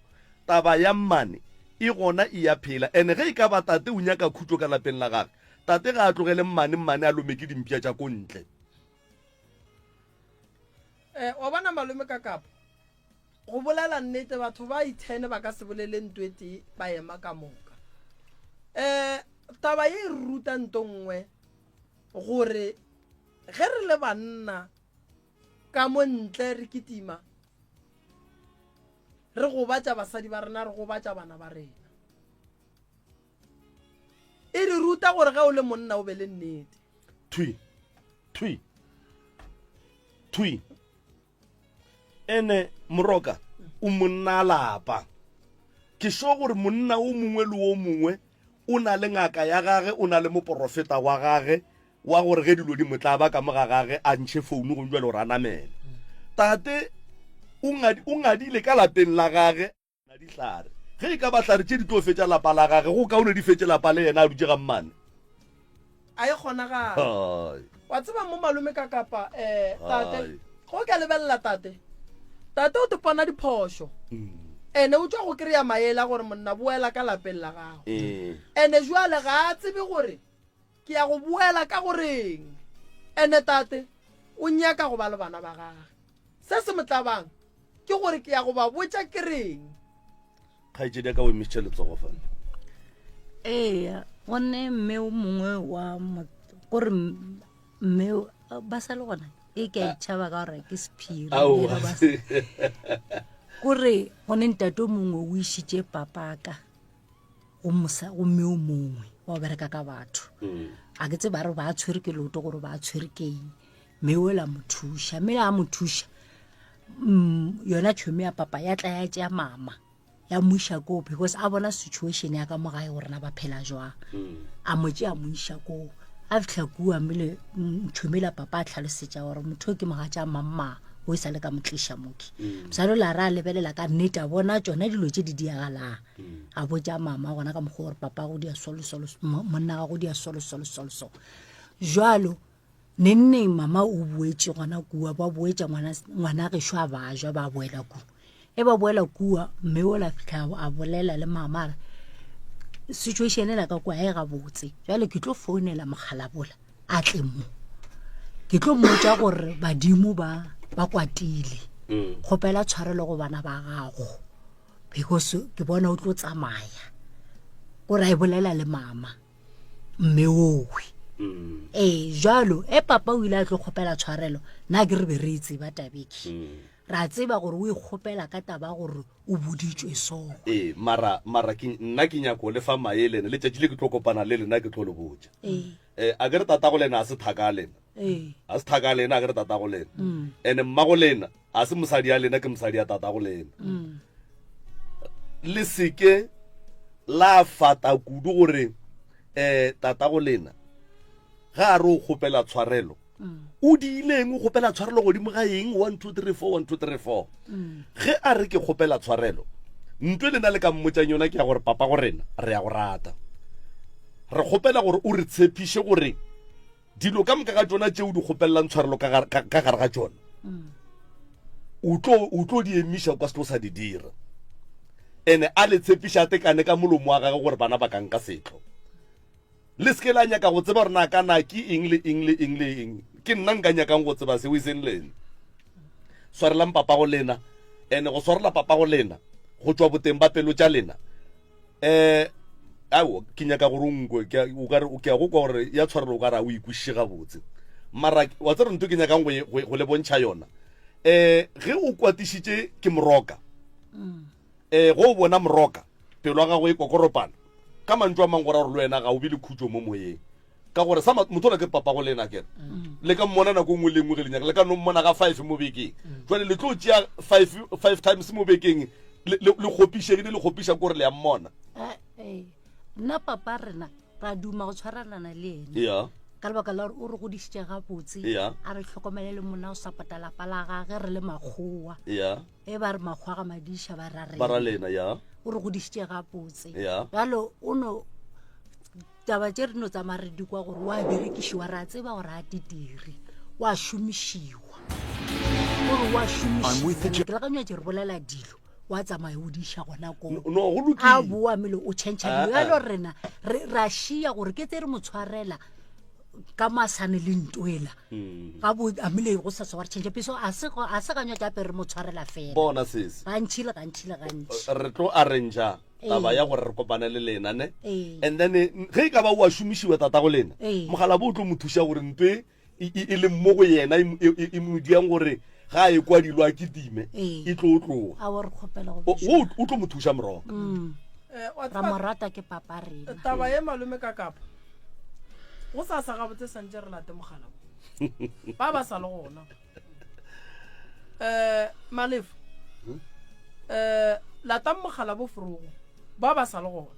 taba ya mmane e gona e ya phela. Ene ge e ka ba tate o nyaka khutšo ka lapeng la gage, tate ga a tlogele mmane, mmane a lome ke dimpša tša ko ntle. Eh, wa bona malome ka kapa, go bolela nnete batho ba ithene ba ka se bolele nto e tee ba ema ka moka. Eh, taba ye e re ruta nto nngwe gore ge re le banna Ka mo ntle re kitima, re gobatša basadi ba rena, re gobatša bana ba rena. E re ruta gore ge o le monna o be le nnete. Thwi, thwi, thwi. Ene Moroka o monna lapa. Ke sure gore monna o mongwe le o mongwe. O na le ngaka ya gage, o na le moporofeta wa gage wa gore ge dilo di mo tlaba ka mo ga gage a ntšhe founu gomme bjale gore a namele. Tate o ngadi, o ngadile ka lapeng la gage na dihlare. Ge e ka ba hlare tše di tlo fetša lapa la gage, go kaone di fetše lapa le yena a dutše ga mmane. A e kgonagale. Hai. Wa tseba mo malome ka kapa eh tate, Hai. go ka lebelela tate. Tate o topana diphošo. Ene o tšwa go kry-a maele a gore monna boela ka lapeng la gago. Ee. Ene jwale ga a tsebe gore ke ya go boela ka goreng. Ene tate o nyaka go ba le bana ba gage. Se se mo tlabang ke gore ke ya go ba botša ke reng. Kgaetšedi ya ka o emišitše letsogo fale. Eya, gonne mme o mongwe wa gore mme ba sa le gona e ke a itšhaba ka gore ke sephiri kore gone ntate o mongwe o išitše papaka go mme o mongwe wa bereka ka batho mm. a ke tse ba re ba tshwere ke loto gore ba tshwere ke eng mme o la mo thuša mme a mo thuša mm, yona tšhomi ya papa ya tla ya tšea mama ya mo iša koo because a bona situation ya ka mo gae gore na ba phela jwang mm. a mo tšea mo iša koo a fitlha kua mmele tšhomi la papa a tlhalosetša gore motho o ke mogatša mamma o e sa le ka mo tliša moki mm. mosadi o la re a lebelela ka nnete a bona tsona dilo tše di diagalang mm. a botša mama gona ka mokgwa gore papa go dia solo solo monna ga go dia solo solo solo so jalo Nengneng mama o boetše gona kua, ba boetša ngwana, ngwana gešo a bajwa, ba boela kua. E ba boela kua, mme ola fihla a bolela le mama a re, situation ela ka kua e gabotse. Jwale ke tlo founela mokgalabola a tle mo. Ke tlo mmotša gore badimo ba ba kwatile. Mm. Kgopela tshwarelo go bana ba gago because ke bona o tlo tsamaya. Gore a e bolela le mama. mme owe mm. ee jalo e papa o ile a tlo kgopela tshwarelo nna ke re be re e tseba tabeke mm. ra tseba gore o e kgopela ka taba gore o boditswe so ee mara mara ke nna ke nyako le fa maele ne letšatši le ke tlo kopana le lena ke tlo le botša ee eh, a ke re tata go lena a se thaka a lena ee a se thaka a lena a ke re tata go lena mm. ene mma go lena a se mosadi ya lena ke mosadi ya tata go lena mm. le seke la fata kudu gore um tata go lena ga a re o kgopela tshwarelo mm. o diileng o kgopela tshwarelo godimo ga eng 1 2 3 4 1 2 3 4 ge a re ke kgopela tshwarelo ntwe lena le ka mmotšang yona ke ya gore papa go rena re ya go rata re kgopela gore o re tshepiše gore Dilo ka moka ga tšona tšeo di kgopelelang tshwarelo ka gare ga tšona, o tlo o tlo di emiša o ka se tlo sa di dira. Ene a le tshepiša a tekane ka molomo wa gagwe gore bana ba ka nka setlo. Le se ke la nyaka go tseba gore na ka na ke eng le eng le eng le eng. Ke nna nka nyakang go tseba seo e seng lena. Swarelang papago lena, ene go swarela papago lena go tšwa boteng ba pelo tša lena. Eh, ao ke nyaka gore o nkwe ke o ka re ke a go kwa gore ya tshwarelo o ka re a o ikwešiše gabotse mara wa tsere ntho ke nyakang go e- go e- go le bontšha yona eh ge o kwatišitše ke moroka eh go o bona moroka pelo ya gago e kokoropana ka mantšu a mang go ra gore le wena ga o be le khutšo mo moyeng ka gore sa motho ola ke papa go lena kere mm. le ka mmona nako nngwe le nngwe ge le nyaka le ka no mmona ga five mo bekeng mm. jale le tlo tšea five, five times mo bekeng le kgopišegile le kgopiša kore le ya mmona eh, eh. nna papa rena ra duma go tshwarelana le ene yeah ka lebaka la gore o re godišitše gabotse a re tlhokomele le monna o sapota lapa la gage re le makgowa e ba re makgowa ga madiša ba ra ba ra lena ya o re godišitše gabotse ya jalo o no Taba tše re no tsamaya re di kwa gore wa berekišiwa, re a tseba gore a titiri, wa šomišiwa. Gore wa šomišiwa. Ke lekanywa tše re bolela dilo, wa tsamaya o di iša gona koo. No, go lokile. A boa mele o tšhentšha dilo. Ah, ah. Bjalo rena re ra šia gore ke tse re mo tshwarela ka masane le ntwela. Hmm. Ga bo amile go sa tshwara tšhentšha piso a se a se ganywa tša re mo tshwarela fela. Bona sesi. Gantši le gantši le gantši. Re tlo arrange taba ya gore re kopane le lena ne and then eh, ge e ka ba o a šomišiwa tata go lena mogala bo o tlo mo thuša gore nto e, e, e, e leng mo go yena e, e, e mo diang gore ga a e kwa dilo a kitime e tlo tloga o tlo mo thuša moroka mm. eh, ra mo rata ke papa rena taba ye malome ka kapa go sa sa gabotse santse re late mogala ba ba sa le gona um malefo um latang mogala bo forogo ba ba sa le gona.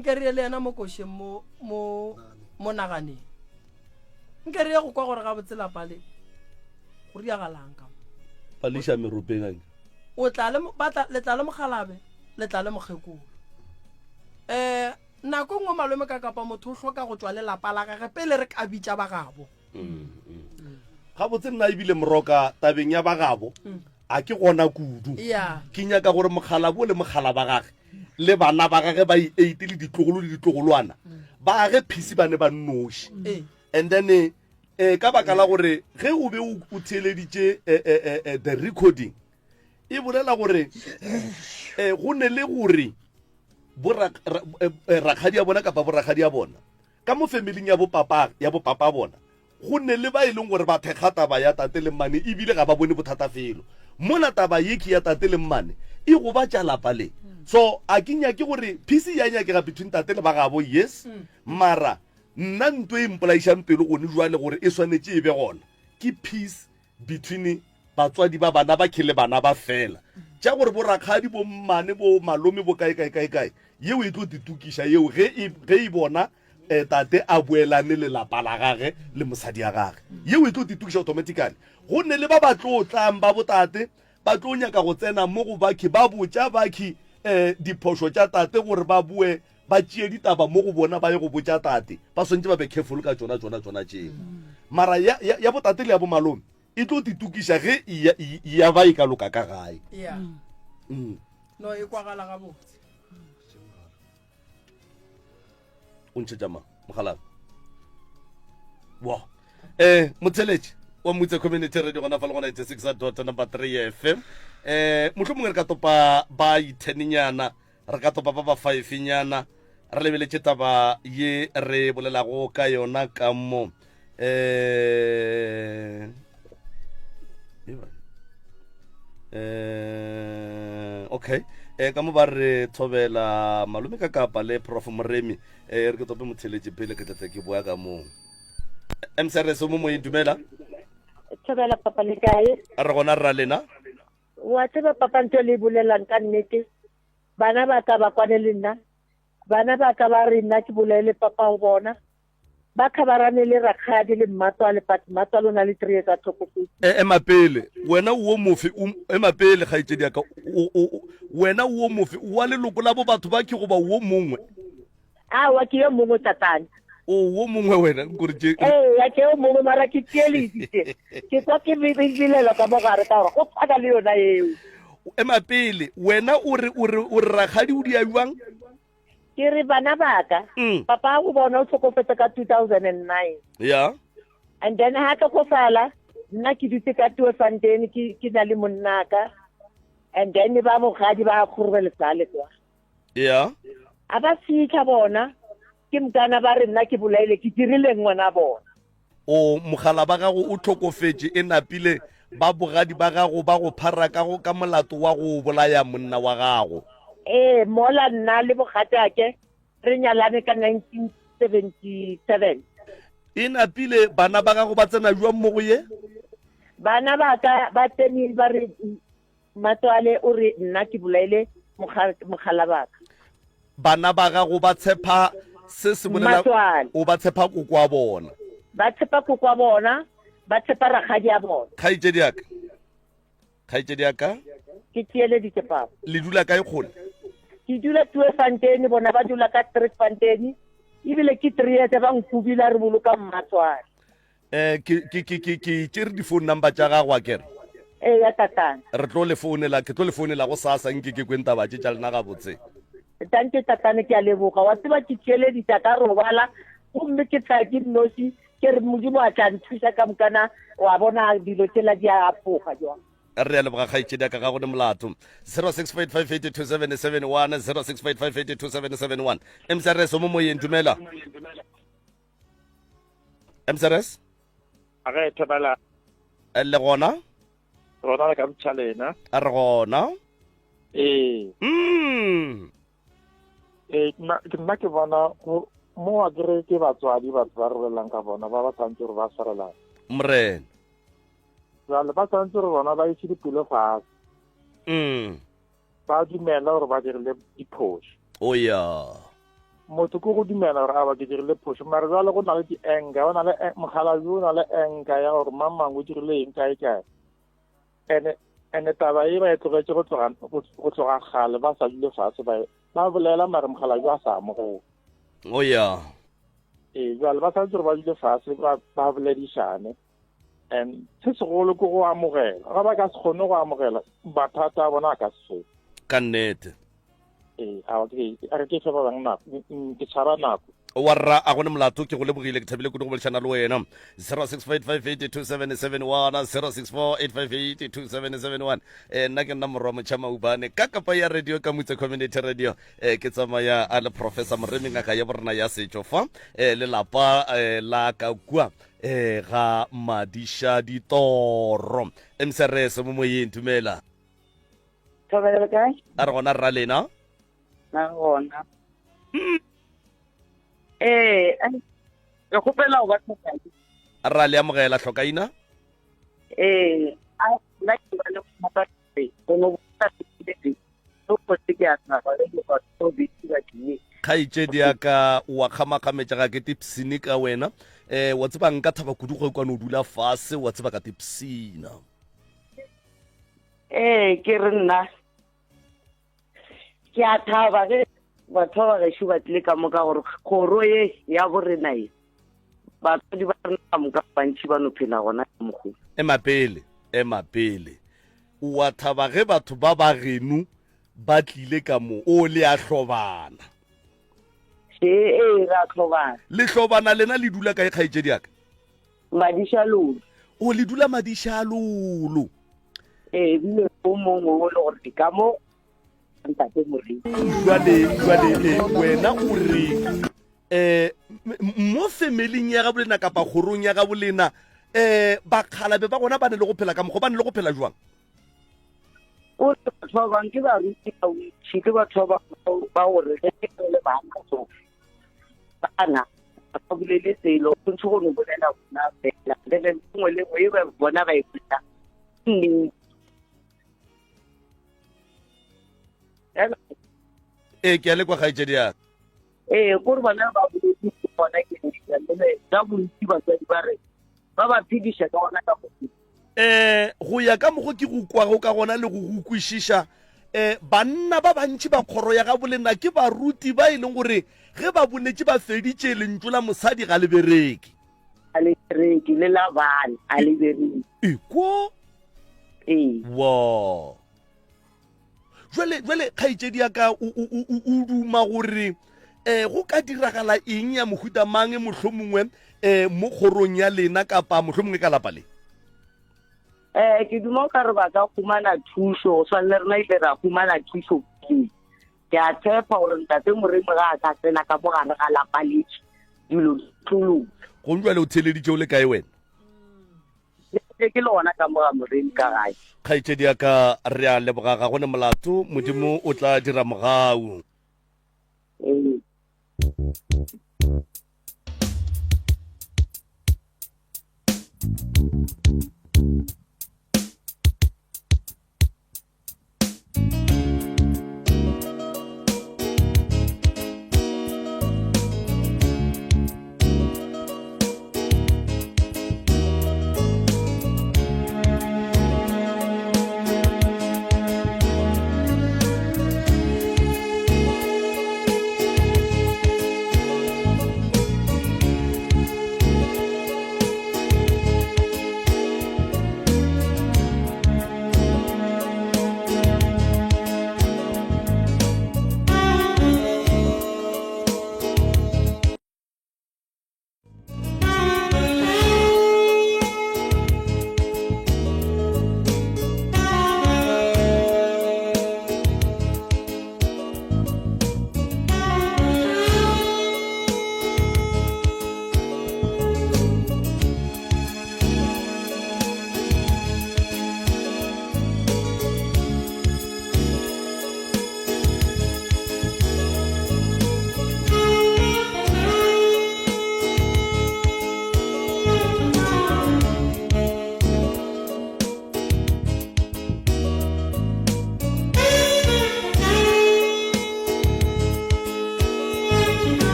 Nke re ye le yena mo košeng mo, mo, mo naganeng. Nke re ye go kwa gore gabotse lapa le go riagalang ka mo. Ba le iša meropeng anke. O tla le, ba tla, le tla le mokgalabe, le tla le mokgekolo. Um nako e nngwe malome ka kapa motho o hloka go tšwa le lapa la gage pele re ka bitša ba gabo. Gabotse nna ebile moroka tabeng ya ba gabo a ke gona kudu. Yeah. Ke nyaka gore mokgalabo le mokgala ba gage le bana ba gage ba i-eight le ditlogolo le ditlogolwana ba age phisi ba ne ba nnoši. And then eh, ka baka la gore ge o be o theeleditše eh, eh, eh, eh, the recording e bolela gore eh, go ne le gore rakgadi ya bona kapa borakgadi ya bona Ka mo familing ya bopapa, ya bopapa bona, go ne le ba e leng gore ba thekga taba ya tate le mmane ebile ga ba bone bothata felo. Mola taba ye ke ya tate le mmane, e gobatša lapa le. So a ke nyake gore peace ya nyakega between tate le ba gabo, yes, mara nna nto e mpolaišang pelo gone jwale gore e swanetše e be gona ke peace between batswadi ba bana ba ke le bana ba fela. Tša gore bo rakgadi, bo mmane, bo malome, bo kae kae kae kae, yeo e tlo titokiša yeo ge e, ge e bona eh, tate a boelane le lapa la gage le mosadi ya gage, yeo e tlo titokiša automatically. Go ne le ba ba tlo tlang ba botate ba tlo nyaka go tsena mo go bakhi ba botša bakhi eh, diphošo tša tate gore ba boe ba tšee ditaba mo go bona ba ye go botša tate. Ba swantše ba be careful ka tšona tšona tšona tšeo. Mara ya, ya, ya botate le ya bomalome e tlo titokiša ge e ya, e ya ba e ka loka ka gae. Yeah. Mm. No e kwagala gabotse. O ntšhetša mang mogalabe? Wa. Eh, motheletši wa Mutse Community Radio gona fa le go 96 dot number 3 FM. Eh, mohlomongwe re ka topa ba itenenyana Re ka topa ba ba faefenyana re lebeletše taba ye re bolelago ka yona ka mo. Eh, eh, okay eh, ka mo ba re thobela malome ka kapa le prof moremi eh, re ke tope motheletše pele ke tlatla ke boya ka moo mcrs o mo moyeng dumela thobela papa le kae re gona rra lena Wa tseba papa ntho e le e bolelang ka nnete bana ba ka ba kwane le nna bana ba ka ba re nna ke bolele papa go bona ba khabarane le rakgadi le mmatswale but mmatswale o na le three years a tlhokofetse. E, ema pele wena o wo mofe o, ema pele kgaetšedi ya ka o, o, o, wena o wo mofe o wa leloko la bo batho ba ke goba o wo mongwe Aowa, ke yo mongwe tatane. O wo mongwe wena, nkore tše. Eya, ke yo mongwe mara ke tšeeleditše. Ke kwa ke bebelela ka mo gare ka gore go tshwana le yona eo. Ema pele, wena o re o re o re rakgadi o dia jwang? Ke re bana ba ka, mm. papa go bona o tlhokofetse ka 2009. Ya. And then ha tlhokofala, nna ke dutse ka Tweefontein ke ke na le monnaka. And then ba bogadi ba kgorobele sale kwa. ya A ba fitlha bona ke mokana ba re nna ke bolaile ke dirileng ngwana bona. O mogala ba gago o tlhokofetše e napile ba bogadi ba gago ba go phara ka go ka molato wa go bolaya monna wa gago. Ee, mola nna le bogatšake re nyalane ka 1977. E napile bana ba gago ba tsena jwang mo go ye? Bana ba ka ba tsene ba re Mmatswale o re nna ke bolaile mogala baka. Bana ba gago ba tshepa se se bolela o ba tshepa koko wa bona. Ba tshepa koko wa bona, ba tshepa rakgadi ya bona. Kgaetšedi ya ka. Kgaetšedi ya ka. Ke tšeeleditše papa. Le dula kae kgole? Ke dula Tweefontein, bona ba dula ka Strickfontein. Ebile ke three years ba nkubile a re boloka mmatswale. Eh, ke ke ke ke ke tšere di-phone number tša gago a kere ee ya tatana re tlo le founela ke tlo le founela go sasa nke ke kweng taba tše tša lena gabotse tanke tatane ke a leboga wa tseba ke tšeleditša ka robala gomme ke tla ke nnoši ke re modimo a tla nthuša ka mokana wa bona dilo tšela di a apoga jwang re a leboga kgaetšedi ya ka ga go ne molato 0655827771 0655827771 mcrs o mo moyeng dumela mcrs A ge thobela. Eh, le gona Rona re ka botša lena. A re gona Ee. Mm. Ee, nna ke nna ke bona go mo a kere ke batswadi batho ba re bolelang ka bona ba ba tshwanetse gore ba swarelane. Morena. Jwale ba tshwanetse gore bona ba ise dipelo fatshe. Mm. Ba dumela gore ba dirile diphoso. O ya. Motho ke go dumela gore aowa ke dirile phošo, mare jwale go na le di-anger, go na le mokgalabje o na le anger ya gore mang mang o dirile eng kae kae. Ene ene taba e ba e tlogetše go tloga go tloga kgale ba sa dule fase ba ba bolela mare mokgalabje a sa amogele. O ya. Ee, jwale ba santse gore ba dule fase ba ba boledišane. And se segolo ke go amogela. Ga ba ka se kgone go amogela, mathata a bona a ka se fele. Ka nnete. Ee, a ke a re ke fe ba bangwe nako, ke tshaba nako. Wa rra, a gone molato, ke go lebogile, ke thabile kudu go boledišana le wena. 0655827771, 0648582771. Eh, nna ke nna morwa motšha Maubane ka kapa ya radio ka Mutse Community Radio. Eh, ke tsamaya a le Professor Moremi ngaka ya borena ya setšo fa eh, lelapa eh, la ka kua eh, ga Madiša Ditoro. MCRS mo moyeng, dumela. Thobela le kae? A re gona rra lena. Na gona. Eh, ke kgopela go ba tlhokaina. A ra le amogela tlhokaina? Eh, a nna ke ba le bothata go no botsa le go se ke a thaba le go go bitsi ba ke. Kgaetšedi ya ka wa kgamakgametša ga ke tipsine ka wena. Eh, wa tseba nka thaba kudu go kwane o dula fase wa tseba ka tipsina. Ee, ke re nna ke a thaba ge batho ba gešo ba tlile ka moka gore kgoro ye ya borena ye batswadi ba rena ka moka bantši ba no phela gona ka mokgwa. Ema pele, ema pele. O a thaba ge batho ba ba geno ba tlile ka mo, o le a hlobana. Ee, ee, re a hlobana. Le hlobana lena le dula kae kgaetšedi ya ka? Madišalolo. O le dula Madišalolo. Ee, ebile o mongwe o le gore ke ka mo ntate Moremi. Jwale, jwale eh, wena o re eh mo femeling ya gabolena kapa kgorong ya gabolena eh bakgalabe ba gona ba ne le go phela ka mokgwa ba ne le go phela jwang? O re batho ba bangwe ke baruti ba bontši ke batho ba ba gore ge le bana so bana ba bolele selo go ntse go no bolela bona fela le le nngwe le nngwe e ba bona ba e bolela nnete ee ke a le kwa kgaetšedi ya ee kore bona ba boletse bona ke nnete ka bontsi batswadi ba re ba ba phediša ka gona ka go Eh, go ya ka mokgo ke go kwago ka gona le go go kwešiša, eh, banna ba bantši ba kgoro ya gabolena ke baruti ba e leng gore ge ba boletše ba feditše, lentšu la mosadi ga le bereke. Ga le bereke, le la bana ga le bereke. Ekwa? Ee. Wa. Jwale, jwale kgaetšedi ya ka o, o, o, o duma gore eh, go ka diragala eng ya mohuta mang mohlomongwe eh, mo kgorong ya lena kapa mohlomongwe ka lapa le? Eh, ke duma o ka re ba ka humana thušo go swana le rena ile ra humana thušo pele. Ke a tshepa gore ntate Moremi ga a ka tsena ka mo gare ga lapa letše dilo di tlo loka. Gong jwale o theeleditše o le kae wena? Ke ke le gona ka mo ga Moremi ka gae. Kgaetšedi ya ka, re a leboga, ga go ne molato, Modimo o tla dira mogau. Ee.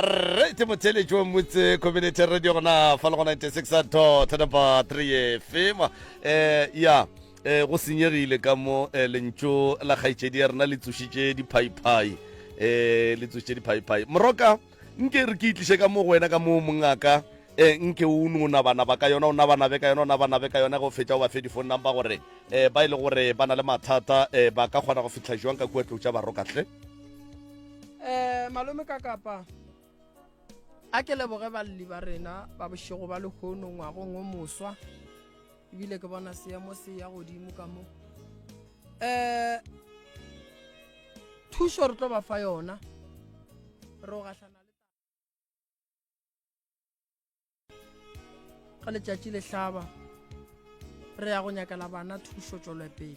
Right motheletši wa Motse Community Radio gona fa le go 96 dot number 3 FM. Eh ya eh go senyegile ka mo eh, lentšu la kgaetšedi ya rena le tsošitše diphaiphai. Eh le tsošitše diphaiphai. Moroka nke re ke itliše ka mo go wena ka mo mongaka eh nke o no nabana ba ka yona o nabana be ka yona o nabana be ka yona go fetša o ba fe di phone number gore eh ba ile e gore ba na le mathata eh ba ka kgona go fihla jwang ka kua tlou tša baroka hle. um malome ka kapa a ke leboge balli ba rena ba bošego ba lehono ngwagong o moswa ebile ke bona seemo se ya godimo ka mo um thušo re tlo ba fa yona re o gahlana le Ge letšatši le hlaba, re ya go nyakela bana thušo tšwelopele.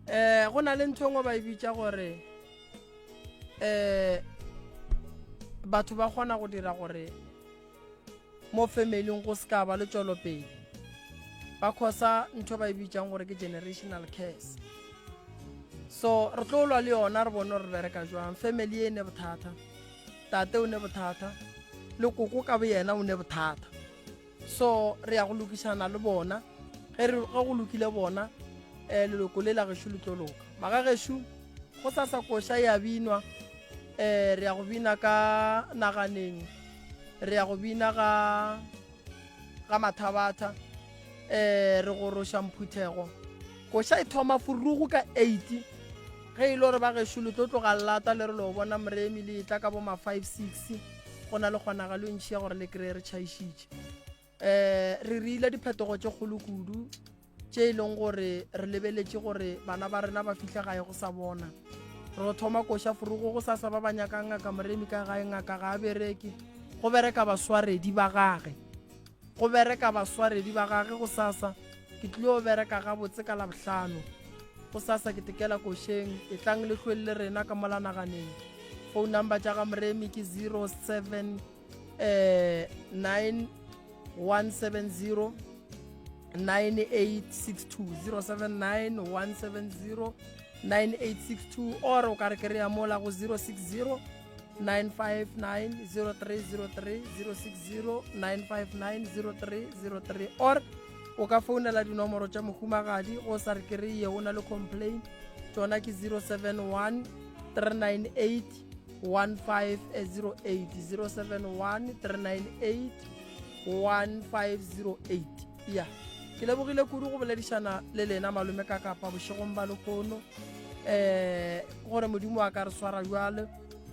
Um go na le ntho e nngwe ba e bitša gore um batho ba kgona go dira gore mo familing go se ka ba le tšwelopele ba khosa ntho ba e bitsang gore ke generational curse so re tlo lwa le yona re bone gore re bereka jwang family e ne bothata Tate o ne bothata, le koko ka boyena o ne bothata. So re ya go lokišana le bona. Ge re ge go lokile bona, eh leloko le la gešo le tlo loka. Maga gešo go sasa koša ya binwa. Eh re ya go bina ka naganeng. Re ya go bina ga ga Mathabatha. Eh re goroša mphuthego. Koša e thoma furugu ka 8. Ge e le gore ba gešo le tlo tloga lata le re lo bona Moremi le etla ka bo ma 5 6 go na le kgonagalo e ntši ya gore le kreye re tšhaišitše. Um re rile diphetogo tše kgolo kudu tše e leng gore re lebeletše gore bana ba rena ba fihle gae go sa bona. Re thoma koša furugo go sasa ba ba nyakang ngaka Moremi ka gae ngaka ga a bereke go bereka baswaredi ba gage. Go bereka baswaredi ba gage gosasa. Ke tlilo bereka gabotse ka Labohlano. Gosasa ke tekela košeng. Etlang le hlweng le rena ka mola naganeng. Phone number tša ga Moremi ke 07 eh, 9170 9862 079 170 9862 or o ka re kry-a mola go 060 959 0303 060 959 0303 or o ka founela dinomoro tša mohumagadi go sa re kry-ye o na le complain tšona ke 071 398 1508 071 398 1508 ya ke lebogile kudu go boledišana le lena malome ka kapa bošegong ba lehono um gore modimo a ka re swara jwale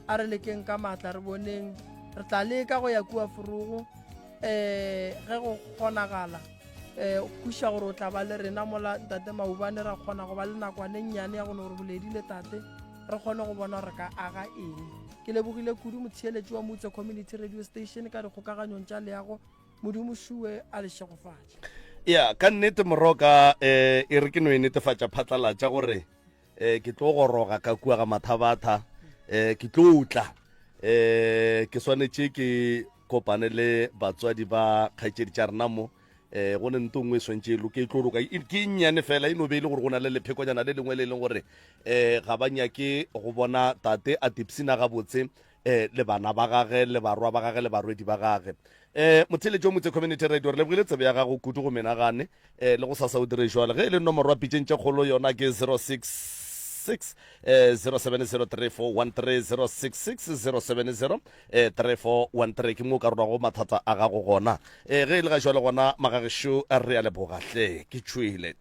a re lekeng ka maatla re boneng re tla leka go ya kua forogo um ge go kgonagala um kuša gore o tla ba le rena mola ntate maubane ra kgona go ba le nakwane nnyane ya go no re boledi le tate re kgone go bona gore ka aga eng ke lebogile kudu motheeletši wa motse community radio station ka dikgokaganyong tša leago modimo šuwe a le šegofatše ya ka nnete moroka um e re ke no e netefatša phatlalatša gore um ke tlo goroga ka kua ga mathabatha um ke tlo tla um ke swanetše ke kopane le batswadi ba kgaetšedi tša rena mo um go ne nto nngwe e swantše e loke e tlo loka ke e nnyane fela e no be e le gore go na le lephekonyana le lengwe le e leng gore um ga ba nyake go bona tate a tipsina gabotse um le bana ba gage le barwa ba gage le barwedi ba gage um motheletši wa motse community radio re lebogile tsebe ya gago kudu go menagane um le go sasa o dire jwale ge e le nomoro ya pitšeng tše kgolo yona ke 066 0703413 066 070 3413 ke mo o ka rolago mathata a gago gona um ge e le ga jwale gona magagešo re a leboga hle ke tšhwele.